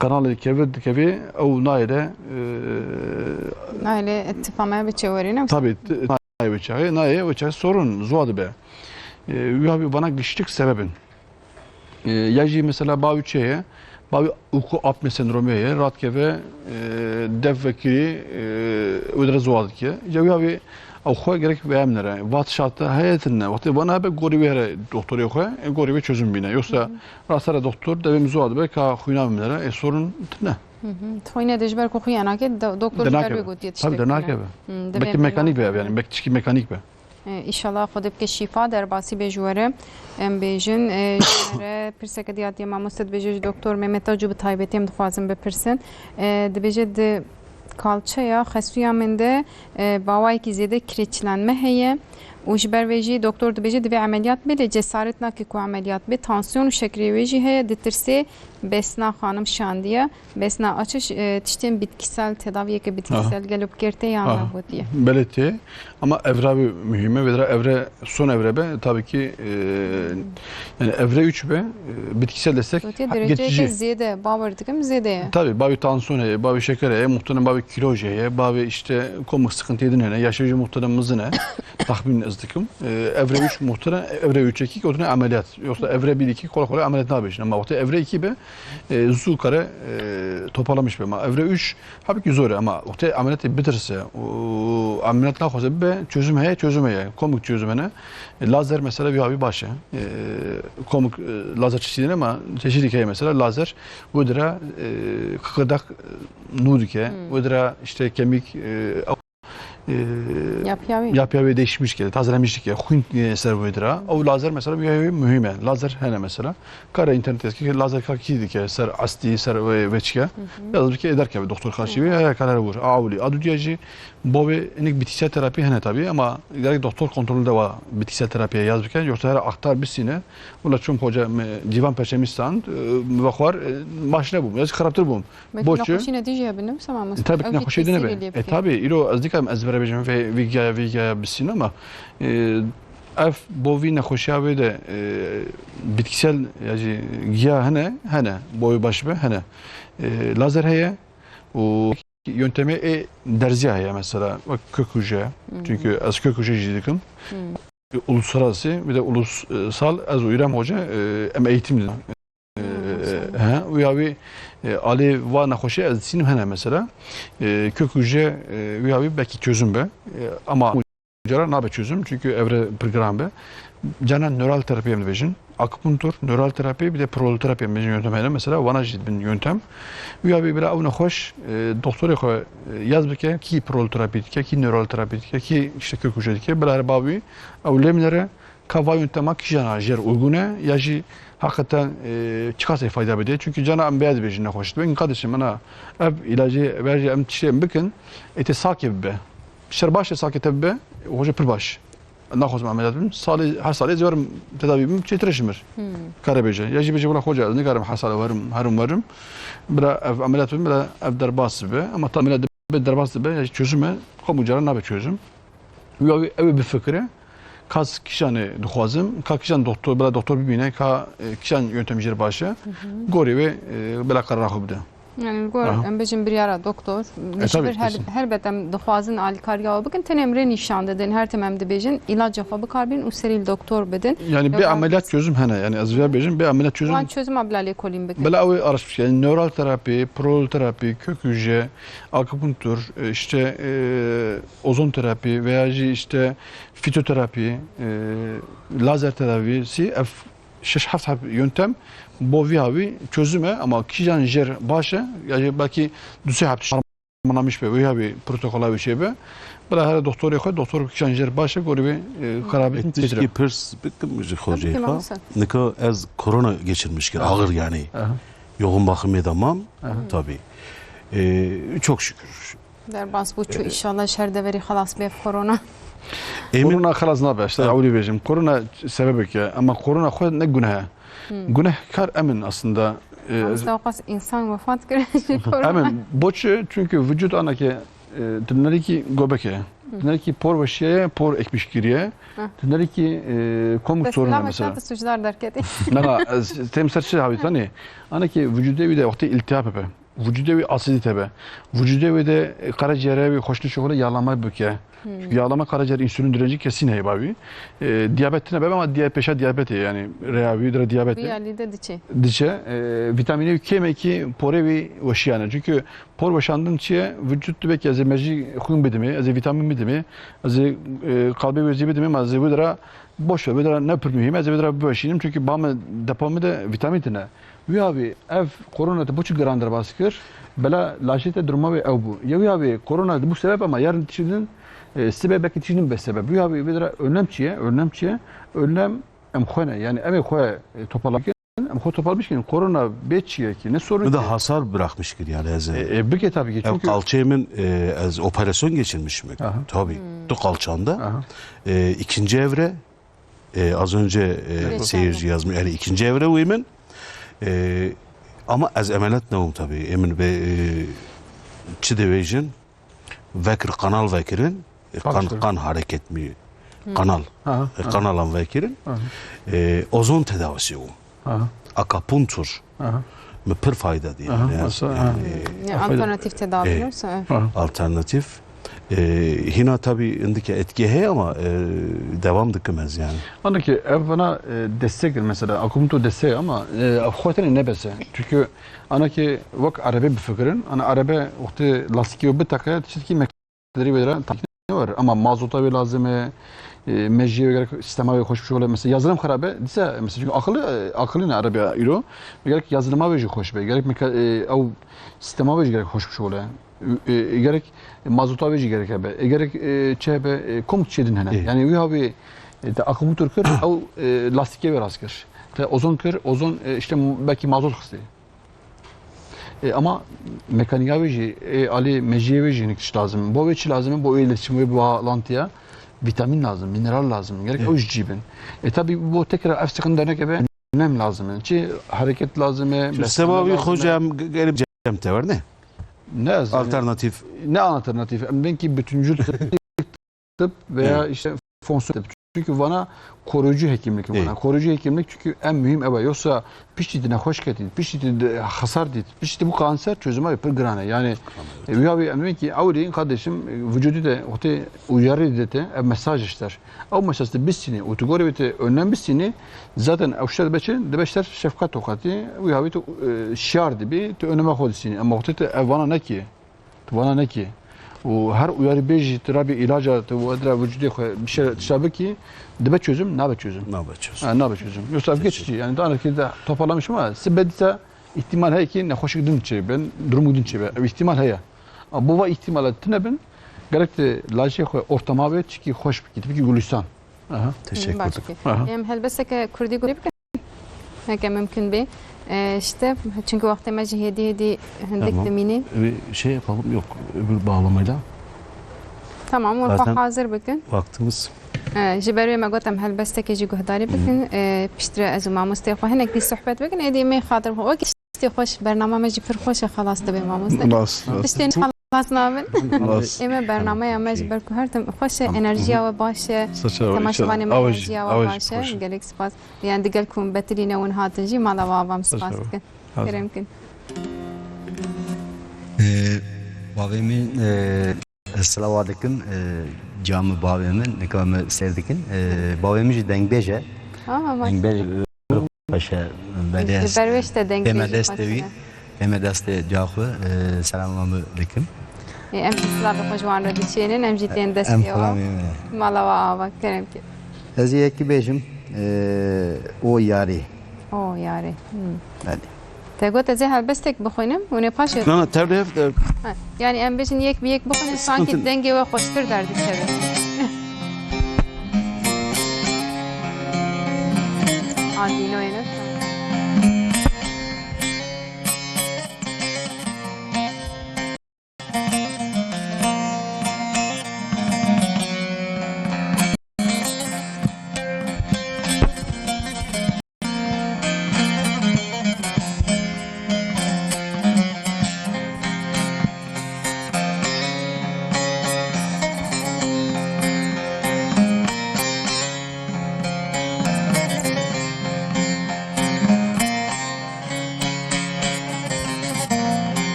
Kanalê kevir dikevê, ew nayê de, e, Nayê lê ittifame bi çewerî ne? Tabii, t-, nayê wê çaxê, nayê wê çaxê sorun, zuwa dibe. E, wî havî vana giştik sebebin. E, ya jî mesela bavê çê ye, bavê ûku apne sendromê ye, radikeve, e, dev vekirî, e, wê dire zuwa dike. Ya wî havî ew xwe gerek veyem nere. Vat şarte heye tine. Wextê vana be gorî wê here doktorê xwe, e, gorî wê çözüm bîne. Yoksa Hı hı. rastara doktor devê min zuwa dibe ka xwîna min nere, e, sorun tine. Hı hı. Xwîne de ji ber ku xwîna nake, do-, doktor ji ber Dinakeve. Wê gotiye Tabii tiştek dinakeve. Hı, divê Belki mekanik be yani, belki tişkî mekanik be. E, îşallah Xwedê bike şîfa, derbasî bê ji we re. Em bêjin, e, ji we re pirseke diyatiye mamoste dibêje ji doktor Mehmet Acu bi taybetî em dixwazin bipirsin. E, dibêje di kalçeya xesuya min de, e, bawayekî zêde kireçlenme heye û ji ber vê jî doktor dibêje divê emeliyat bê, lê cesaret nake ku emeliyat bê. Tansiyon û şekerê wê jî heye, ditirsê. Besna xanim şandiye. Besna, açiş, e, tiştên bitkisel, tedaviyeke bitkisel Aha. gelo bi kêr tê yan Aha. na gotiye? Belê tê. Ama evra wî muhîm e. Vê dira evre, son evre be, tabii ki, e, yani evre üç be, e, bitkisel destek Gotiye hep dereceyeke geçici. Zêde, bawer dikim zêde ye. Tabii, bavê tansiyon heye, bavê şeker heye, muhtemelen bavê kilo jî heye, bavê işte komik sıkıntı din hene, yaşê jî muhtemelen mizin e, tahmin ez dikim. E, evre üç muhtemelen, evre üç iki gotinê ameliyat. Yoksa evre bir iki kolay kolay ameliyat nabêjin. Ama wextê evre iki be, e, zû kare, e, toparlamış be. Ama evre üç, halbuki zor e ama wextê ameliyatê bitirse, û ameliyat naxwaze bibe, çözüm heye, çözüm heye. Komik çözüm hene. E, lazer mesela bir abi baş e. E, komik, e, lazer çeşidi ama çeşidi heye mesela lazer. Wê dira, e, kıkırdak, e, nû dike. Hmm. Wê dira işte kemik, e, e, Yapıya wê. Yapıya wê değişmiş ke, tazelemiş ke, xwîn, e, ser wê dira. Ew lazer mesela bir muhîm e. Lazer hene mesela. Kare internet eski lazer ka kî dike, ser astî, ser wê, wê çike. Hı hı. Lazım ki eder ke doktor karşı Evet. wê, her karar vur. Awli, adudiya jî, bo wê inik bitkisel terapi hene tabii ama gerek doktor kontrolü de var bitkisel terapiye yaz bike. Yoksa her aktar bisine. Wala çum hoca me, civan perçemi stand, e, me xwar, e, baş nebûm, ya xerabtir bûm. Belkî Boçi? Nexweşî ne dijî hebin, ne wisa mamoste? E, tabii ki Ew jî nexweşî dine tesîrê be. lê E, bike. Tabii, îro ez dikam ez vere bêjim vê, vî giya, vî giya bisin ama, e, ev bo vî nexweşiya wê de, e, bitkisel, ya jî giya hene, hene, bo wê baş be, hene. E, lazer heye û yöntemê ê derziya heye mesela, wek kök hücre. Hı hı. Çünkü ez kök hücre jî dikim. Hı. E, uluslararası, bir de ulusal, ez û İrem Hoca, e, em eğitim didin. Hı, E, maşallah. He, wî havî, e, alê va nexweşî ez dîsim hene mesela. E, kök hücre, e, wî havî belki çözüm be. E, ama cara nabe çözüm, çünkü evre pir giran be. Cana nöral terapi em dibêjin. Akupunktur, nöral terapi, bir de proloterapi em dibêjin yöntem hene. Mesela vana jî dibin yöntem. Wî havî bila ew nexweş, e, doktorê xwe, e, yaz bike, kî proloterapi dike, kî nöral terapi dike, kî işte kök hücre dike. Bila her bavî ew lê minere, Ka va yöntema kîjana jêr uygun e, ya jî heqeten, e, çiqasê fayda bide. Çünkü cana em bêya dibêjin nexweş dibe. Kardeşim, ana ev ilacê, veya jî em tiştê em bikin, ê tê sakê bibe. Şer baş e sakê te bibe, hoca pir baş. Naxwazim ameliyat bim. Salê, her salê ez werim tedavî bim, çêtir e ji mir. Hmm. Kare bêje. Ya jî bêje, wela hoca, ez nikarim her salê werim, herim werim. Bila ev ameliyat bim, bila ev derbas bibe. Ama ta ameliyat dibe, derbas dibe, ya jî çözüm e, hemû caran nabe çözüm. Wî ew, ew ê bifikire, ka ez kîjanê dixwazim, ka kîjan doktor, bila doktor bibîne, ka, e, kîjan yöntem jêr baş e, gorê wê, e, bila qerara xwe bide. Yani li gor Aha. em bêjin biryara doktor, E, tabii, her, kesin. Helbet em dixwazin alîkariya we bikin, tenê em rê nîşan didin, her tim em dibêjin, îlaca xwe bikarbin û serî li doktor bidin. Yani Yok, bê em ameliyat çözüm hene, yani ez vê bêjim, bê ameliyat çözüm. Wan çözüma bila lêkolîn bikin. Bila ew ê araştırmış, yani nöral terapi, prol terapi, kök hücre, akupunktur, e, işte, e, ozon terapi veya jî işte fitoterapi, e, lazer tedavisi, ev şeş heft heb yöntem bo vî havî çözüm e, ama kîjan jêr baş e, ya jî belkî du sê heb harmanlamış be, vî havî protokola wî çê be. Bila here doktorê xwe, doktor kîjan jêr baş e, gorî wê, e, karar bikin. Tişkî pirs bikim ji xocê xwe. Nika ez korona geçirmiş kir, ağır yani. Aha. Yoğun bakımê de mam, tabii. E, çok şükür. Derbas bû çû, inşallah ji her deverî xelas bê korona. Êmin Korona xelas nabe, işte ewlî bêjim. Korona sebebek e, ama korona xwe ne guneh e. Gunehkar em in aslında. E, Mamoste, waqas insan wefat kir ji korona. Em in. Boçi, çünkü vücut anake, e, tu nerîkî gobek e. Tu nerîkî por weşiye, por ekmiş kiriye. Tu nerîkî, e, komik sorun e mesela. Te suçdar derketî. Na, na, ez têm ser çi havîtanê. Anake vücudê wî de wextê iltihap hebe. Vücudê wî asidîte be. Vücudê wî de, e, karaciğere wî xweşnişê xwe yağlama bike. Çünkü yağlama karaciğer insülin direnci kesin heye bavî. E, diyabet tine be ama diya-, pêşa diyabetê yani rêya wî dire diyabetê. Wî alî de diçe. Diçe. E, vitamînê wî kêmekî porê wî weşiyane. Çünkü por weşandin çi ye? Vücut dibe ki ez ê mejî xwîn bidimê, ez ê vitamîn bidimê, ez ê, e, qalbê wê zî bidimê, ma ez ê wî dira boş ver, wî dira ne pir muhîm e, ez ê wî dira biweşînim. Çünkü ba min depa min de vitamîn tine. Wî havî ev korona te boçî giran derbas kir? Bela laşê te duruma wê ew bû. Ya wî havî korona dibû sebeb ama yarın tişî din, e, sibe belkî tişî din be sebeb. Wî havî vê dira önlem çi ye? Önlem çi ye? Önlem em xwe ne. Yani em ê xwe, e, toparlakin. Em xwe toparlamışkin. Korona bê çi ye ki? Ne sorun ki? Bir de hasar bırakmış kir yani ez ê. E, e, bike tabii ki. Ev çünkü qalçê min, e, ez operasyon geçirmiş mi? Aha. Tabii. Tu qalçanda. Aha. E, ikinci evre E, az önce, e, seyirci yazmış. Yani ikinci evre wê min. E, ama ez emeliyat nebûm tabii. Ê min be, e, çi dibêjin? Vekir, kanal vekirin. E, kan, kan hareket mi? Kanal. Aha, E, aha. Kanalan vekirin. Aha. E, ozon tedavisi bû. Aha. Akupunktur. Aha. Mi pir fayda diye. Aha, yani, masa, aha. Yani, Ne, fayda. Alternatif tedavi Ê. yoksa? Aha. Alternatif. E, hina tabii indike etki heye ama, e, devam dikim ez yani. Anaki ev bana, e, destek mesela, akupunktur destek ama, e, ev xwe tenê nebese. Çünkü anaki wek arebe bifikirin, ana arebe wextê lastikê biteqe, tiştekî derî wê re takî ne war. Ama mazota wê lazim e, e, mejiyê wê gerek sistema wê xweş bişole. Mesela yazılım xerabe, dîsa mesela çünkü akıllı, e, akıllı ne arabaya îro. Gerek yazılıma wê jî xweş be. Gerek meka-, e, ew sistema wê jî gerek xweş bişole. E, e, gerek mazota wê jî gerek hebe. E, gerek, e, çi hebe, e, komik çê din hene. Ê. Yani wî havî, e, te akupunktur kir, ew, e, lastikê wê rast kir. Te ozon kir, ozon, e, işte belkî mazot xistê. E, ama mekaniya wê jî, e, alî mejiyê wê jî hinek tişt lazim. Bo wê çi lazim e? Bo wê iletişim, wê bağlantıya vitamin lazim, mineral lazim. Gerek ew ji cî bin. E, tabii bo tekrar ev sıkıntı dernek ebe nem lazim e. Çi hareket lazim e, Şu beslenme sema wî lazim e. Hocam ge-, gelip cem te var ne? Ne ez, Alternatif. Ne alternatif? Em belki bütüncül tıp veya Evet. işte fonksiyon tıp. Çünkü vana koruyucu hekimlik vana. Evet. Koruyucu hekimlik çünkü en mühim eva. Yoksa piştî di nexweş ketî, piştî di, di hasar dît, piştî bu kanser çözüme pir girane. Yani, e, wî havî em ki ewlî kardeşim, e, vücudu de ote uyarı dete, ev mesaj ister. Ew mesaj te bistînî, û tu gorê wê te önlem bistînî, zaten ew şer beçin, dibe şer şefkat tokatî, wî havî tu, e, şiyar dibî, tu önleme xwe distînî. Ama ote te ev vana nekî. Tu vana nekî. Û her uyarî bêjî, tu rabî îlaca, tu edra vücudê xwe bir şey tişta bikî, dibe çözüm, nabe çözüm. Nabe çözüm. Ha, nabe çözüm. Yoksa ev Teşekkür. Geçici. Yani daha ki de toparlamış ama sibe dîsa ihtimal heye ki nexweşik din çê ben, durumuk din çê be. Ev ihtimal heye. Ama bu va ihtimala tine bin, gerek te lajê xwe ortama ve çiki xweş bikî, tabii ki gülistan. Aha, teşekkür ederim. Aha. Em helbesteke kurdî gurî bikin. Heke mümkün be. Ee, işte, çünkü wextê me jî hêdî hêdî hindik dimîne. Tamam. Bir şey yapalım. Yok, öbür bağlamayla. Tamam, hûn xwe hazir bikin. Zaten vaktimiz. Ee, ji ber wê me got em helbestekê jî guhdarî bikin. Ee, piştre ez û mamosteyê xwe hinek dî sohbet bikin. Êdî me xatir xwe. Wekî tiştê xweş, bernama me jî pir xweş e, xelas dibe mamoste. Tiştên xelas nabin. Ê me bernameya me ji ber ku her tim xweş e, enerjiya we baş e, temaşevanê me enerjiya we baş e. Gelek spas. Yani digel ku betilîne hûn hatin jî mala we ava em spas dikin. Kerem kin. Ee, bavê min, e, silawa dikim, e, camı bavê min, nika me seyr dikin. E, bavê min jî dengbêj e. Dengbêj e. Paşa, belê ez berwêş te deng pême destê wî, pême destê caxwe, e, selamamı dikim. E, em jî silavê xwe ji wan re diçênin, em jî tên destê wan. Mala we ava, kerem ki. Ez yekî bêjim, e, o yarê. O yarê. Hmm. Belê. Te got ez ê helbestek bixwînim, hûn ê paşê. Na, na, tevlê hev, e, Ha, yani em bêjin yek bi yek bixwînin, sanki dengê we xweştir derdikeve. Adînoyê ne?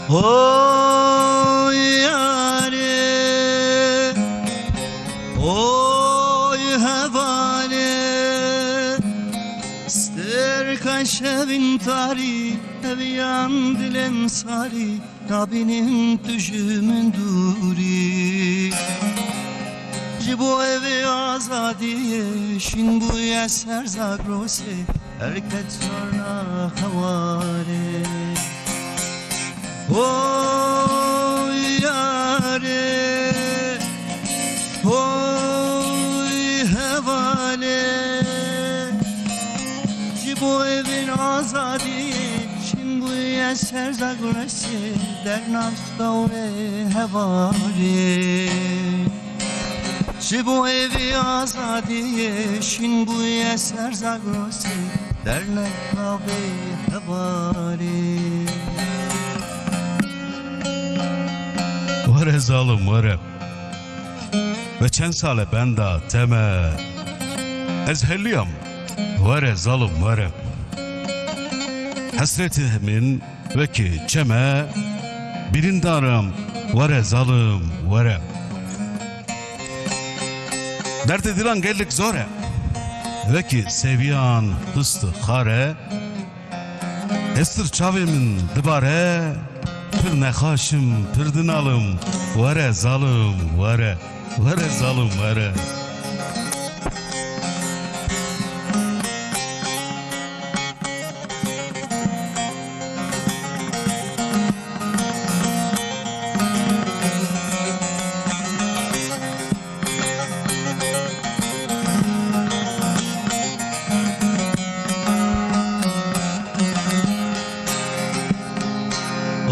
Oy yarê, oy hevalê, sterka şevin tarî, eviyan dilên sarî. Nabînim tu ji min dûrî. Ji bo evê azadiyê şîn bûye ser Zagrosê, her ket çarna hewarê. Hoy yarê, hoy hevalê, ji bo evên azadiyê şîn bûye ser Zagrosê. Dernav stawê hevalê. Ji bo evê azadiyê şîn bûye ser Zagrosê, dernek navê hevalê. Were zalim were. Ve çend sale benda te me. Ez heliyam. Were zalim were. Hesretê min Wekî çeme birîndarim, were zalim, were. Derdê dilan gelek zor e. Wekî seviyan hist xare. Hestir çavê min dibare. Pir nexaşim, pir dinalim. Were zalim, were. Were zalim, were.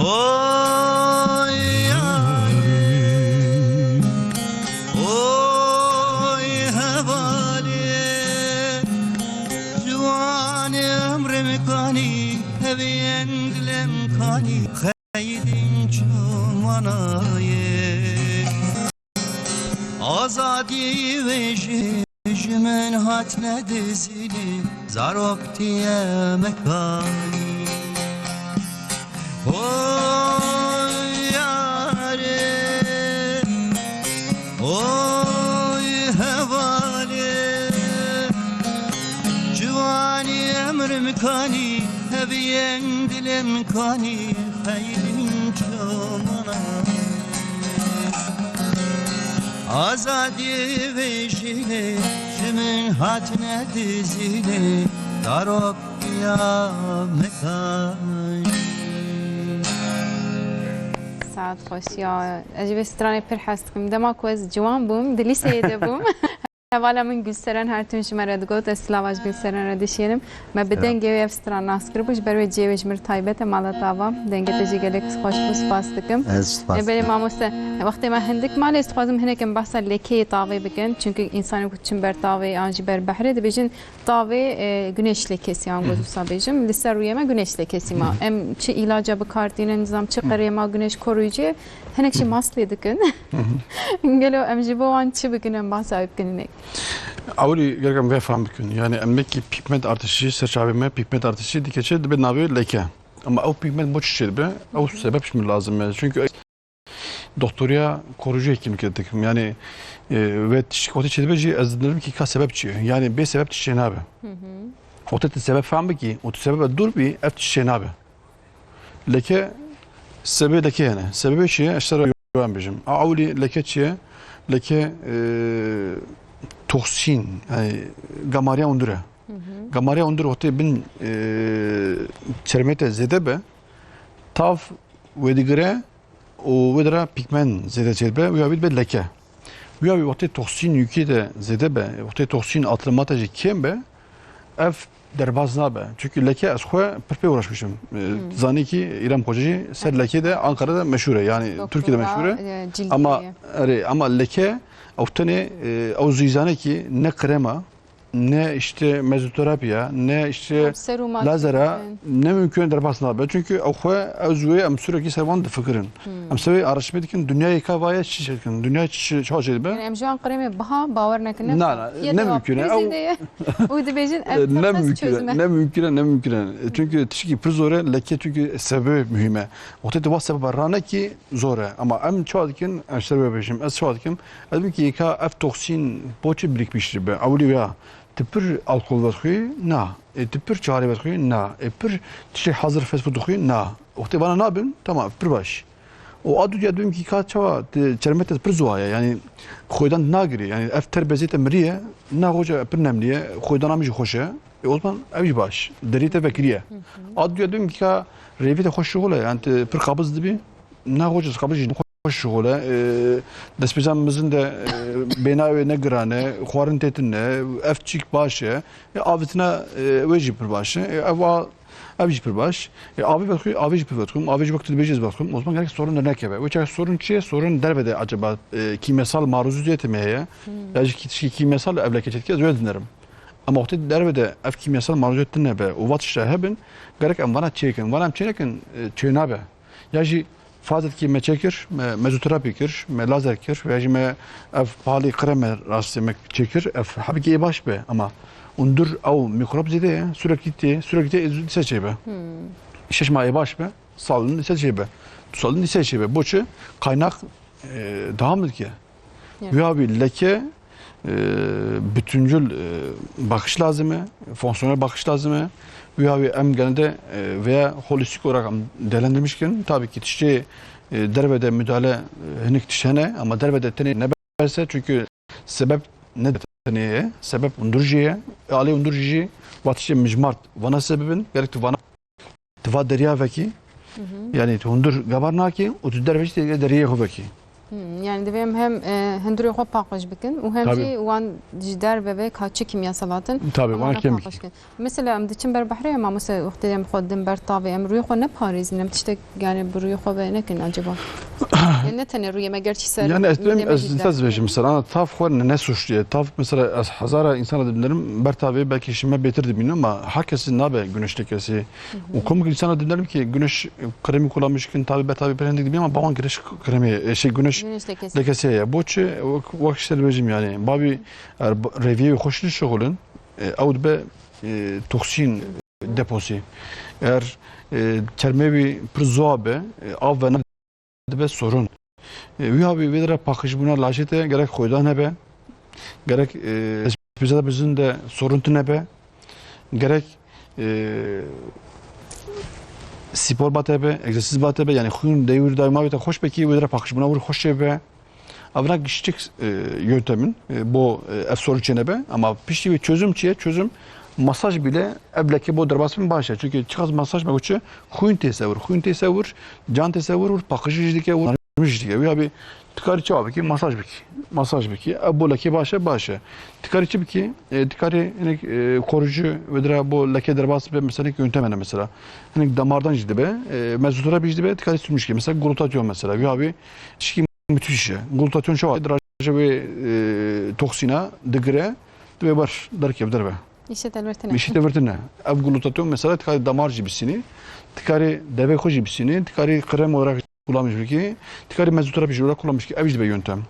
Oy yarê, oy hevalê, ciwanê emrim kanî, heviyên dilên kanî, xeydîn çû manayê. Azadî wê jî ji min hatine dizînî, zaroktiye me kanî. Oy yarê, oy hevalê, ciwanî emrim kanî, heviyên dilên kanî, xeylîn çomana. Azadî vê jînê ji min hatine dizînê, zarok ya min tayî. Saet xweş ya. Ez ji vê stranê pir hez dikim. Dema ku ez ciwan bûm, di lîseyê de bûm. Hevala min Gulseren her tim ji me re digot, ez silava ji Gulseren re dişênim. Me bi Selam. dengê wê ev stran nas kiribû, ji ber wê cihê wê ji mir taybet e, mala tava. Dengê te jî gelek xweş bû, spas dikim. Ez spas E, belê dikim. mamoste, wextê me hindik malê, ez dixwazim hinekim behsa lekeyê tavê bikin. Çünkü insanê ku çin ber tavê an jî ber behrê dibêjin tavê, e, güneş lekesi an goz wisa bêjim. Li ser rûyê me güneş lekesi ma. Em çi îlaca bi kar tînin, nizam çi krema güneş koruyucu, hinek jî mask lê dikin. Gelo em ji bo wan çi bikin, em behsa wê bikin hinek? Ewilî gerek em vê fehm bikin. Yani em mekî pigment artışı, ser çavê me pigment artışı dikeçe dibe navê leke. Ama ew pigment bo çi çêdibe? Ew sebep ji min lazim e. Çünkü doktoriya koruyucu hekim dikim. Yani, e, ve tiştik ortaya çêdibe jî ez dinerim ki ka sebep çi ye. Yani bê sebep tiştê nabe. Hı hı. Ortaya te sebep fehm bikî, û tu sebebe dûr bî, ev tiştê nabe. Leke, sebebê leke hene. Sebebê çi ye? Ez te re wan bêjim. A ewilî leke çi ye? Leke, e, toksîn, yani gamariya hundir e. Hı hı. Gamariya hundir wextê bin, e, çermê te zêde be, tav wê digire û wê dira pigment zêde çêdibe, wî ya wî dibe leke. Wî ya wî wextê toksîn yûkê de zêde be, wextê toksîn atılma te jî kêm be, ev derbas nabe. Çünkü leke ez xwe pir pê uğraşmişim. E, Hmm. Zanî ki İrem Koca jî ser leke de Ankara'da meşhur e. Yani Türkiye'de meşhur e. Ama, erê, ama leke ew tenê, e, ew zî zane ki ne krema, ne işte mezoterapiya, ne işte lazera, ne mümkün derbas nabe. Çünkü ew xwe, ew zûyê em sürekli ser wan difikirin. Hmm. Em sebê araştırma dikin, dünyayê ka vaye çi çêdikin, dünya çi, çi çêdibe? Yani em ji wan kremê biha bawer nekin, ne Na, na, fiyatê ne wan mümkün e, pir ew zêde ye. Û dibêjin, ev ne mümkün e, çözme. Ne mümkün e, ne mümkün e. Çünkü tişkî pir zor e, leke çünkü sebebi mühim e. Wextê tu va sebeba rane ki zor e. Ama em çawa dikin, em ji te re bêjim, ez çawa dikim, ez dikim ki ka ev toksîn bo çi birikmiş dibe, ewilî ya. Tu pir alkol vedixwî? Na. E, tu pir çarê vedixwî? Na. E, pir tiştê hazir fast food dixwî? Na. Wextê vana nabin, tamam, pir baş. O a dudiya dibim ki ka çawa, tu çermê te pir zuwa ye. Yani xwêdan nagirî. Yani ev ter bezê te miriye, na hoca pir nemliye, xwêdana min jî xweş e. E, o zaman ev jî baş. Derî te vekiriye. Hı hı. A dudiya dibim ki ka rêvî te xweş şixul e. Yani tu pir qabiz dibî. Ne hoca, kabij xweş şixul e. E, destpêcan mizin de, e, bênawê ne giran e, xwarin tê tune, ev çîk baş e. E, avêtina, e, wê jî pir baş e. E, ev a, ev jî pir baş. E, avê vedixwî, avê jî pir vedixwîm, avê jî wek tu dibêjî ez vedixwim. O zaman gerek sorun de nekeve. Wê çax sorun çi ye? Sorun derve de acaba, e, kîmyasal maruziyetê me heye? Hmm. Ya jî kî-, tişkî kîmyasal ev leke çêdike, ez wê dinerim. Ama wextê derve de ev kîmyasal maruziyet tune be û va tişta hebin, gerek em vana çêkin. Vana em çênekin, e, çênabe. Ya jî fazet ki me çêkir, me mezoterapi kir, me lazer kir, veya jî me ev pahalî kreme rastê me çêkir, ev hebkê ê baş be. Ama hundir ew mikrop zêde ye, sürekli tê, sürekli tê, dîse çêbe. Hmm. Şeş ma ê baş be, salin dîse çêbe. Du salin dîse çêbe. Bo çi? Kaynak, e, devam dike. Evet. Wî havî leke, e, bütüncül, e, bakış lazim e, fonksiyonel bakış lazim e. Wî havî em genelde, e, veya holistik olarak em değerlendirmiş kin. Tabii ki tiştê, e, derve de müdahale, e, hinik tişt hene, ama derve de tenê nebese, çünkü sebep ne tenê ye, sebep hundir jî ye. E, alê hundir jî, va tiştê mijmart, vana sebebin, gerek tu vana Tu va derya vekî, Hı hı. yani tu hundir gabar nakî û tu derve jî tê deriyê xwe vekî. Hmm, yani divê em hem, e, hundirê xwe paqij bikin û hem Tabii. jî wan ji derve ve ka çi kîmyasal hatin, Tabii, ama wana wan kêm paqij bikin. Mesela em diçin ber behrê, ama mesela wextê em xwe din ber tavê, em rûyê xwe neparêzin, em tiştek yani bi rûyê xwe ve nekin acaba? Yani ne tenê rûyê me, gerçî ser Yani ez dibêm, ez, ez dibêjim, mesela, ana tav xwe ne, ne suçlu ye. Tav, mesela, ez hezara insana dibînim, ber tavê belkî ji me bêtir dibînim, ama herkesî nabe güneş lekesi. Hı hı. Û komik insana dibînim ki güneş kremi kullanmış kin, tabi ber tavê pir hindik dibînim, ama bawan güneş kremi, e, şey, güneş Güneş lekesi. lekesi ye. Bo çi? Wek, wek işte dibêjim yani. Bavî, er ba-, rêviyê xweş nişixulin, e, ew dibe, e, toksîn deposu. Eger, e, çermê wî pir zuwa be, e, av ve dibe sorun. E, wî havî vê dire paqijbûna lajê te gerek xwêdan hebe, gerek, e, destpêza bizin de sorun tune be, gerek, e, spor bate be, egzersiz bate be, yani xwîn dewir daima wê te xweş be ki wê dire paqijbûna wir xweş çê be. Evna giştik, e, yöntemin, e, bo, e, ev sorun çênebe. Ama piştî wê çözüm çi ye? Çözüm masaj bile ev leke bo derbas bin baş e. Çünkü çiqas masaj me goçe xwîn tê sewir, xwîn tê sewir, can tê sewir, û paqijî jî dike, û jî dike. Wî abi tikarî çawa bikî? Masaj bikî. Masaj bikî. Ev bo leke baş e, baş e. Tikarî çi bikî? E, tikarî hinek, e, koruyucu ve dira bo leke derbas be, mesela hinek yöntem hene mesela. Hinek damardan jî dibe, e, mezoterapi jî dibe, tikarî sürmüş ki. Mesela glutatyon mesela. Wî abi tişkî müthiş e. Glutatyon çawa? Diraje ve, e, toksina digire, dibe ber, derkev derve. Îşe te li vir tine. Îşe te vir tine. Ev glutatyon mesela tikarî damar jî bisînî, tikarî devê xwe jî bisînî, tikarî krem olarak kullanmış bikî, tikarî mezoterapi jî olarak kullanmış ki. Ev jî dibe yöntem.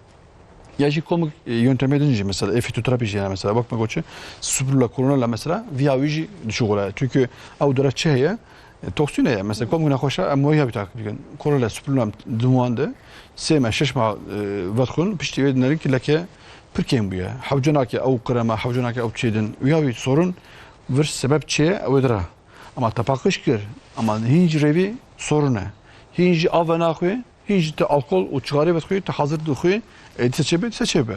Ya jî komik, e, yöntemê din jî mesela, e, fitoterapi jî yani mesela. Bak me goçe, spirula koronella mesela, viya wî jî dişuxule. Çünkü ew dere çi heye? E, toksîn heye. Mesela, kom nexweşa em wê ya bir takip bikin. Korona spirula diwan de sê meh, şeş meh, e, vedxwin, piştî wê dinerin ki leke pir kêm bûye. Hewce nake ew krema, hewce nake ew çêdin. Uya wî sorun vir sebep çi ye, ew ê dira. Ama te paqij kir, ama hîn jî revî sorun e. Hîn jî av venaxwê, hîn jî te alkol û çixarê vedxwî, te hazir dixwî, e, dîse çê be, dîse çê be.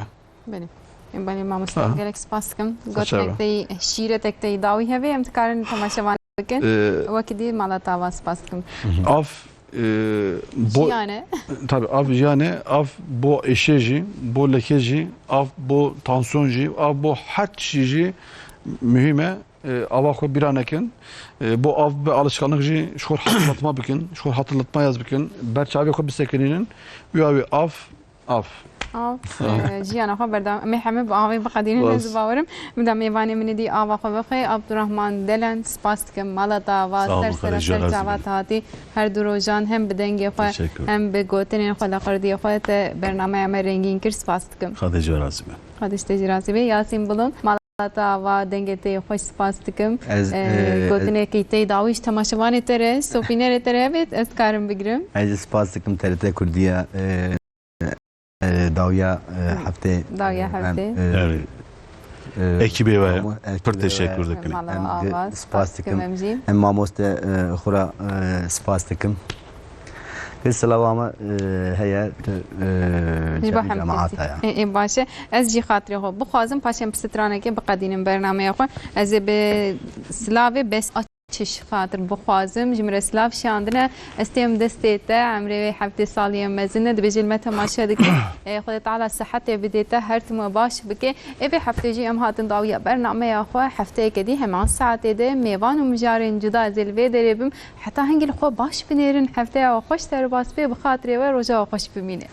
Belê. Em belê mamoste, Ha. gelek spas dikim. Saçava. Gotinek te yî, şîretek te yî dawî hebe, em dikarin temaşevan bikin. Ee, Wekî dî mala te ava spas dikim. Av, e, bo, Jiyane. Tabii, av jiyane, av bo êşê jî, bo leke jî, av bo tansiyon jî, av bo her tiştî jî muhîm e. E, ava xwe bîra nekin. E, bo av bi alışkanlık jî ji xwe hatırlatma bikin, ji xwe hatırlatma yaz bikin. Ber çavê xwe bisekinînin. Wî avê av, av. Av, e, jiyana xwe berdewam. Em ê hemî bi avê biqedînin, ez Bas. bawerim. Min da mêvanê min êdî ava xwe bixwe. Abdurrahman Delen, spas dikim. Mala te ava, Sağ olun, ser sera Xwedê ji ser razî çava bin. te hatî. Her du rojan hem bi dengê xwe, Teşekkür. hem bi gotinên xwe, laqerdiyê xwe te bernameya me rengîn kir. Spas dikim. Xwedê ji we razî be. Xwedê ji te jî razî be. Yasîn Bulun, mala te ava, dengê te yê xweş, spas dikim. Ez, Ee, e, gotinekî te yî dawî ji temaşevanê te re, sopînerê te re hebe, ez dikarim bigirim. Ez spas dikim T R T Kurdiya, e, e, dawiya, e, Hı. heftê, Dawiya e, em, heftê. e, Evet. e, Ekibê we ama pir ekibê teşekkür we dikim. Mala Em, ava, spas spas dikim. dikim em jî. Em mamoste, e, xura, e, spas dikim. Vê silava me, e, heye, tu, e, Ji bo cemî hemkesî. cemaata ya. Ê, ê, baş e. Ez jî xatirê xwe bixwazim, paşê em bi stranekê biqedînin bernameya xwe. Ez ê bi silavê bes a çi ji xatir bixwazim. Ji min re silav şiyandine. Ez têm destê te, emrê wê heftê salî ye mezin e. Dibêje li me temaşe dike. Ê, Xwedê Teala sihetê bidê te, her tim we baş bike. Ê, vê heftê jî em hatin dawiya bernameya xwe. Hefteyeke dî heman saetê de mêvan û mijarên cuda ez ê li vê derê bim. Heta hingî li xwe baş binêrin, hefteya we xweş derbas bê, bi xatirê we roja we xweş bimîne.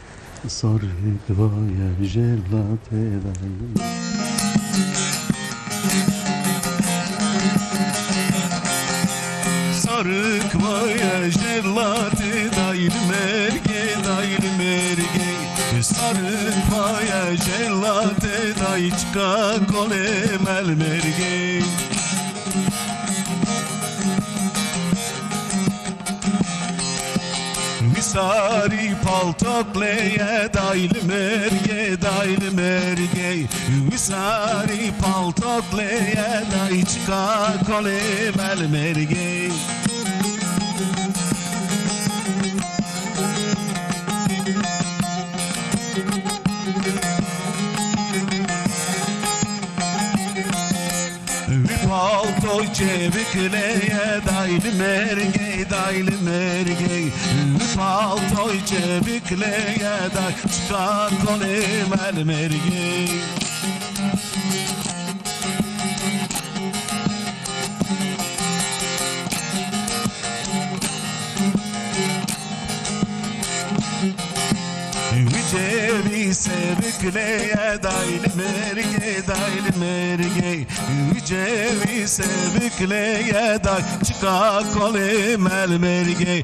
Sarı kıvaya jelatê dayım. Sarı kıvaya jelatê dayım merge, dayım merge. Sarı kıvaya jelatê dayı çıka kole mel merge. Wî sarî paltok lê ye, day li mergê, day li mergê. Wî sarî paltok lê ye, day çika kolê me li mergê. Wî paltoy çevik lê ye, day li mergê, day li mergê. Wî paltoy çevik lê ye, day çika kolê me li mergê. Wî cevî sevik lê ye, day li mergê, day li mergê. Wî cevî sevik lê ye, day çika kolê me li mergê.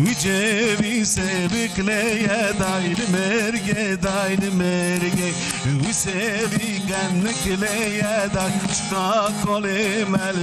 Wî cevî sevik lê ye, day li mergê, day li mergê. Wî sevî genik lê ye, day çika kolê me li